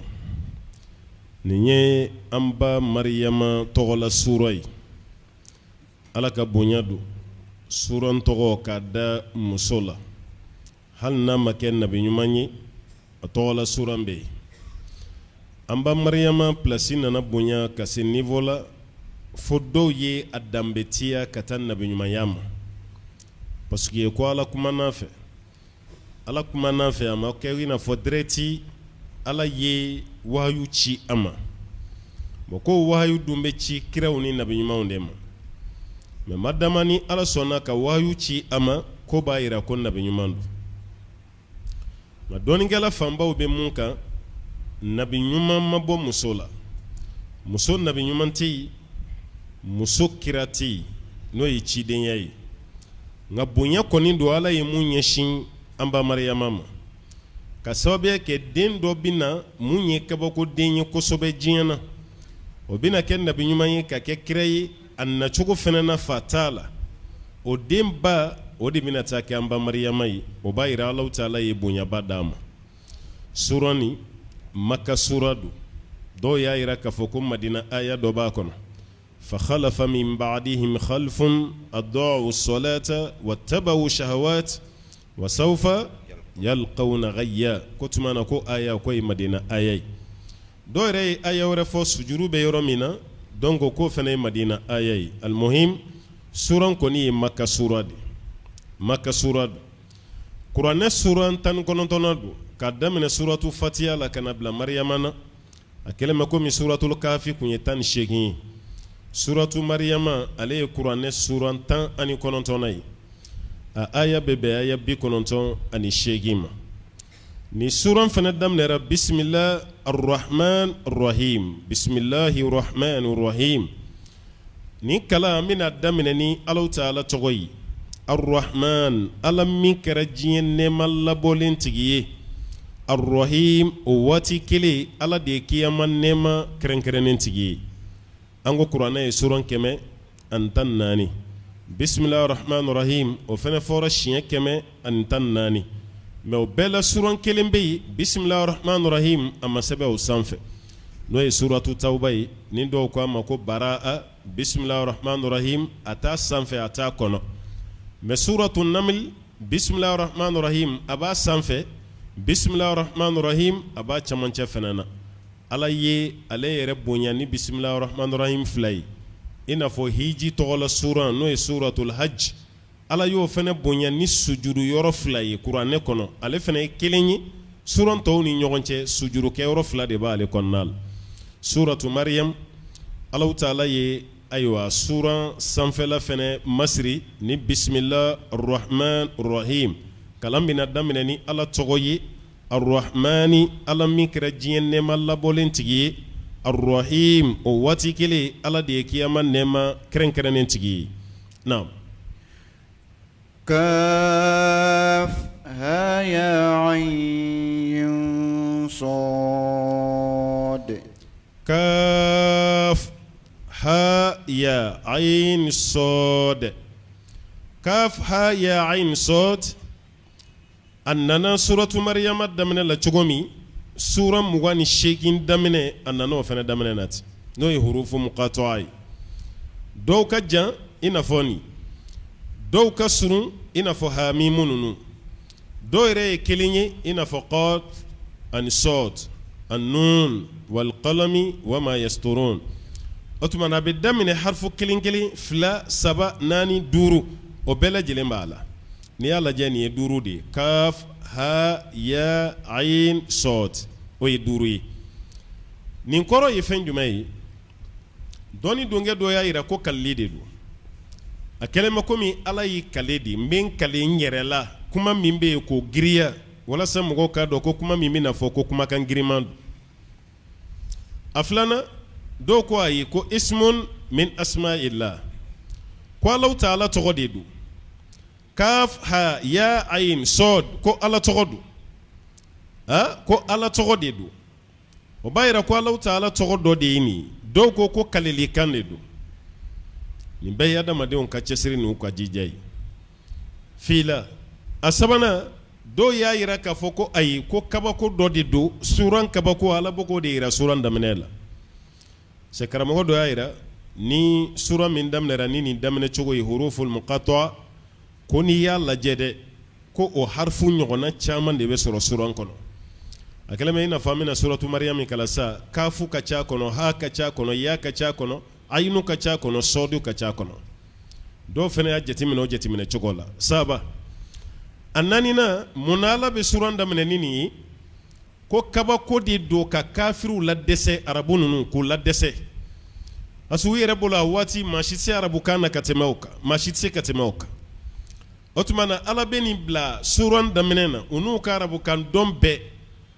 nin ye an ba Mariyama tɔgɔla sura ye. Ala ka bonya don suran tɔgɔ k'a da muso la, hali n'a ma kɛ nabi ɲuman ye, a tɔgɔla suran bɛ yen. An ba Mariyama pilasi nana bonya ka se niveau la fo dɔw ye a danbetiya ka taa nabi ɲumanya ma, parce que ko Ala kumana a fɛ. Ala kumana a fɛ, a ma kɛ i n'a fɔ direct Ala ye wahayu ci a ma. Bon, ko wahayu dun bɛ ci kiraw ni nabi ɲumanw de ma, mais madama ni Ala sɔnna ka wahayu ci a ma, ko b'a jira ko nabi ɲuman don. Nka dɔnnikɛla fanbaw bɛ mun kan? Nabi ɲuman ma bɔ muso la. Muso nabi ɲuman tɛ yen, muso kira tɛ yen, n'o ye cidenya ye. Nka bonya kɔni don Ala ye mun ɲɛsin an ba Mariyama ma, ka sababuya kɛ den dɔ bɛ na mun ye kabakoden ye kosɛbɛ diɲɛ na, o bɛna kɛ nabi ɲuman ye ka kɛ kira ye. A nacogo fana na, fa t'a la. O den ba, o de bɛna taa kɛ an ba Mariyama ye. O b'a jira Alahu taala ye bonyaba d'a ma. Sura nin, Maka sura don. Dɔw y'a jira k'a fɔ ko Madina aya dɔ b'a kɔnɔ: fa khalafa min ba'dihim khalfun adaa'u salata wattaba'u shahawat wa sawfa yalqawna ghayya. Ko tuma na ko aya ko ye Madina aya ye. Dɔw yɛrɛ ye aya wɛrɛ fɔ, sujuru bɛ yɔrɔ min na, donc k'o fana ye Madina aya ye. Almuhim, suran kɔni ye Maka sura de, Maka sura don. Kuranɛ suran 19nan don, ka daminɛ suratu Fatiya la ka na bila Mariyama na. A kɛlen bɛ komi suratul Kafi tun ye 18 ye. Suratu Mariyama, ale ye kuranɛ suran 19nan ye. A aya bɛ bɛn aya 98 ma. Ni suran fana daminɛra bisimila arrahman arrahim, bisimilahi rahman rahim. Ni kalan, an bɛna daminɛ ni Alahu taala tɔgɔ ye, arrahman, Ala min kɛra diɲɛ nɛɛma labɔlen tigi ye, arrahim, o waati kelen Ala de ye kiyama nɛɛma kɛrɛnkɛrɛnnen tigi ye. An ko kuranɛ ye suran 114. Bisimilahi rahman rahim, o fana fɔra siɲɛ 114. Mais o bɛɛ la, suran kelen bɛ yen, bisimilahi rahman rahim a ma sɛbɛn o sanfɛ, n'o ye suratu Tawba ye, ni dɔw ko a ma ko baraa. Bisimilahi rahman rahim a t'a sanfɛ, a t'a kɔnɔ. Mais suratu Naml, Bisimilahi rahmani rahim a b'a sanfɛ, bisimilahi rahmani rahim a b'a camancɛ fana na. Ala ye ale yɛrɛ bonya ni bisimilahi rahmani rahim fila ye, i n'a fɔ hiji tɔgɔla suran n'o ye suratul hajj. Ala y'o fana bonya ni sujudu yɔrɔ fila ye kuranɛ kɔnɔ. Ale fana ye kelen ye suran tɔw ni ɲɔgɔn cɛ, sujudu kɛyɔrɔ fila de b'ale kɔnɔna la. Suratu Maryam, Alahu taala ye ayiwa suran sanfɛla fana masiri ni bisimila rahman rahim. Kalan bɛna daminɛ ni Ala tɔgɔ ye, arahmani, Ala min kɛra diɲɛ nɛɛma labɔlen tigi ye, arahim, o waati kelen Ala de ye kiyama nɛɛma kɛrɛnkɛrɛnnen tigi ye. Naam. Kaf ha ya ayin sɔd. Kaf ha ya ayin sɔd. Kaf ha ya ayin sɔd. A nana suratu Mariyama daminɛ la cogo min, sura 28 daminɛ, a nana o fana daminɛ na ten, n'o ye hurufu muqata'a ye. Dɔw ka jan i n'a fɔ nin, dɔw ka surun i n'a fɔ hamimu ninnu, dɔw yɛrɛ ye kelen ye i n'a fɔ qaf ani sɔd ani nun wal qalami wa ma yasturun. O tuma na a bɛ daminɛ harifu kelen kelen, fila, saba, naani, duuru, o bɛɛ lajɛlen b'a la. N'i y'a lajɛ nin ye duuru de ye, kaf ha ya ayin sɔd, o ye duuru ye. Nin kɔrɔ ye fɛn jumɛn ye? Dɔnni donkɛ dɔ y'a jira ko kalili de don. A kɛlen bɛ komi Ala y'i kale de, n bɛ n kale n yɛrɛ la, kuma min bɛ yen k'o girinya walasa mɔgɔw k'a dɔn ko kuma min bɛna fɔ ko kumakan girinman don. A filanan, dɔw ko ayi, ko ismun min asma'illah, ko Alahu taala tɔgɔ de don. Kaf ha ya ayin sɔd, ko Ala tɔgɔ don. Ko Ala tɔgɔ de don. O b'a jira ko Alahu taala tɔgɔ dɔ de ye nin ye. Dɔw ko ko kalilikan de don. Nin bɛɛ ye adamadenw ka cɛsiri n'u ka jija ye. Fila a sabanan, dɔw y'a jira k'a fɔ ko ayi, ko kabako dɔ de don, suran kabako, Ala bɛ k'o de jira suran daminɛ la. C'est karamɔgɔ dɔ y'a jira ni sura min daminɛra ni nin daminɛ cogo ye huruful muqata'a, ko n'i y'a lajɛ dɛ, ko o harifu ɲɔgɔnna caman de bɛ sɔrɔ suran kɔnɔ. A kɛlen bɛ i n'a fɔ an bɛna suratu Mariyam kalan sa, kafu ka ca kɔnɔ, ha ka ca kɔnɔ, ya ka ca kɔnɔ, ayinu ka ca kɔnɔ, sɔdu ka ca kɔnɔ. Dɔw fana y'a jateminɛ o jateminɛ cogo la. Saba a naaninan, munna Ala bɛ suran daminɛ ni nin ye? Ko kabako de don ka kafiriw ladɛsɛ, arabu ninnu k'u ladɛsɛ, parce que u yɛrɛ bolo a waati maa si tɛ se arabukan na ka tɛmɛ o kan, maa si tɛ se ka tɛmɛ o kan. O tuma na Ala bɛ nin bila suran daminɛ na, u n'u ka arabukan dɔn bɛɛ,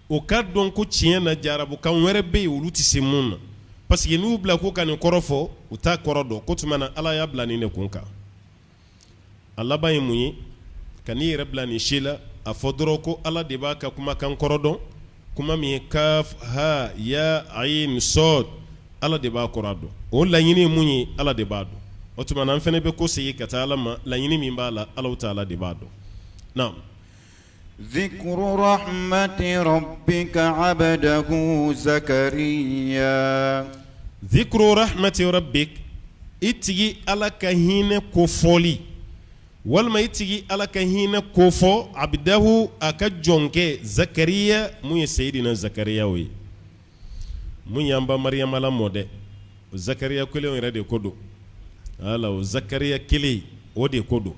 u k'a dɔn ko tiɲɛ na ja arabukan wɛrɛ bɛ yen olu tɛ se mun na, parce que n'u bila ko ka nin kɔrɔ fɔ, u t'a kɔrɔ dɔn. Ko tuma na Ala y'a bila nin de kun kan. A laban ye mun ye? Ka n'i yɛrɛ bila nin si la, a fɔ dɔrɔn ko Ala de b'a ka kumakan kɔrɔ dɔn, kuma min ye kaf ha ya ayin sɔd, Ala de b'a kɔrɔ dɔn. O laɲini ye mun ye, Ala de b'a dɔn. O tuma na an fana bɛ ko segin ka taa Ala ma, laɲini min b'a la, Alahu taala de b'a dɔn. Naam. Zikru rahmati rabbika abdahu Zakariya. Zikru rahmati rabbik, i tigi Ala ka hinɛ kofɔli walima i tigi Ala ka hinɛ kofɔ abdahu a ka jɔnkɛ Zakariya mun ye Seyidina Zakariya ye, mun y'an ba Mariyama lamɔ dɛ, o Zakariya kelen yɛrɛ de ko don, wala o Zakariya kelen o de ko don.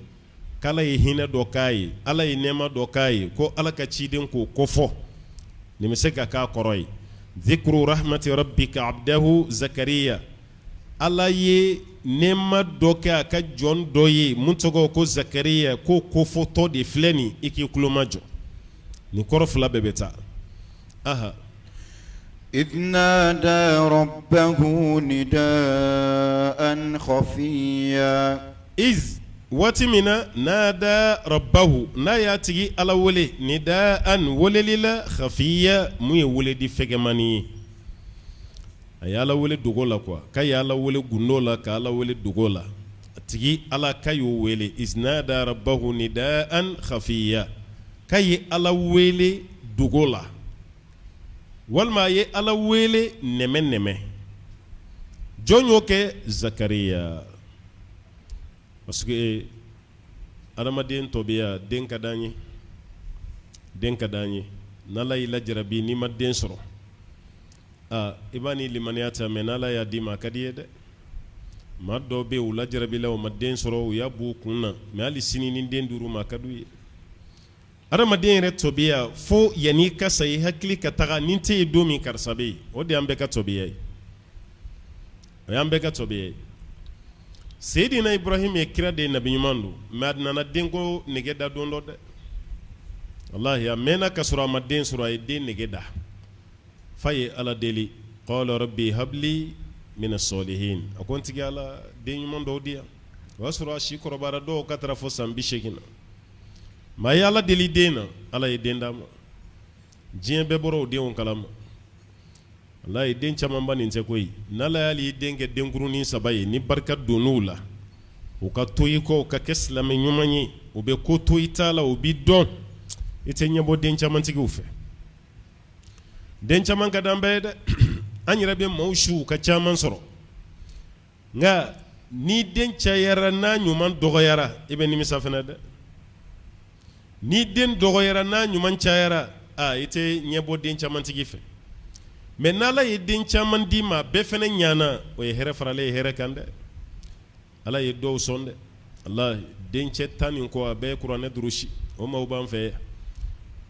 K'Ala ye hinɛ dɔ k'a ye, Ala ye nɛɛma dɔ k'a ye, ko Ala ka ciden k'o kofɔ, nin bɛ se ka k'a kɔrɔ ye. Zikru rahmati rabbika abdahu Zakariya, Ala ye nɛɛma dɔ kɛ a ka jɔn dɔ ye mun tɔgɔ ko Zakariya, k'o kofɔtɔ de filɛ nin, i k'i tulo majɔ. Nin kɔrɔ fila bɛɛ bɛ taa. Aha. Idh nada rabbahu nidaan khafiya. Iz waati min na nada rabbahu n'a y'a tigi Ala wele nidaan weleli la khafiya mun ye weledi fɛgɛmani ye. A ye Ala wele dogo la quoi k'a ye Ala wele gundo la ka Ala wele dogo la. A tigi Ala k'a y'o wele iz nada rabbahu nidaan khafiya k'a ye Ala wele dogo la walima a ye Ala wele nɛmɛ nɛmɛ. Jɔn y'o kɛ? Zakariya. Parce que Adamaden tɔbiya, den ka d'an ye, den ka d'an ye. N'Ala y'i lajarabi n'i ma den sɔrɔ, aa i b'a ni limaniya ta, mais n'Ala y'a d'i ma, a ka di i ye dɛ. Maa dɔw bɛ yen, u lajarabila, u ma den sɔrɔ, u y'a b'u kun na, mais hali sini ni den dir'u ma, a ka d'u ye. Adamaden yɛrɛ tɔbiya, fo yanni i ka sa, i hakili ka taga ni n tɛ yen don min, karisa bɛ yen. O de y'an bɛɛ ka tɔbiya ye, o y'an bɛɛ ka tɔbiya ye. Seyidina Ibrahim ye kira de ye, nabi ɲuman don, mais a nana denko nege da don dɔ dɛ. Walahi, a mɛnna ka sɔrɔ a ma den sɔrɔ, a ye den nege da f'a ye Ala deli. Qala rabbi habli mina sɔlihin. A ko n tigi Ala, den ɲuman dɔw di yan. O y'a sɔrɔ a si kɔrɔbayara, dɔw ka taara fo san 80 na. Mais a ye Ala deli den na, Ala ye den d'a ma. Diɲɛ bɛɛ bɔra o denw kalama. Walayi, den camanba nin tɛ koyi. N'Ala y'ale den kɛ denkurunin saba ye, ni barika donn'u la, u ka to i kɔ, u ka kɛ silamɛ ɲuman ye, u bɛ ko to i ta la, u b'i dɔn, i tɛ ɲɛbɔ den camantigiw fɛ. Den caman ka d'an bɛɛ ye dɛ. An yɛrɛ bɛ maaw su u ka caman sɔrɔ, nka ni den cayara, n'a ɲuman dɔgɔyara, i bɛ nimisa fana dɛ. Ni den dɔgɔyara, n'a ɲuman cayara, aa i tɛ ɲɛbɔ den camantigi fɛ. Mais n'Ala ye den caman d'i ma, bɛɛ fana ɲana, o ye hɛrɛ faralen ye hɛrɛ kan dɛ. Ala ye dɔw sɔn dɛ. Ala dencɛ 10 ni kɔ, a bɛɛ ye kuranɛ durusi. O maaw b'an fɛ yan.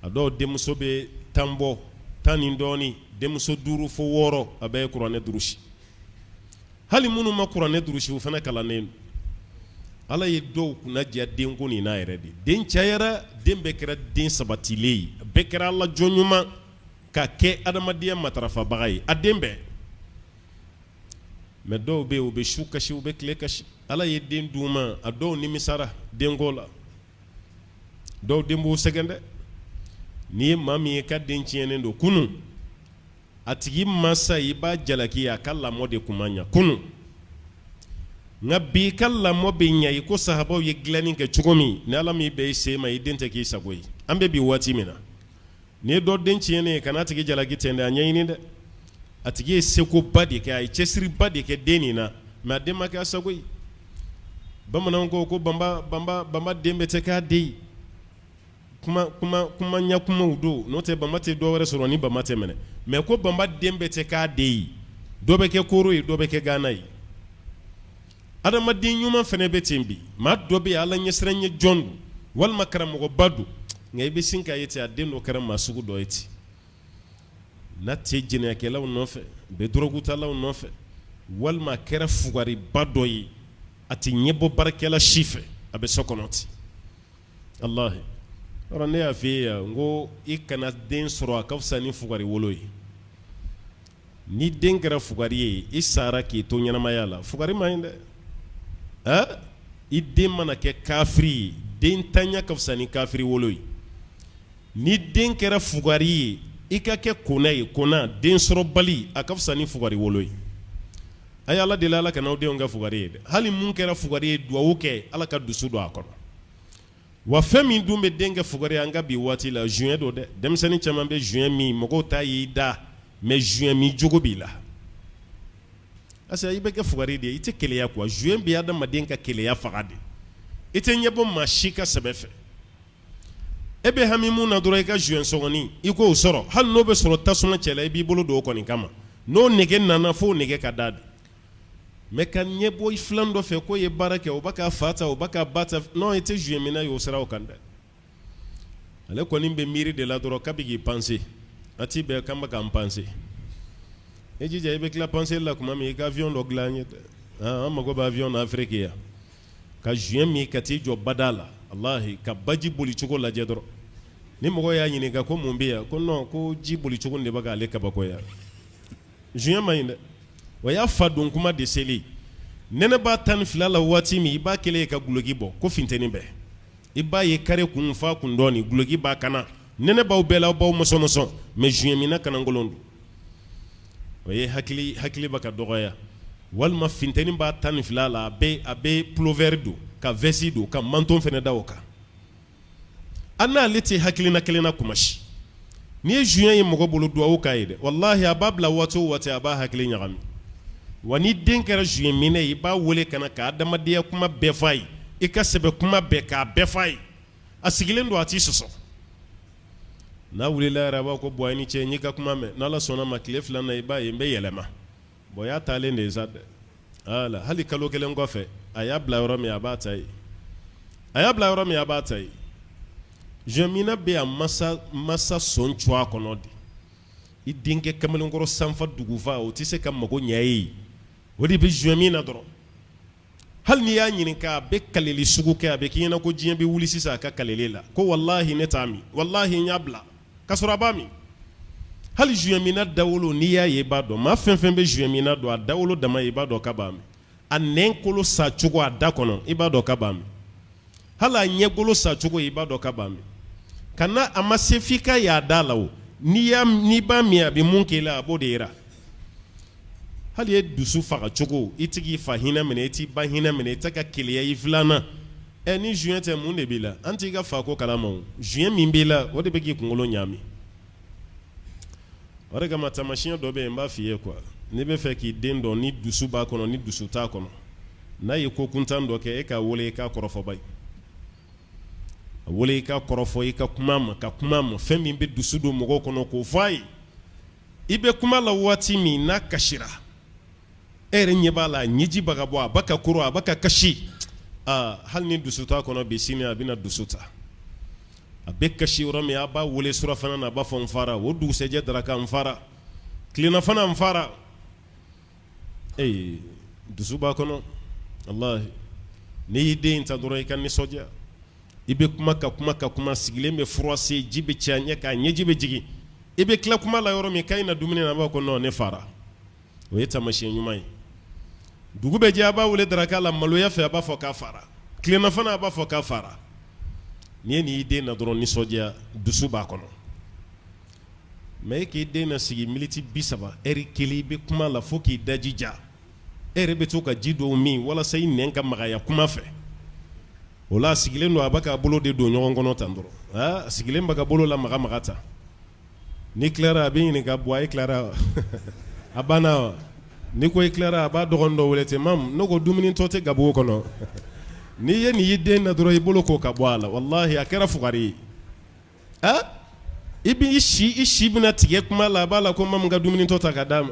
A dɔw denmuso bɛ 10 bɔ, 10 ni dɔɔnin, denmuso duuru fo wɔɔrɔ, a bɛɛ ye kuranɛ durusi. Hali minnu ma kuranɛ durusi, u fana kalannen don. Ala ye dɔw kunna diya denko nin n'a yɛrɛ de. Den cayara, den bɛɛ kɛra den sabatilen ye, bɛɛ kɛra Ala jɔn ɲuman ka kɛ adamadenya matarafabaga ye, a den bɛɛ. Mais dɔw bɛ yen, u bɛ su kasi, u bɛ tile kasi. Ala ye den d'u ma, a dɔw nimisara denko la. Dɔw den b'u sɛgɛn dɛ. N'i ye maa min ye ka den tiɲɛnen don kunun, a tigi masa i b'a jalaki, a ka lamɔ de tun ma ɲɛ kunun. Nka bi ka lamɔ bɛ ɲɛ i ko sahabaw ye dilanni kɛ cogo min, ni Ala m'i bɛn i sen ma, i den tɛ k'i sago ye. An bɛ bi waati min na, n'i ye dɔ den tiɲɛnen ye, kan'a tigi jalaki ten dɛ, a ɲɛɲini dɛ. A tigi ye sekoba de kɛ, a ye cɛsiriba de kɛ den nin na, mais a den ma kɛ a sago ye. Bamananw ko ko banba banba banba den bɛɛ tɛ k'a den ye. Kuma kuma kuma ɲɛ kumaw don, n'o tɛ banba tɛ dɔ wɛrɛ sɔrɔ ni banba tɛ minɛ. Mais ko banba den bɛɛ tɛ k'a den ye, dɔ bɛ kɛ koro ye, dɔ bɛ kɛ gana ye. Adamaden ɲuman fana bɛ ten bi. Maa dɔ bɛ yen, Ala ɲɛsiranɲɛ jɔn don, walima karamɔgɔba don, nka i bɛ sin k'a ye ten, a den dɔ kɛra maa sugu dɔ ye ten. N'a tɛ jɛnɛyakɛlaw nɔfɛ, bɛ dɔrɔgutalaw nɔfɛ, walima a kɛra fugariba dɔ ye, a tɛ ɲɛbɔ baarakɛla si fɛ, a bɛ so kɔnɔ ten. Walahi, yɔrɔ ne y'a f'i ye yan, n ko i kana den sɔrɔ, a ka fisa ni fugari wolo ye. Ni den kɛra fugari ye, i sara k'i to ɲɛnamaya la, fugari man ɲi dɛ. Ɛ, i den mana kɛ kafiri ye, den tanya ka fisa ni kafiri wolo ye. Ni den kɛra fugari ye, i ka kɛ kona ye, kona den sɔrɔbali, a ka fisa ni fugari wolo ye. A ye Ala deli, Ala kana aw denw kɛ fugari ye dɛ. Hali mun kɛra fugari ye, duwawu kɛ Ala ka dusu don a kɔnɔ. Wa fɛn min dun bɛ den kɛ fugari ye an ka bi waati la, joint don dɛ. Denmisɛnnin caman bɛ joint min, mɔgɔw t'a y'i da, mais joint min jogo b'i la. Parce que i bɛ kɛ fugari de ye, i tɛ keleya quoi. Joint bɛ adamaden ka keleya faga de. I tɛ ɲɛbɔ maa si ka sɛbɛ fɛ. E bɛ hami mun na dɔrɔn, i ka joint sɔngɔnin, i k'o sɔrɔ. Hali n'o bɛ sɔrɔ tasuma cɛ la, i b'i bolo don o kɔni kama. N'o nege nana, f'o nege ka da de. Mais ka ɲɛbɔ i filan dɔ fɛ k'o ye baara kɛ, o bɛ ka fa ta, o bɛ ka ba ta, non, i tɛ joint minna ye o siraw kan dɛ. Ale kɔni bɛ miiri de la dɔrɔn, kabi k'i panse a t'i bɛn k'an bɛ k'an panse. I jija, i bɛ tila panse la tuma min, i ka avion dɔ dilan an ye dɛ. An mago bɛ avion na Afrique yan, ka joint min ka t'i jɔ bada la, walahi, ka baji boli cogo lajɛ dɔrɔn. Ni mɔgɔ y'a ɲininka ko mun bɛ yan, ko non, ko ji boli cogo de bɛ k'ale kabakoya. Joint man ɲi dɛ. O y'a fa don kuma de seli. Nɛnɛ b'a 12 la waati min, i b'a kɛlen ye ka guloki bɔ ko funteni bɛɛ. I b'a ye kare kun fa kun dɔɔni, guloki b'a kan na. Nɛnɛ b'aw bɛɛ la, aw b'aw mɔsɔn mɔsɔn, mais joint minna kanankolon don. O ye hakili hakili bɛ ka dɔgɔya. Walima funteni b'a 12 la, a bɛ pull-over don, ka veste don, ka manteau fana da o kan. An n'ale tɛ hakilina kelen na kuma si. N'i ye joint ye mɔgɔ bolo, duwawu k'a ye dɛ. Walahi, a b'a bila waati o waati, a b'a hakili ɲagami. Wa ni den kɛra joint minɛ ye, i b'a wele ka na ka adamadenya kuma bɛɛ f'a ye. I ka sɛbɛ kuma bɛɛ k'a bɛɛ f'a ye. A sigilen don, a t'i sɔsɔ. N'a wulila yɛrɛ, a b'a ko bɔn, i ni ce, n y'i ka kuma mɛn. N'Ala sɔnna ma, tile 2 na, i b'a ye n bɛ yɛlɛma. Bɔn, y'a taalen de ye sa dɛ. Ala, hali kalo 1 kɔfɛ, a y'a bila yɔrɔ min, a b'a ta yen. A y'a bila yɔrɔ min, a b'a ta yen. Joint bɛ a masa sɔn cogoya kɔnɔ de. I denkɛ kamalenkɔrɔ sanfa dugufa, o tɛ se ka mago ɲɛ ye. O de bɛ joint min na dɔrɔn. Hali n'i y'a ɲininka, a bɛ kaleli sugu kɛ, a bɛ k'i ɲɛna ko diɲɛ bɛ wuli sisan a ka kaleli la, ko walahi ne t'a min, walahi n y'a bila, ka sɔrɔ a b'a min. Hali joint minna dawolo, n'i y'a ye, i b'a dɔn. Maa fɛn fɛn bɛ joint minna dɔn, a dawolo dama, i b'a dɔn k'a b'a min. A nɛn kolo sa cogo a da kɔnɔ, i b'a dɔn k'a b'a min. Hali a ɲɛgolo sa cogo, i b'a dɔn k'a b'a min. Ka na a ma se f'i ka y'a da la o, n'i b'a min, a bɛ mun k'i la, a b'o de yira. Hali ye dusu faga cogo, i tɛ k'i fa hinɛ minɛ, i t'i ba hinɛ minɛ, i tɛ ka keleya i filan. Ɛ, ni joint tɛ, mun de b'i la? An t'i ka fa ko kalama. Joint min b'i la, o de bɛ k'i kunkolo ɲaami. O de kama, taamasiyɛn dɔ bɛ yen, n b'a f'i ye quoi, n'i bɛ fɛ k'i den dɔn, ni dusu b'a kɔnɔ, ni dusu t'a kɔnɔ, n'a ye ko kuntan dɔ kɛ, e k'a wele, i k'a kɔrɔfɔba ye. A wele, i ka kɔrɔfɔ, i ka kuma ma, ka kuma ma, fɛn min bɛ dusu don mɔgɔw kɔnɔ, k'o fɔ a ye. I bɛ kuma la waati min n'a kasira, e yɛrɛ ɲɛ b'a la, ɲɛji bɛ ka bɔ, a bɛ ka koro, a bɛ ka kasi. Aa, hali ni dusu t'a kɔnɔ bi, sini a bɛna dusu ta. A bɛ kasi yɔrɔ min, a b'a wele surafana na, a b'a fɔ n fara. O dugusɛjɛ daraka, n fara. Tilelafana, n fara. Ee, dusu b'a kɔnɔ. Walahi, n'i y'i den ta dɔrɔn, i ka nisɔndiya. I bɛ kuma ka kuma ka kuma, sigilen bɛ froissé, ji bɛ cɛ a ɲɛ kan, ɲɛji bɛ jigin. I bɛ tila kuma la yɔrɔ min, k'a na dumuni na, a b'a ko non, ne fara. O ye taamasiyɛn ɲuman ye. Dugu bɛ jɛ, a b'a wele daraka la, maloya fɛ, a b'a fɔ k'a fara. Tilelafana, a b'a fɔ k'a fara. N'i ye nin y'i den na dɔrɔn, nisɔndiya, dusu b'a kɔnɔ. Mais e k'i den na sigi miniti 30, ɛri 1, i bɛ kuma la fo k'i daji ja, e yɛrɛ bɛ to ka ji dɔw min walasa i nɛn ka magaya kuma fɛ. O la, a sigilen don, a bɛ k'a bolo de don ɲɔgɔn kɔnɔ tan dɔrɔn. A sigilen bɛ ka bolo la maga maga tan. N'i tilara, a b'i ɲininka: bɔn, e tilara, a banna wa? N'i ko i tilara, a b'a dɔgɔnin dɔ wele ten: mamu, ne ko dumuni tɔ tɛ gabugu kɔnɔ? N'i ye nin y'i den na dɔrɔn, i bolo ko ka bɔ a la. Walahi, a kɛra fugari ye. A i b'i si, i si bɛna tigɛ kuma la, a b'a la ko mamu ka dumuni tɔ ta ka d'a ma.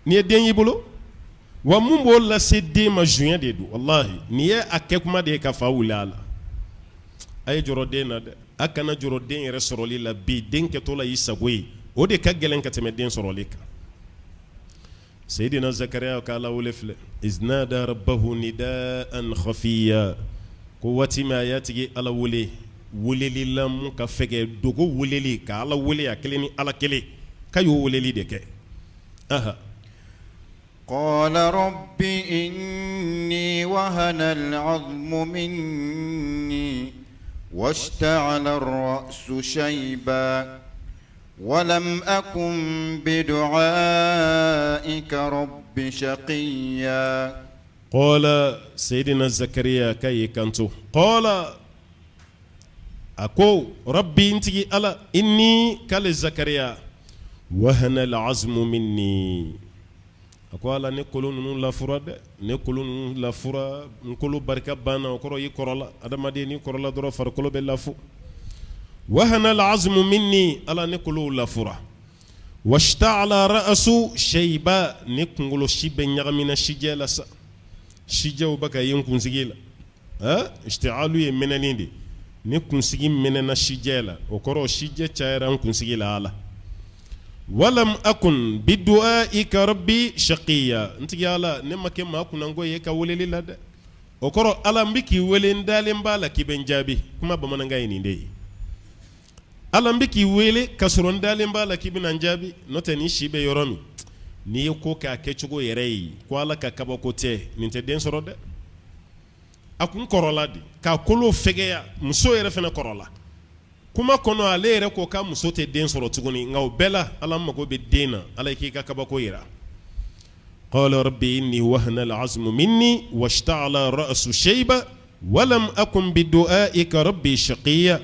N'i ye den y'i bolo wa, mun b'o lase den ma? Joint de don. Walahi, nin ye a kɛ kuma de ye ka fa wuli a la. A ye jɔrɔ den na dɛ. A kana jɔrɔ den yɛrɛ sɔrɔli la. Bi den kɛtɔ la y'i sago ye, o de ka gɛlɛn ka tɛmɛ den sɔrɔli kan. Seyidina Zakariya ka Ala wele filɛ: iz nada rabbahu nidaan khafiya. Ko waati min a y'a tigi Ala wele, weleli la mun ka fɛgɛ, dogo weleli, ka Ala wele a kelen ni Ala kelen, k'a y'o weleli de kɛ. Aha. Qala rabbi inni wahana al-azmu minni washta'ala ar-ra'su shayba walam akun bidu'aika rabbi shaqiya. Qala, Seyidina Zakariya k'a y'i kanto: qala, a ko rabbi, n tigi Ala, inni, k'ale Zakariya, wahana al-azmu minni, a ko Ala, ne kolo ninnu lafura dɛ, ne kolo ninnu lafura, n kolo barika banna. O kɔrɔ, i kɔrɔla. Adamaden, n'i kɔrɔla dɔrɔn, farikolo bɛ lafu. Wahana al-azmu minni, Ala, ne kolow lafura. Washta'ala ra'su shayba, ne kunkolo si bɛ ɲagamina sijɛ la sa, sijɛw bɛ ka ye n kunsigi la. Ishti'alu ye mɛnɛni de. Ne kunsigi mɛnɛna sijɛ la, o kɔrɔ sijɛ cayara n kunsigi la. Ala, walam akun bidu'aika rabbi shaqiya, n tigi Ala, ne ma kɛ maa kunnango ye ka weleli la dɛ. O kɔrɔ, Ala, n bɛ k'i wele, n dalen b'a la k'i bɛ n jaabi. Kuma bamanankan ye nin de ye. Ala, n bɛ k'i wele ka sɔrɔ n dalen b'a la k'i bɛna n jaabi. N'o tɛ, ni si bɛ yɔrɔ min, n'i ye ko kɛ a kɛcogo yɛrɛ ye, ko Ala ka kabako tɛ, nin tɛ den sɔrɔ dɛ. A kun kɔrɔla de k'a kolo fɛgɛya, muso yɛrɛ fana kɔrɔla. Kuma kɔnɔ, ale yɛrɛ ko k'a muso tɛ den sɔrɔ tuguni. Nka o bɛɛ la, Ala mago bɛ den na, Ala k'i ka kabako yira. Qala rabbi inni wahana al-azmu minni washta'ala ra'su shayba walam akun bidu'aika rabbi shaqiya.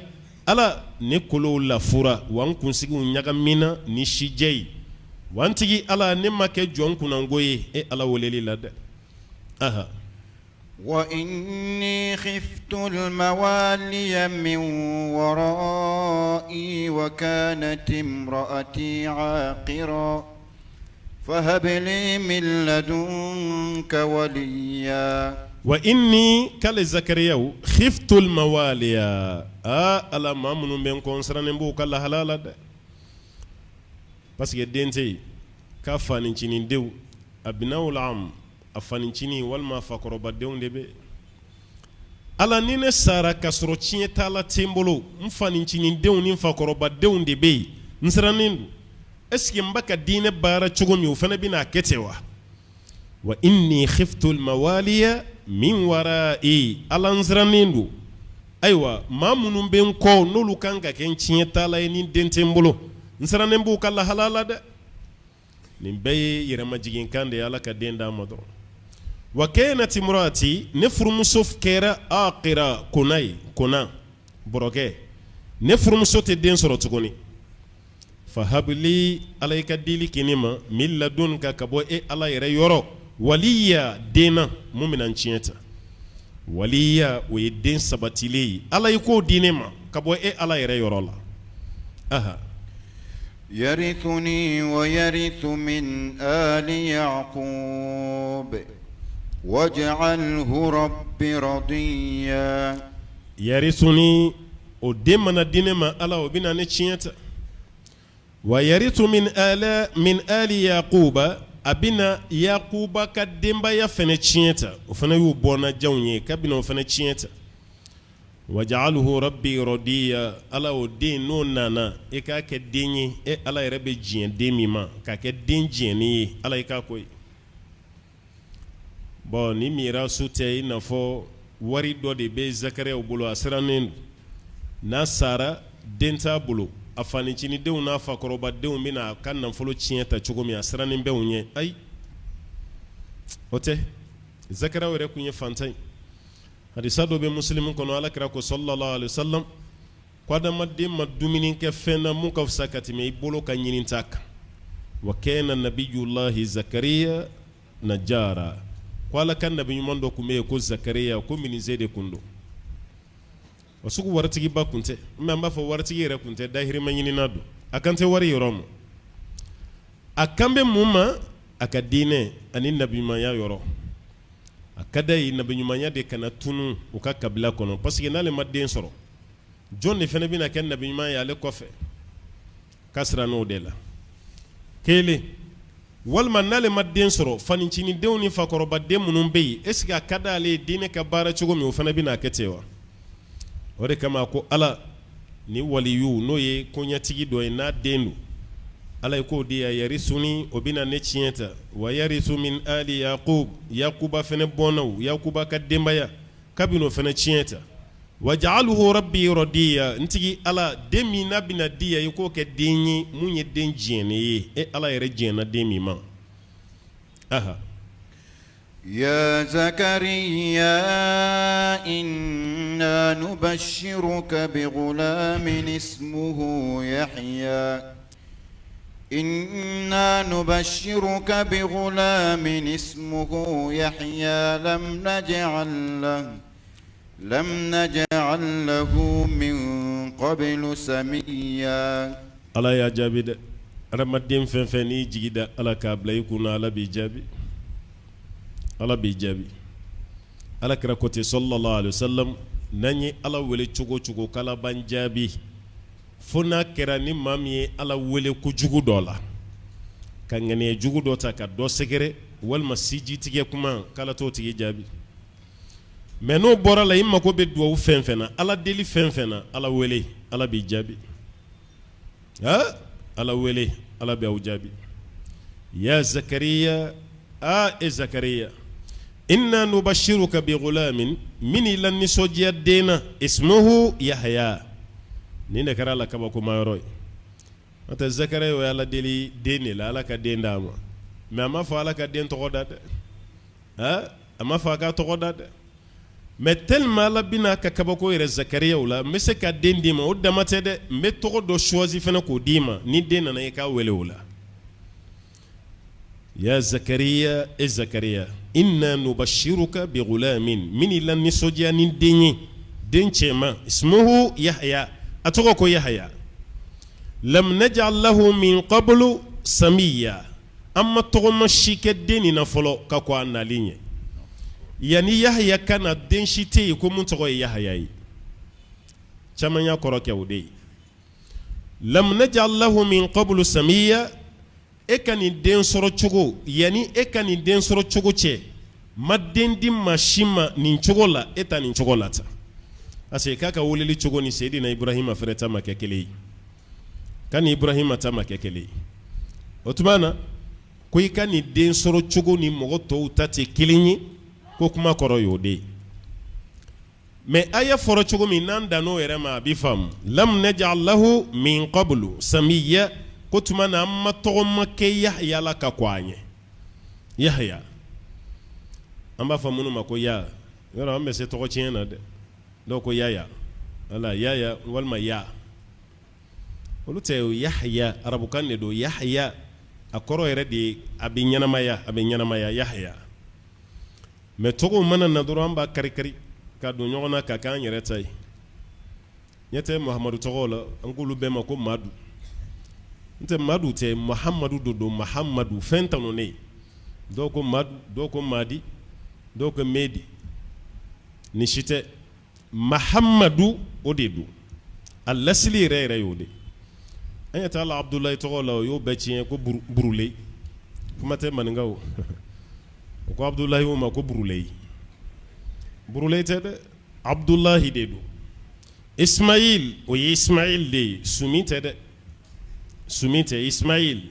Ala, ne kolow lafura wa n kunsigiw ɲagamina ni sijɛ ye wa, n tigi Ala, ne ma kɛ jɔn kunnango ye e Ala weleli la dɛ. Aha. Wa inni khiftu al-mawaliya min wara'i wa kanat imra'ati 'aqira fahab li min ladunka waliya. Wa inni k'ale Zakariyaw khiftu al-mawaliya aa Ala maa minnu bɛ n kɔ n sirannen b'u ka lahala la dɛ parce que den tɛ yen k'a fanicinin denw abna'ul am a fanicinin walima fakɔrɔbadenw de bɛ Ala ni ne sara ka sɔrɔ tiɲɛtala tɛ n bolo n fanicinin denw ni fakɔrɔbadenw de bɛ yen n sirannen don est ce que n bɛ ka diinɛ baara cogo min o fana bɛna a kɛ ten wa wa inni khiftu al-mawaliya min wara'i Ala n sirannen don ayiwa maa minnu bɛ n kɔ n'olu kan ka kɛ n tiɲɛtala ye ni den tɛ n bolo n sirannen b'u ka lahala la dɛ nin bɛɛ ye yɛrɛmajiginkan de ye Ala ka den d'a ma dɔrɔn wa kanat imra'ati ne furumuso kɛra aqira kona ye kona bɔrɔkɛ ne furumuso tɛ den sɔrɔ tuguni fahabili Ala i ka dili kɛ ne ma min ladunka ka bɔ e Ala yɛrɛ yɔrɔ waliya den na mun bɛna n tiɲɛ ta waliya o ye den sabatilen ye Ala i k'o di ne ma ka bɔ e Ala yɛrɛ yɔrɔ la aha Yarithuni wa yarithu min ali Yaqub waj'alhu rabbi radiya yarithuni o den mana di ne ma Ala o bɛna ne tiɲɛ ta wa yarithu min min ali Yaquba a bɛna Yakuba ka denbaya fana tiɲɛ ta o fana y'u bɔnnajanw ye k'a bɛna o fana tiɲɛ ta waj'alhu rabbi radiya Ala o den n'o nana e k'a kɛ den ye e Ala yɛrɛ bɛ diɲɛ den min ma k'a kɛ den diɲɛnen ye Ala i k'a ko ye bon ni mirasu tɛ i n'a fɔ wari dɔ de bɛ Zakariyaw bolo a sirannen don n'a sara den t'a bolo a fanicinidenw n'a fakɔrɔbadenw bɛna a ka nafolo tiɲɛ ta cogo min a sirannen bɛ u ɲɛ ayi o tɛ Zakariyaw yɛrɛ tun ye fantan ye hadisa dɔ bɛ Muslim kɔnɔ Ala kira ko sallallahu alaihi wasallam ko adamaden ma dumuni kɛ fɛn na mun ka fisa ka tɛmɛ i bolo ka ɲinita kan wa kana nabiyulahi Zakariya najara ko Ala ka nabi ɲuman dɔ tun bɛ yen ko Zakariya ko menuisier de tun don o sugu waritigiba tun tɛ mais an b'a fɔ waritigi yɛrɛ tun tɛ dahirimɛ ɲinina don a kan tɛ wari yɔrɔ ma a kan bɛ mun ma a ka diinɛ ani nabiɲumanya yɔrɔ a ka d'a ye nabiɲumanya de kana tunun u ka kabila kɔnɔ parce que n'ale ma den sɔrɔ jɔn de fana bɛna kɛ nabiɲuman ye ale kɔfɛ k'a sirann'o de la kelen walima n'ale ma den sɔrɔ fanicinidenw ni fakɔrɔbaden minnu bɛ yen est ce que a ka d'ale ye diinɛ ka baara cogo min o fana bɛna kɛ ten wa o de kama ko Ala ni waliyu n'o ye koɲɛtigi dɔ ye n'a den don Ala ye k'o di yan yarisuni o bɛna ne tiɲɛ ta wa yarisu min ali Yakub Yakuba fana bɔnnaw Yakuba ka denbaya k'a bɛna o fana tiɲɛ ta waj'alhu rabbi radiya n tigi Ala den min n'a bɛna di yan i k'o kɛ den ye mun ye den diɲɛnen ye e Ala yɛrɛ diɲɛna den min ma aha Ya Zakariya inna nubashiruka bighulamin ismuhu Yahya inna nubashiruka bighulamin ismuhu Yahya lam naj'al lahu lam naj'al lahu min qablu samiyya Ala y'a jaabi dɛ adamaden fɛn fɛn n'i jigi da Ala k'a bila i kun na Ala b'i jaabi Ala b'i jaabi Ala kira ko ten sallallahu alaihi wasallam n'an ye Ala wele cogo o cogo k'Ala b'an jaabi fo n'a kɛra ni maa min ye Ala wele kojugu dɔ la ka ŋaniya jugu dɔ ta ka dɔ sɛgɛrɛ walima sijitigɛ kuma k'Ala t'o tigi jaabi mais n'o bɔra la i mako bɛ dugawu fɛn fɛn na Ala deli fɛn fɛn na Ala wele Ala b'i jaabi Ala wele Ala bɛ aw jaabi ya Zakariya aa e Zakariya inna nubashiruka bighulamin n bɛn'i lanisɔndiya den na ismuhu Yahya nin de kɛra a la kabakoma yɔrɔ ye n'o tɛ Zakariya ye Ala deli den de la Ala ka den d'a ma mais a m'a fɔ Ala ka den tɔgɔ da dɛ a m'a fɔ a ka tɔgɔ da dɛ mais tellement Ala bɛna a ka kabako yira Zakariya la n bɛ se ka den d'i ma o dama tɛ dɛ n bɛ tɔgɔ dɔ choisi fana k'o d'i ma ni den nana i k'a wele o la ya Zakariya e Zakariya Inna nubashiruka bi gulamin, n bɛn'i lanisɔndiya ni den ye, den cɛman, ismuhu Yahya, a tɔgɔ ko Yahya. Lam naj'al lahu min qablu samiya, an ma tɔgɔma si kɛ den nin na fɔlɔ ka kɔn a nali ɲɛ. Yanni Yahya ka na, den si tɛ yen ko mun tɔgɔ ye Yahya ye. Caman y'a kɔrɔ kɛ o de ye. Lam naj'al lahu min qablu samiya, e ka nin den sɔrɔ cogo, yanni e ka nin den sɔrɔ cogo cɛ, ma den di maa si ma nin cogo la, e ta nin cogo la tan. Parce que k'a ka weleli cogo ni Seyidina Ibrahima fɛnɛ ta ma kɛ kelen ye, k'a ni Ibrahima ta ma kɛ kelen ye. O tuma na ko i ka nin den sɔrɔ cogo ni mɔgɔ tɔw ta tɛ kelen ye, ko kuma kɔrɔ y'o de ye. Mais aya fɔra cogo min, n'an dann'o yɛrɛ ma, a bɛ faamu. Lam naj'al lahu min qablu samiya, ko tuma na an ma tɔgɔma kɛ Yahya la ka kɔn a ɲɛ. Yahya, an b'a fɔ minnu ma ko ya, yɔrɔ an bɛ se tɔgɔ tiɲɛ na dɛ. Dɔw ko yaya, wala yaya walima ya, olu tɛ. Yahya, arabukan de don. Yahya, a kɔrɔ yɛrɛ de ye a bɛ ɲɛnamaya, a bɛ ɲɛnamaya, Yahya. Mais tɔgɔw mana na dɔrɔn, an b'a karikari ka don ɲɔgɔn na ka k'an yɛrɛ ta ye. Ɲɛ tɛ Mahamadu tɔgɔw la, an k'olu bɛɛ ma ko Madu. N tɛ Madu tɛ, Mahamadu do don. Mahamadu, fɛn tanunen. Dɔw ko Madu, dɔw ko Madi, dɔw ko Medi. Nin si tɛ. Mahamadu, o de don. A lasili yɛrɛ yɛrɛ y'o de. An ɲɛ t'a la Abudulayi tɔgɔ la, o y'o bɛɛ tiɲɛ ko burule. Kuma tɛ maninkaw, o ko Abudulayi o ma ko burule. Burule tɛ dɛ, Abudulayi de don. Ismail, o ye Ismail de ye, sumi tɛ dɛ, sumi tɛ. Ismail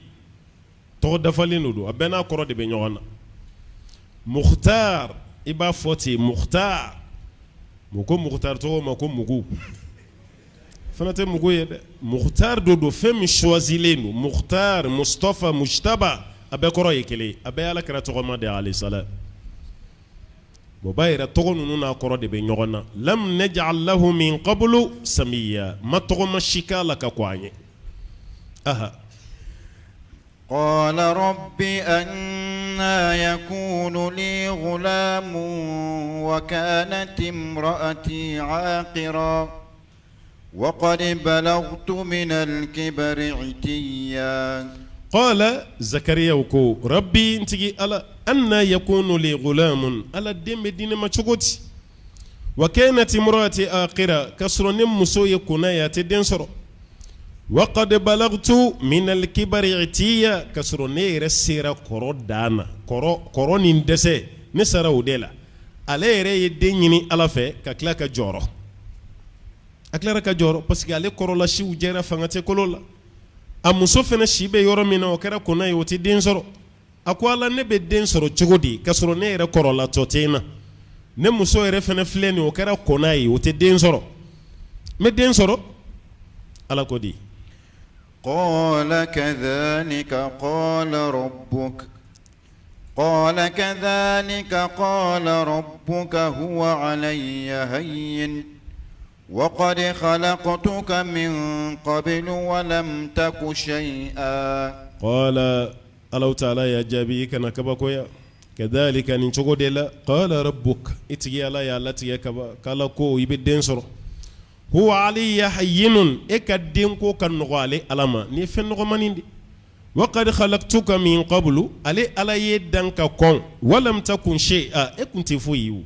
tɔgɔ dafalen don, a bɛɛ n'a kɔrɔ de bɛ ɲɔgɔn na. Mukhtar, i b'a fɔ ten, Mukhtar. Mɔgɔ ko Mukhtar tɔgɔ ma ko mugu, fana tɛ mugu ye dɛ. Mukhtar do don, fɛn min choisilen don. Mukhtar, Mustafa, Mujtaba, a bɛɛ kɔrɔ ye kelen, a bɛɛ Ala kira tɔgɔma de alayhi salam. O b'a yira tɔgɔ ninnu n'a kɔrɔ de bɛ ɲɔgɔn na. Lam naj'al lahu min qablu samiya, ma tɔgɔma si k'a la ka kɔn a ɲɛ. Aha. Qala rabbi anna yakunu li ghulamun wa kanat imra'ati 'aqira wa qad balagtu min al-kibari 'itiya. Qala, Zakariya ko, rabbi, n tigi Ala, anna yakunu li ghulamun, Ala, den bɛ di ne ma cogo di? Wa kanat imra'ati aqira, ka sɔrɔ ne muso ye kona ye, a tɛ den sɔrɔ. Wa qad balagtu min al-kibari 'itiya, ka sɔrɔ ne yɛrɛ sera kɔrɔ dan na, kɔrɔ ni dɛsɛ, ne sera o de la. Ale yɛrɛ ye den ɲini Ala fɛ ka tila ka jɔrɔ, a tilara ka jɔrɔ parce que ale kɔrɔla, siw jɛra, fanga tɛ kolo la. A muso fana si bɛ yɔrɔ min na, o kɛra kona ye, o tɛ den sɔrɔ. A ko Ala, ne bɛ den sɔrɔ cogo di ka sɔrɔ ne yɛrɛ kɔrɔlatɔ tɛ n na? Ne muso yɛrɛ fana filɛ nin, o kɛra kona ye, o tɛ den sɔrɔ. N bɛ den sɔrɔ? Ala ko di? Qala kadhalika qala rabbuka qala kadhalika qala rabbuka huwa alayya hayyin wa qad khalaqtuka min qablu wa lam taku shay'a. Qala, Ala taala y'a jaabi, i kana kabakoya. Kadhalika, nin cogo de la, qala rabbuk, i tigi Ala y'a latigɛ kaban k'Ala ko i bɛ den sɔrɔ. Huwa alayya hayyinun, e ka denko ka nɔgɔ ale Ala ma, nin ye fɛn nɔgɔmanin de. Wa qad khalaqtuka min qablu, ale Ala y'e dan ka kɔn, wa lam takun shay'a, e kun tɛ foyi ye o,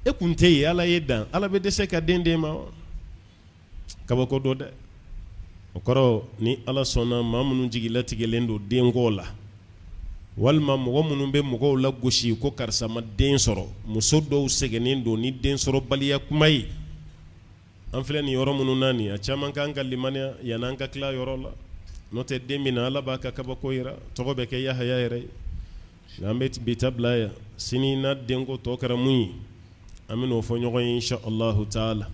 e kun tɛ yen, Ala y'e dan. Ala bɛ dɛsɛ ka den d'e ma wa? Kabako don dɛ. O kɔrɔ, ni Ala sɔnna, maa minnu jigi latigɛlen don denko la, walima mɔgɔ minnu bɛ mɔgɔw lagosi ko karisa ma den sɔrɔ, muso dɔw sɛgɛnnen don ni den sɔrɔbaliya kuma ye. An filɛ nin yɔrɔ minnu na nin, a caman kan ka limaniya yan'an ka tila yɔrɔ la. N'o tɛ, den min na, Ala b'a ka kabako yira, tɔgɔ bɛ kɛ Yahaya yɛrɛ ye. Nka an bɛ bi ta bila yan. Sini n'a denko tɔ kɛra mun ye, an bɛn'o fɔ ɲɔgɔn ye insha Allahu taala.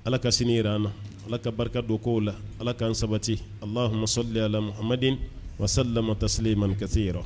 Ala ka sini yira an na, Ala ka barika don kow la, Ala k'an sabati. Allahumma salli ala Muhammadin wa sallama tasliman kathira.